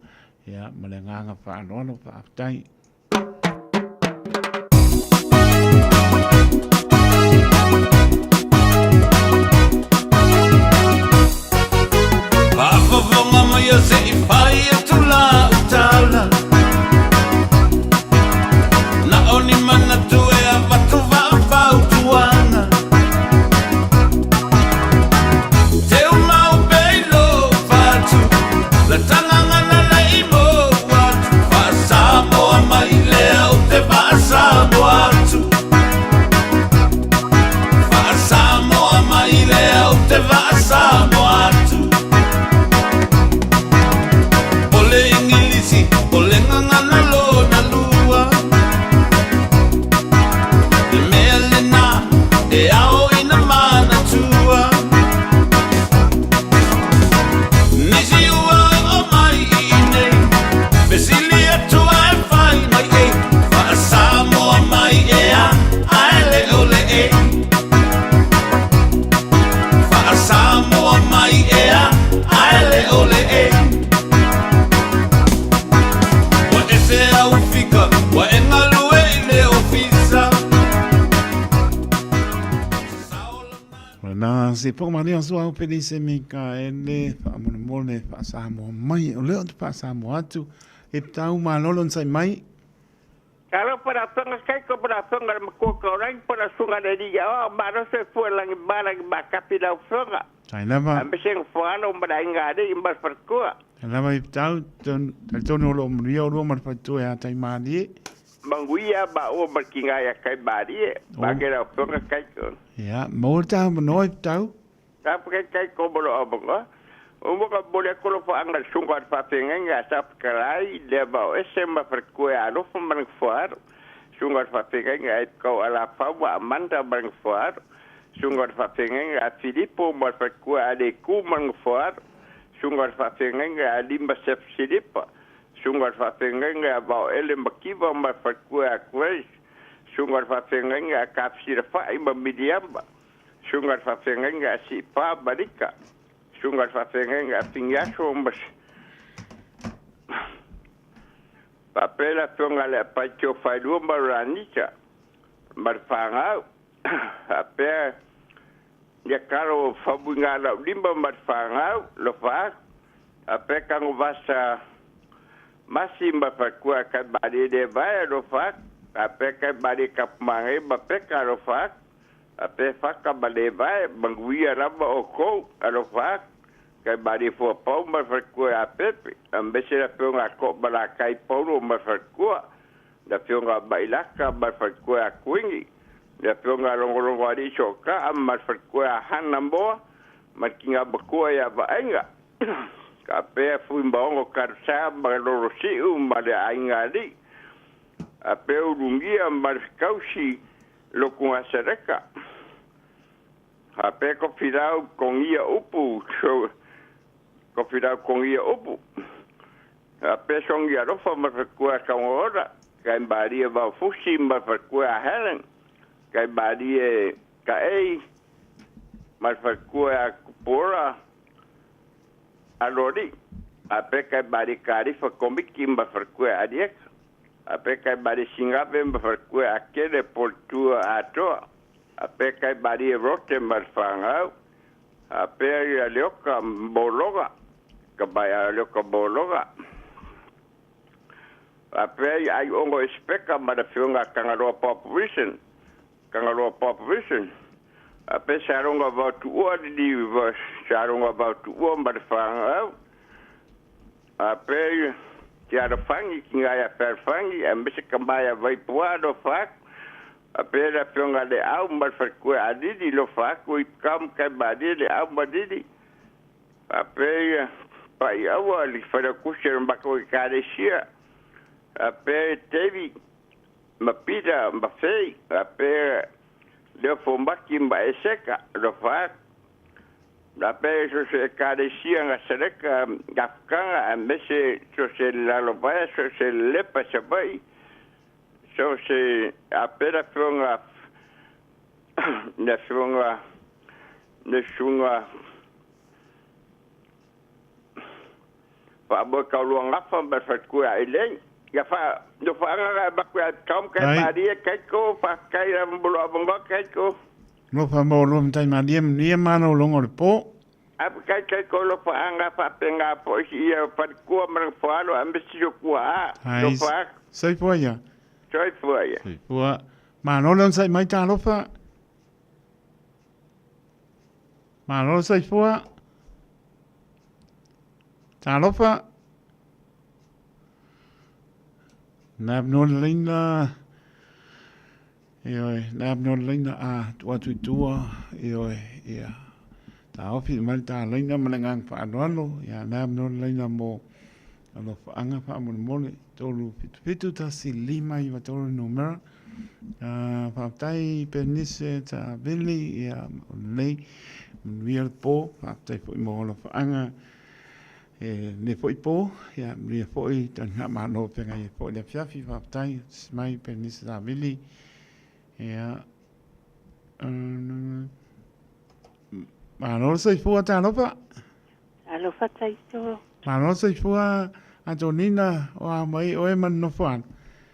ia ma le agaga faaaloalo, faafetai. Faafofoga mai se i fai atu lau tala Na o ni manatu e avatu faafautuaga Teu mau pea i lou fatu La tagaga na le i mou atu Faasamoa mai lea ou te faasamoa atu Faasamoa mai lea ou te faasamoa atu O le Igilisi, o le gagana lona lua Le mea lena e ao ina manatua Nisi ua oo mai i inei Fesili atu ae fai mai e Faasamoa mai ea ae le o le e Faasamoa mai ea ae le o le e Ua ese au fika ua e galue i le ofisa Na se po malia sua au Felice Mikaele faamolemole faasamoa mai o lea ou te faasamoa atu e tau malolo na sai mai. Talofa la afioga Kaiko ma la afioga le matua Kaulagi po o le Susuga le Alii Aoao, malo soifua i lagi ma lagi makapi lau afioga. Tai lava. Aemaise Nofoalo ma le aiga alii ma le faletua. Tai lava i tau, talitonu o lo o manuia olua ma le faletua ia Taimalie. Manuia maua ma le tiga ia Taimalie, make lau afioga Kaiko. Ia, maua le avanoa i tau. Faafetai Kaiko mo lou avanoa. Ua ka momoli atu alofaga i le susuga o le faafeagaiga a Safatalai, Leavaoese ma Faletua ia Alofa ma le Nofoaalo. Susuga o le faafeagaiga a Epikau Alafau ma Amanda ma le Nofoaalo. Susuga o le faafeagaiga a Filipo ma le Faletua a Leitu ma le Nofoaalo. Susuga o le faafeagaiga a Lima Sefsilipa. Susuga Susuga le faafeagaiga ia Vaoele ma Kiva ma le faletua ia Grace. Susuga le faafeagaiga ia Kafisilafa'i ma Miliama. Susuga le faafeagaiga ia Si'ipā ma Lika. Susuga le faafeagaiga ia Finiaso ma faapea le afioga a le Apaitio Failua ma Ranita ma le fanau. Faapea ia kalo famuiga laulima ma le fanau lofa aku. Faapea Kagovasa Masi ma faletua Kaimalie Levae alofa atu. Faapea Kaimalie Kapumagai ma Peka alofa atu. Faapea Faka ma Levae manuia lava outou alofa atu. Kaimalie Fuapau ma le faletua ia Pepe. Aemaise le afioga a Toomalatai Paulo ma le faletua. Le afioga a Mailaka ma le faletua ia Kuini. Le afioga a Logologoalii Sootaa ma le faletua ia Hana Moa ma le tina matua ia Vaaiga. Faapea Fuimaono Kalasā ma le Lolosi'u ma le aiga alii. Faapea Ulugia ma le Fekausi Lotugasaleka. Faapea Tofilau Togia upu Tofilau Togia upu. Faapea Sogi Alofa ma le faletua ia Tagoona. Kaimalie Vaofusi ma le faletua ia Helen. Kaimalie Taei ma le faletua ia Tupuola Aloli. Faapea Kaimalie Kalifa Komiti ma le faletua ia Alieka. Faapea Kaimalie Sigave ma le faletua ia Akele Politua Atoa. Faapea Kaimalie Rote ma le fanau. Faapea ia Leoka Mologa Kamaea Leoka Mologa. Faapea ia Aiogo Esipeka ma le afioga a Tagaloa Pop Vision Tagaloa Pop Vision. Faapea Saloga Vaotuua Liliu Saloga Vaotuua ma le fanau. Faapea ia Tialofagi Tina ia Fealofani aemaise Kamaea Vaipua alofa atu. Faapea le afioga a Leau ma le faletua ia Alili alofa atu i Kam Kaimalie Leau ma Lili. Faapea ia Paiaua le failautusi o le matou Ekalesia. Faapea ia David ma Pita ma Fei. Faapea Leo Fomaki ma Eseka alofa atu. Faapea so o se Ekalesia Gasaleka Gafutaga aemaise so o se Lalovaea so o se Lelepa i Savaii so o se faapea le afioga le afioga le susuga Faamoekauluagafa ma le faletua ia Eleni. Ia faa nofaaga na avatu ia Tom Kaimalie Kaiko faafetai lava mo lou avanoa Kaiko. Alofa mo lua matai malie manuia malologa o le po. Faafetai Kaiko alofaaga faapena foi si ia faletua ma lana foalo aemaise si o tuaa. Ai, Alofa atu. soifua ia. Soifua ia. Soifua. Malo le onosai mai talofa. Malo le soifua. Talofa. Na avanoa le laina. Ioe, na avanoa le laina a tuu atu i tua. Ioe, ia. Taofi mai le ta laina ma le agaga faaaloalo. Ia, na avanoa le laina mo alofaaga faamolemole. 3 7 7 1 5 9 3 le numera. Faafetai Penise Tavili, ia, o lelei. Manuia le po. Faafetai foi mo alofaaga. E lenei foi po, ia manuia foi taliga malo feagai ai foi le afiafi. Faafetai mai Penise Tavili. Ia, malo le soifua talofa. Alofa Taito. Malo le soifua Antonina, o a mai oe ma le nofo alo.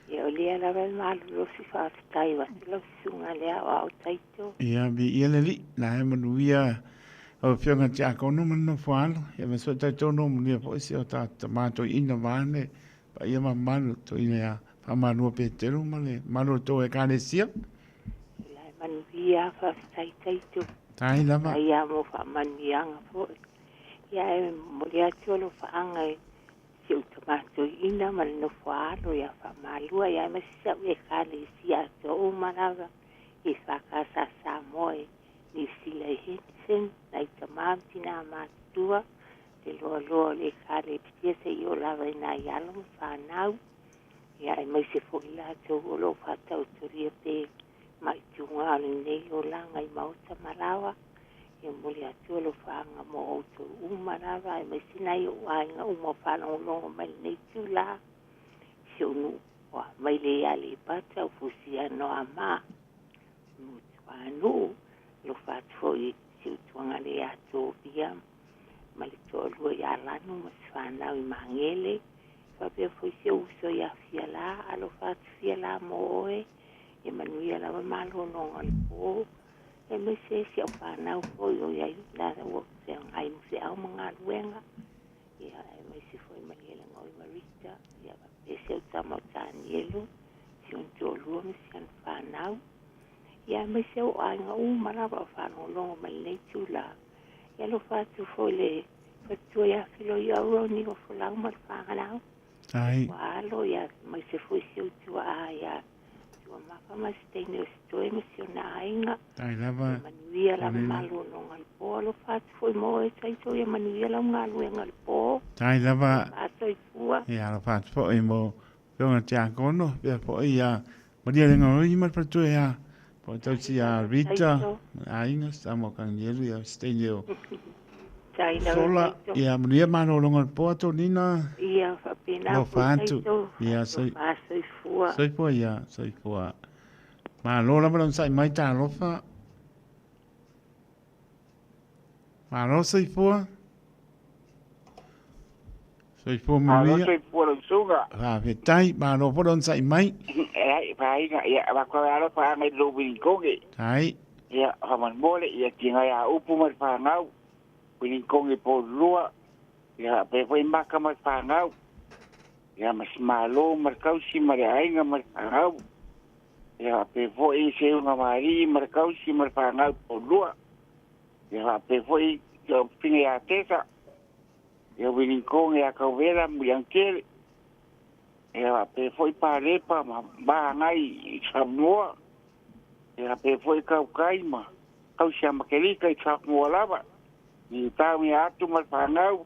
Ia o lea lava e malolosi faafetai atu lau susuga le aoao Taito. Ia, viia le Alii, la e manuia lau Afioga i le Tiakono ma le nofo alo. Ia ma so talitonu manuia foi si o tatou tama toeaina vaeane paia ma mamalu toeaina ia Faamalua Peteru ma le mamalu o le tou Ekalesia. La e manuia faafetai Taito. Tai lava. Ai a mo faamanuiaga foi. Ia e momoli atu alofaaga i si ou tama toeaina ma le nofo alo ia Faamalua ia aemaise si au Ekalesia atoa uma lava i EFKS Samoa i Niu Sila i Henderson, nai tama ma tinā matutua, le loaloa o le Ekalesia seia oo lava i nai alo ma fanau, ia aemaise foi latou o lo o faataotolia pe maituga o lenei olaga i maota ma laoa. Ia momoli atu alofaaga mo outou uma lava, aemaise nai ou aiga uma o faalogologo mai i lenei itula. si ou nuu ua maile ia Aleipata o Fusia Noama. Nuu Tuanuu, alofa atu foi i si ou tuagale ia Tovia ma le toalua ia Lanu ma si fanau i Magele. Faapea foi si ou uso ia Fiala, alofa atu Fiala mo oe, ia manuia lava malologa o le po. Aemaise si au fanau foi o i ai la ua feagai ma feau ma galuega. Ia aemaise foi Malielegaoi ma Rita, ia faapea si au tama o Tanielu, si ona toalua ma si ana fanau. Ia aemaise ou aiga uma lava o faalogologo mai lenei itulā. Ia alofa atu foi le faletua ia Filoia Roni o Folau ma le fanau. Tai. Ua alo ia aemaise foi si ou tuaa ia Tuamafa ma se teine o Sitoe ma si ona aiga. Tai lava. Ia manuia lava malologa o le po. Alofa atu foi mo oe Taito ia manuia lau galuega o le po. Tai lava. Faasoifua. Ia alofa atu foi mo Afioga Tiakono, pea foi ia Maria Legaoi ma le faletua ia po o tausi ia Rita, ma aiga Samoa Kanielu ia se teine o Tai lava Sola, Taito. ia manuia malologa o le po Tonina. Ia faapena Alofa foi atu. Taito. Ia soi Faasoifua. soifua ia soifua. Malo lava le onosai mai talofa. Malo soifua. Soifua Malo manuia. soifua lau susuga. Faafetai, malo foi le onosai mai. Ai, faaina, ia, avatu ai alofa aga i lou Winikoge. Tai. Ia, faamolemole, ia tiga ia upu ma le fanau. Winikoge Polulua, ia faapea foi Maka ma le fanau. Ia, ma si Malo ma le kausi ma le aiga ma le fanau. Ia faapea foi Seuga Marie ma le kausi ma le fanau Polulua. Ia faapea foi Fina ia Tesa. Ia Winikoge ia Kauvela ma Muliagatele. Ia faapea foi Palepa ma Mahagai i Samoa. Ia faapea foi Kaukai ma Kausi a Makelika i Samoa lava. I tau ia atu ma le fanau.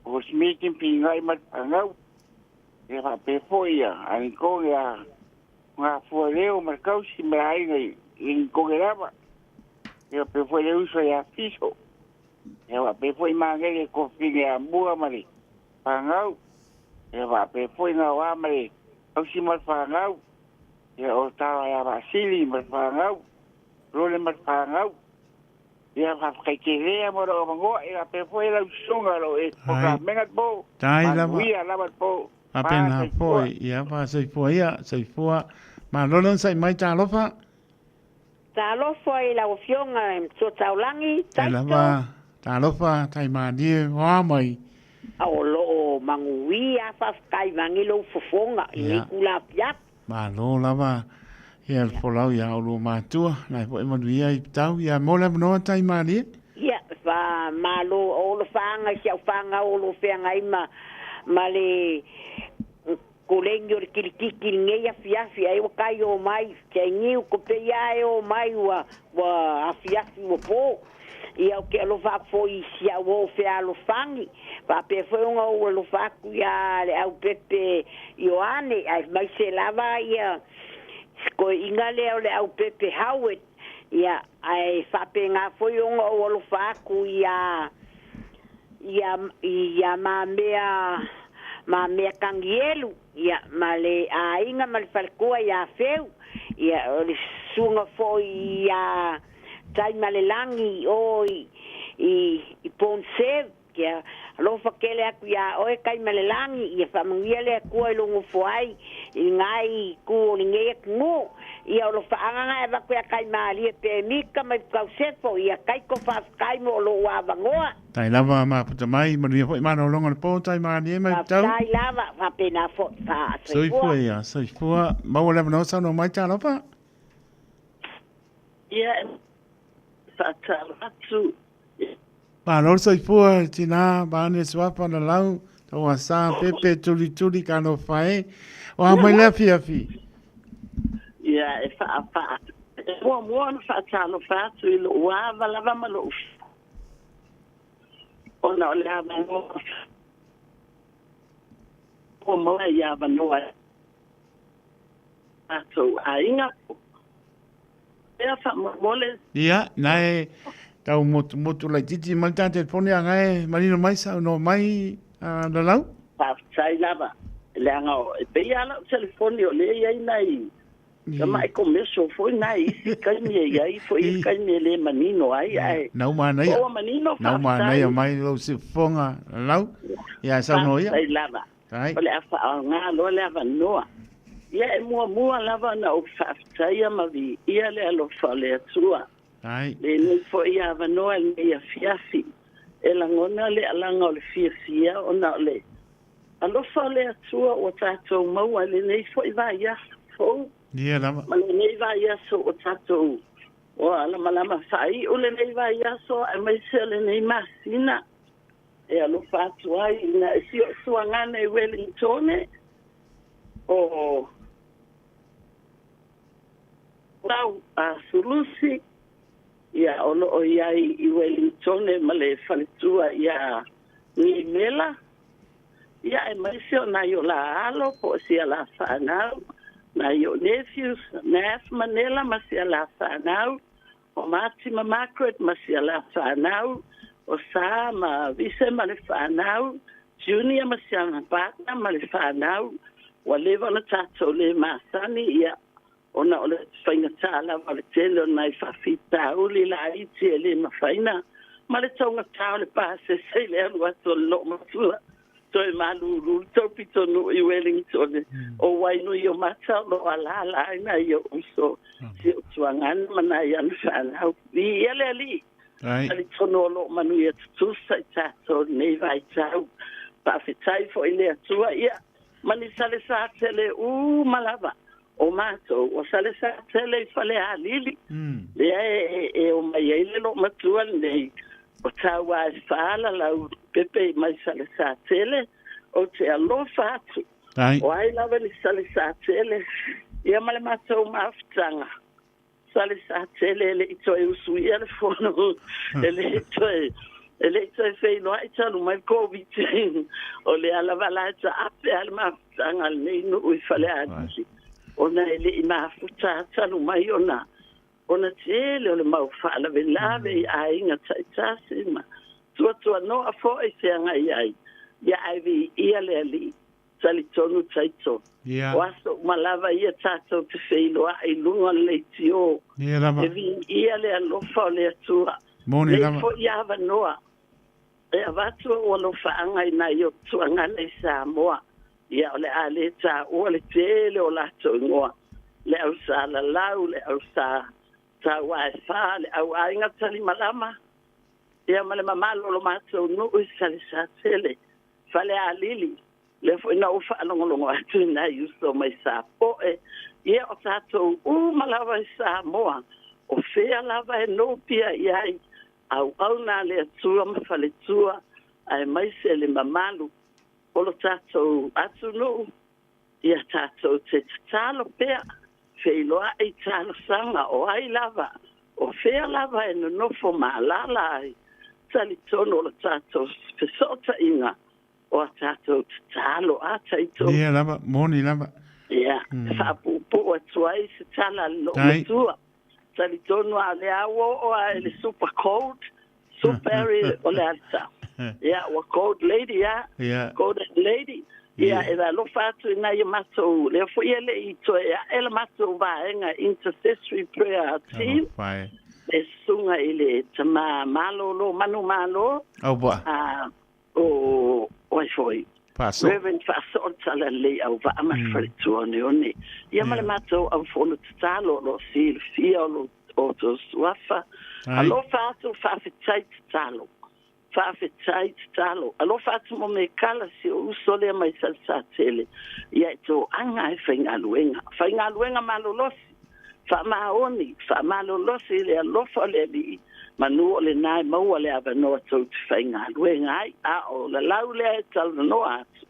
O Smith Pingai ma le fanau. Ia faapea foi ia Alinkoge ia Gafua Leo ma le kausi ma le aiga i Linikoge lava. Ia faapea foi le uso ia Fiso. Ia faapea foi Magele Kofine Amua ma le fanau. Ia faapea foi Gaoa ma le kausi ma le fanau. Ia o Tala ia Vaasili ma le fanau. Lole ma le fanau. Ia faafetai tele mo lou avanoa. Ia faapea foi lau susuga o lo o e polokalame le po. Tai lava. Manuia lava le po. Faapena Faasoifua. foi. Ia faasoifua ia, soifua. Malo le onosai mai talofa. Talofa i lau Afioga i Matua Taulagi, Tai Taito. lava, talofa, tai malie, hoa mai. O lo o manuia faafetai mange lou fofoga i nei Ia. tula afiafi. Malo lava ia le folau ia oulua matua, la e foi manuia i tau ia mo le avanoa tai malie. Ia, fa malo o le whaanga i si au whaanga o lo wheanga ma, ma le kolegi o le kilikiki lenei afiafi ai ua kai o mai te niu ko pe ia e o mai ua ua afiafi ua po ia o ke alofa aku foi i si au o fealofangi faapea foi ona ou alofa aku ia le au pepe Ioane ai mai se lava ia koiga lea o le au pepe Howard ia ae faapena foi ona ou alofa aku ia ia ia mamea mamea Kagielu ia ma le aiga ma le falekoa ia Feu ia o le susuga foi ia Taimalelagi o i i i Ponsev Ia alofa tele atu iā oe Kaimalelagi, ia faamanuia le Atua i lou nofo ai i lenai itu o lenei atunuu. Ia o lo faaagaga e avatu ia Kaimalie Pemika mai Fukausefo, ia Kaiko faafetai mo lou avanoa. Tai lava mafuta mai, manuia foi malologa o le po, tai malie mai tau. Faafetai lava, faapena foi. Soifua Soifua. ia, soifua. Maua le avanoa saunoa mai talofa. Ia e faatalo atu. Malo le soifua i tina vaeane suafa lalau taua sa pepe tulituli talofa e. O a mai le afiafi? Ia e faa faa e muamua ona faatalofa atu i lou ava lava ma lou ona o le avanoa ua maua i avanoa tatou aiga. Ea faamolemole. Ia, na e tau motumotu laitiiti mai le ta telefoni a ngae manino mai saunoa mai a Lalau. Faafetai lava. Leaga e pei lava la'u telefoni o lea e i ai nai tama'i commercial foi nai isi taimi e i ai foi isi taimi e lē manino ai ae Na ua manaia. po ua manino Na ua faafetai manaia mai lou siufofoga Lalau. Ia saunoa ia. Faafetai lava. Ai. O le a faaaogā loa le avanoa. Ia e muamua lava ona ou faafetaia ma viia le alofa o le Atua. Ai. Lenei foi avanoa i lenei afiafi. E lagona le alaga o le fiafia ona o le alofa o le Atua ua tatou maua i lenei foi vaiaso fou. Ia lava. Ma lenei vaiaso ua tatou ua lamalama faaiu lenei vaiaso aemaise o lenei masina. E alofa atu ai ina e si o'u suagana i Wellingtone o lau a Sulusi ia o loo i ai i Wellingtone ma le faletua iā Gimela ia aemaise o nai o la alo po o si a la fanau nai o'u nephews Nath ma Nela ma si a la fanau o Mati ma Margaret ma si a la fanau o Sa ma Vise ma le fanau Junior ma si ana partner ma le fanau ua leva ona tatou lē masani ia ona o le faigatā lava o le tele o nai faafitauli laiti e lē mafaina ma le taugatā o le pasese i le alu atu o le loomatua toe malūlū le tou pitonuu i Wellington o Wainui o mata o loo alala ai nai o'u uso si o'u tuagana ma nai ana fanau viia le Alii talitonu o loo manuia tutusa i tatou lenei vaitau faafetai fo'i le Atua ia ma ni Salesatele uma lava o matou o Salesatele i Falealili lea e e omai ai le loomatua lenei o tauā e faalalau pepe mai Salesatele ou te alofa atu o ai lava ni Salesatele ia ma le matou mafutaga Salesatele e le'i toe usuia le fono e le'i toe e le'i toe feiloa'i talu mai le Koviti o lea lava la e taape a le mafutaga a lenei nuu i Falealili ona e le'i mafuta talu mai ona ona tele o le mau faalavelave i aiga ta'itasi ma tuatuano'a fo'i feagai ai ia ae viia le Alii talitonu taito o aso uma lava ia tatou te feiloa'i i luga o le leitiō e viia le alofa o le Atua nei fo'i avanoa e avatu o'u alofaaga i nai o'u tuagana i Samoa ia o le a lē tāua le tele o latou igoa le au Salalau le au sa tauā e fā le au aiga Talimalama ia ma le mamalu o lo matou nuu i Salesatele Falealili lea foi na ou faalogologo atu i nai uso mai Sapo'e ia o tatou uma lava i Samoa o fea lava e noupia i ai auauna a le Atua ma faletua aemaise le mamalu o lo tatou atunuu ia tatou te tatalo pea feiloa'i talosaga o ai lava o fea lava e nonofo ma alala ai talitonu o lo tatou feso'otaiga o a tatou tatalo a taito Ia lava, moni lava. Ia e faapuupuu atu ai se tala a le loomatua talitonu a o lea ua oo a i le super cold super o le alita ia ua cold lady a cold lady ia e alofa atu i nai o matou lea foi e le'i toe a'e la matou vaega intercessory prayer team e susuga i le tamā malōlō manumalo a o ai foi Reverend Faasoo Talalelei Auvaa ma le faletua oneone ia ma le matou aufono tatalo o loo silafia o lo outou suafa alofa atu faafetai tatalo faafetai tatalo alofa atu mo mekala si o'u uso lea mai Salesatele ia e toaga e faigaluega faigaluega malolosi faamaoni faamalolosi i le alofa o le Alii manu o lenā e maua le avanoa tou te faigaluega ai a o lalau lea e talanoa atu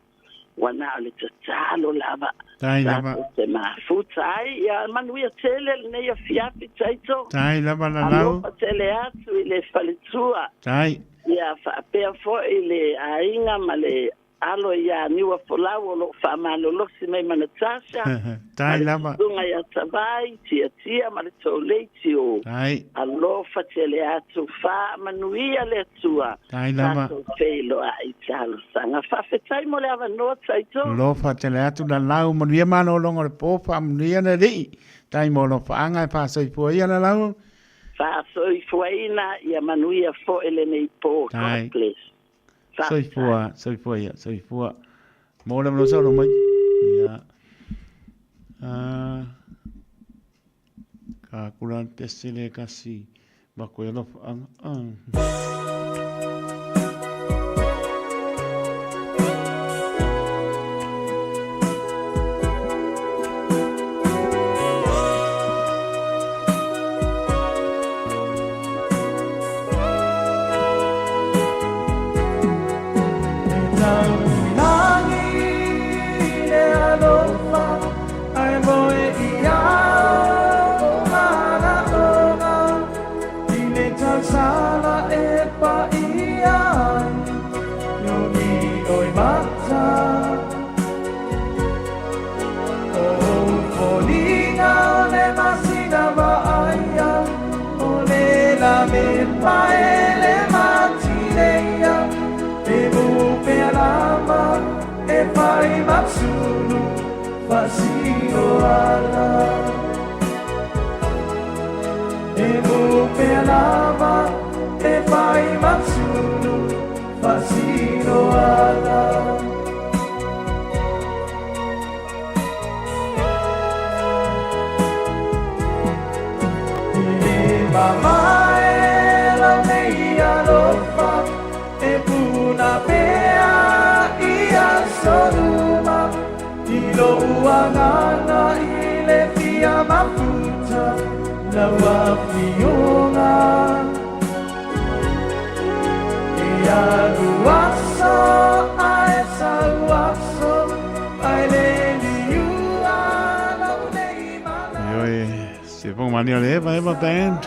ua na o le tatalo lava tatou te mafuta ai ia manuia tele lenei afiafi taito Tai lava Lalau. Alofa tele atu i le faletua Tai. Ia faapea fo'i le aiga ma le Alo ia Niua Folau o loo faamalolosi mai ma Natasha. Tai lava. Susuga ia Savai, Tiatia ma le Toulei Tio. Tai. Alofa tele atu faamanuia le Atua. Tai lava. Tatou feiloai talosaga. Faafetai mo le avanoa Taito. Alofa tele atu Lalau manuia malologa o le po faamanuia le Alii. Tai mo alofaaga e faasoifua ia Lalau. Faasoifuaina ia manuia foe lenei po. Tai. God bless. Soifua, soifua ia, soifua. Mo le malosa o mai. Ia. Ah. Ka kula te sele kasi. Ma koe alofa anga. Ah. Se fonga mania le Eva Eva Band.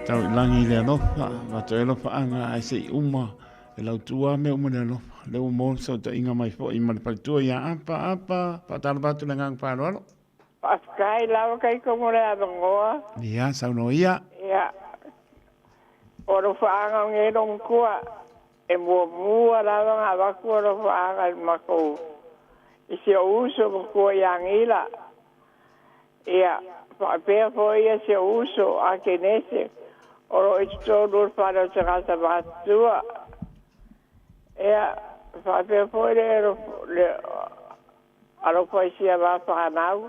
Tau i langi le alofa, ma to alofa anga ai se i uma e lautua me uma le alofa. Le ua mo sa ta inga mai fo i ma le paletua ia apa apa, whaatalo atu le ngang whaaloalo. Faafetai lava kai ko mo le avanoa. Ia, saunoa ia. Ia. O alofaaga o nei logotua e muamua lava ona avatu alofaaga i le matou i si ou uso matua ia Gila. Ia, faapea foi ia si ou uso a Kenese o loo i totonu o le fale o tagata matutua. Ia, faapea foi le le alofa i sia ma fanau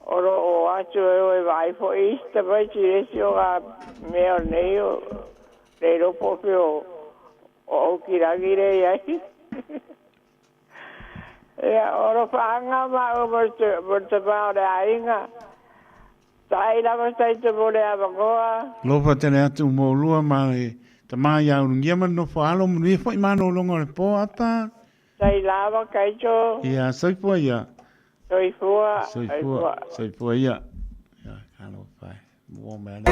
o loo o atu e o e vaai foi isi tamaiti i le isi o ngā mea o nei o le iloa po o fea o o Aukilagi lea i ai. Ia, o alofaaga maua mo le mo le tama o le aiga. Tai lava taito mo le avanoa. Alofa tele atu mo lua ma le tama ia ulugia ma le nofo alo manuia foi malologa o le po apa. Tai lava kaito. Ia, soifua ia. Soifua. Soifua, soifua ia. Ia, talofa e. Mua mai ana.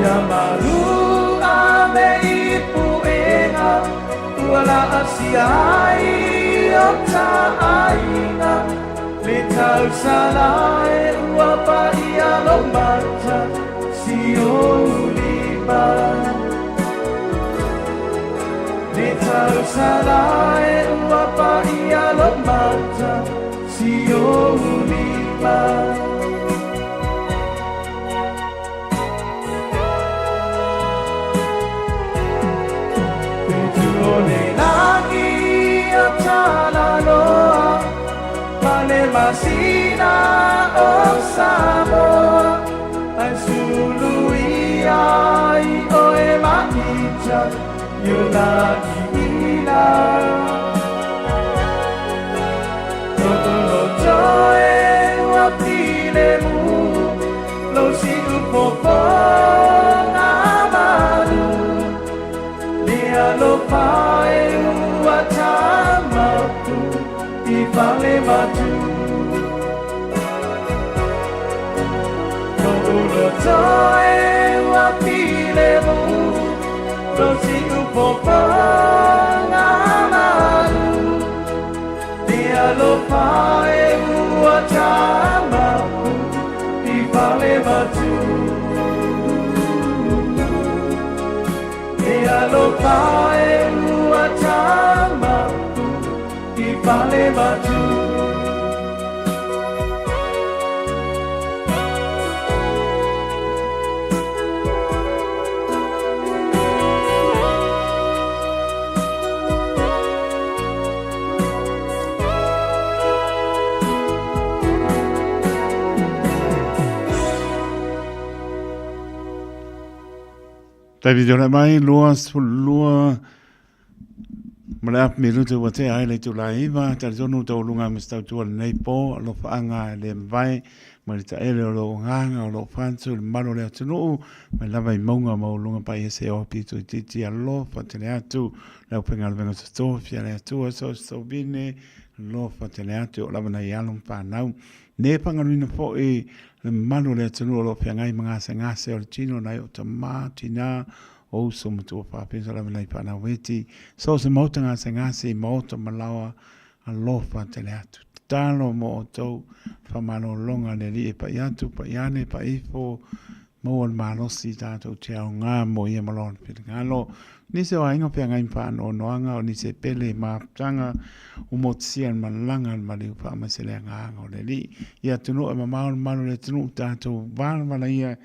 Ia malu a me i puʻega ua laasia ai o ta aiga le tausala e ua paia lo mata si ou lima. Le tausala e ua paia lo mata si ou lima. Fetu o le lagi o Talaloa ma le masina o Samoa ai sulu ia i oe maʻita i o lagi ila. Lo'u loto e ua filemu lou siʻu fofoga malu le alofa e ua tamapu i fale matu. Lo'u loto e ua filemu lou siʻu fofoga malu le alofa e ua tamapu i fale matu. Le alofa e ua tamapu i fale matu. David Ora mai, 22 ma le apu minutu ua tea ai le itula e iva, talitonu taualuga ma se tautua lenei po, alofaaga e le mavae ma le taele o lou agaga o lou fatu i le mamalu o le atunuu, mai lava i mauga maualuga paia se o pito itiiti alofa tele atu le aufaigaluega totofi a le Atua so o se tovine alofa tele atu e oo lava nai alo ma fanau. Ne fagaluina foi le mamalu o le atunuu o lo o feagai ma gasegase o le tino nai o tama, tina, o uso ma tua faapea lava nai fanau eti, so o se maota gasegase i maota ma laoa alofa tele atu. Tatalo mo outou faamalologa le Alii e pai atu, pai ane, pai ifo, maua le malosi tatou te aoga mo ia ma lona finagalo. Nisi o aiga feagai ma faanoanoaga, o nisi e pele i mafutaga, ua motusia le malaga le maliu faamaise le agaga o le Alii. I atunuu e mamao le malu o le atunuu, tatou valavala ia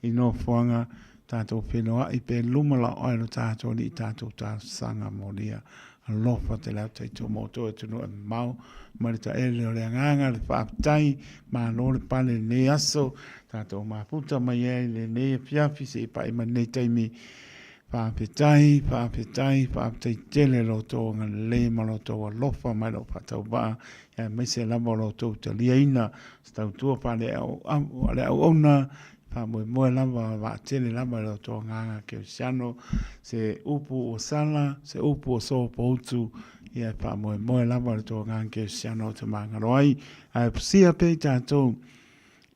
i nofoaga tatou feiloai pe luma laoa i lo tatou Alii tatou talosaga molia. Alofa tele atu taito mo outou e atunuu e mamao mai le taele o le agaga le faafetai malo le pale i lenei aso tatou mafuta mai ai lenei afiafi se i pai mai lenei taimi. Faafetai, faafetai, faafetai tele lo outou agalelei ma lo outou alofa mai lou faatauvaa aemaise lava o lo outou taliaina se tautua faaleauauna. Faamoemoe lava, vaatele lava i lo outou agaga kerisiano, se upu ua sala, se upu ua sopoutu, ia e faamoemoe lava i lo outou agaga kerisiano ou te magalo ai. Ae fusia pea i tatou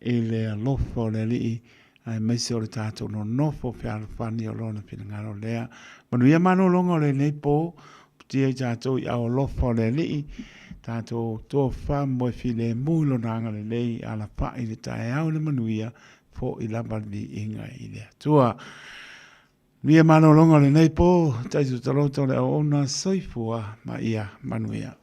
i le alofa o le Alii, aemaise o le tatou nonofo fealofani o Lona finagalo lea. Manuia malologa o lenei po, putia i tatou i ao alofa o le Alii, tatou tofa moe filemu i Lona agalelei, alafa'i i le taeao i le manuia, fo'i lava le viiga i le Atua. Manuia malologa o lenei po, taito taloto o le auauna, soifua ma ia manuia.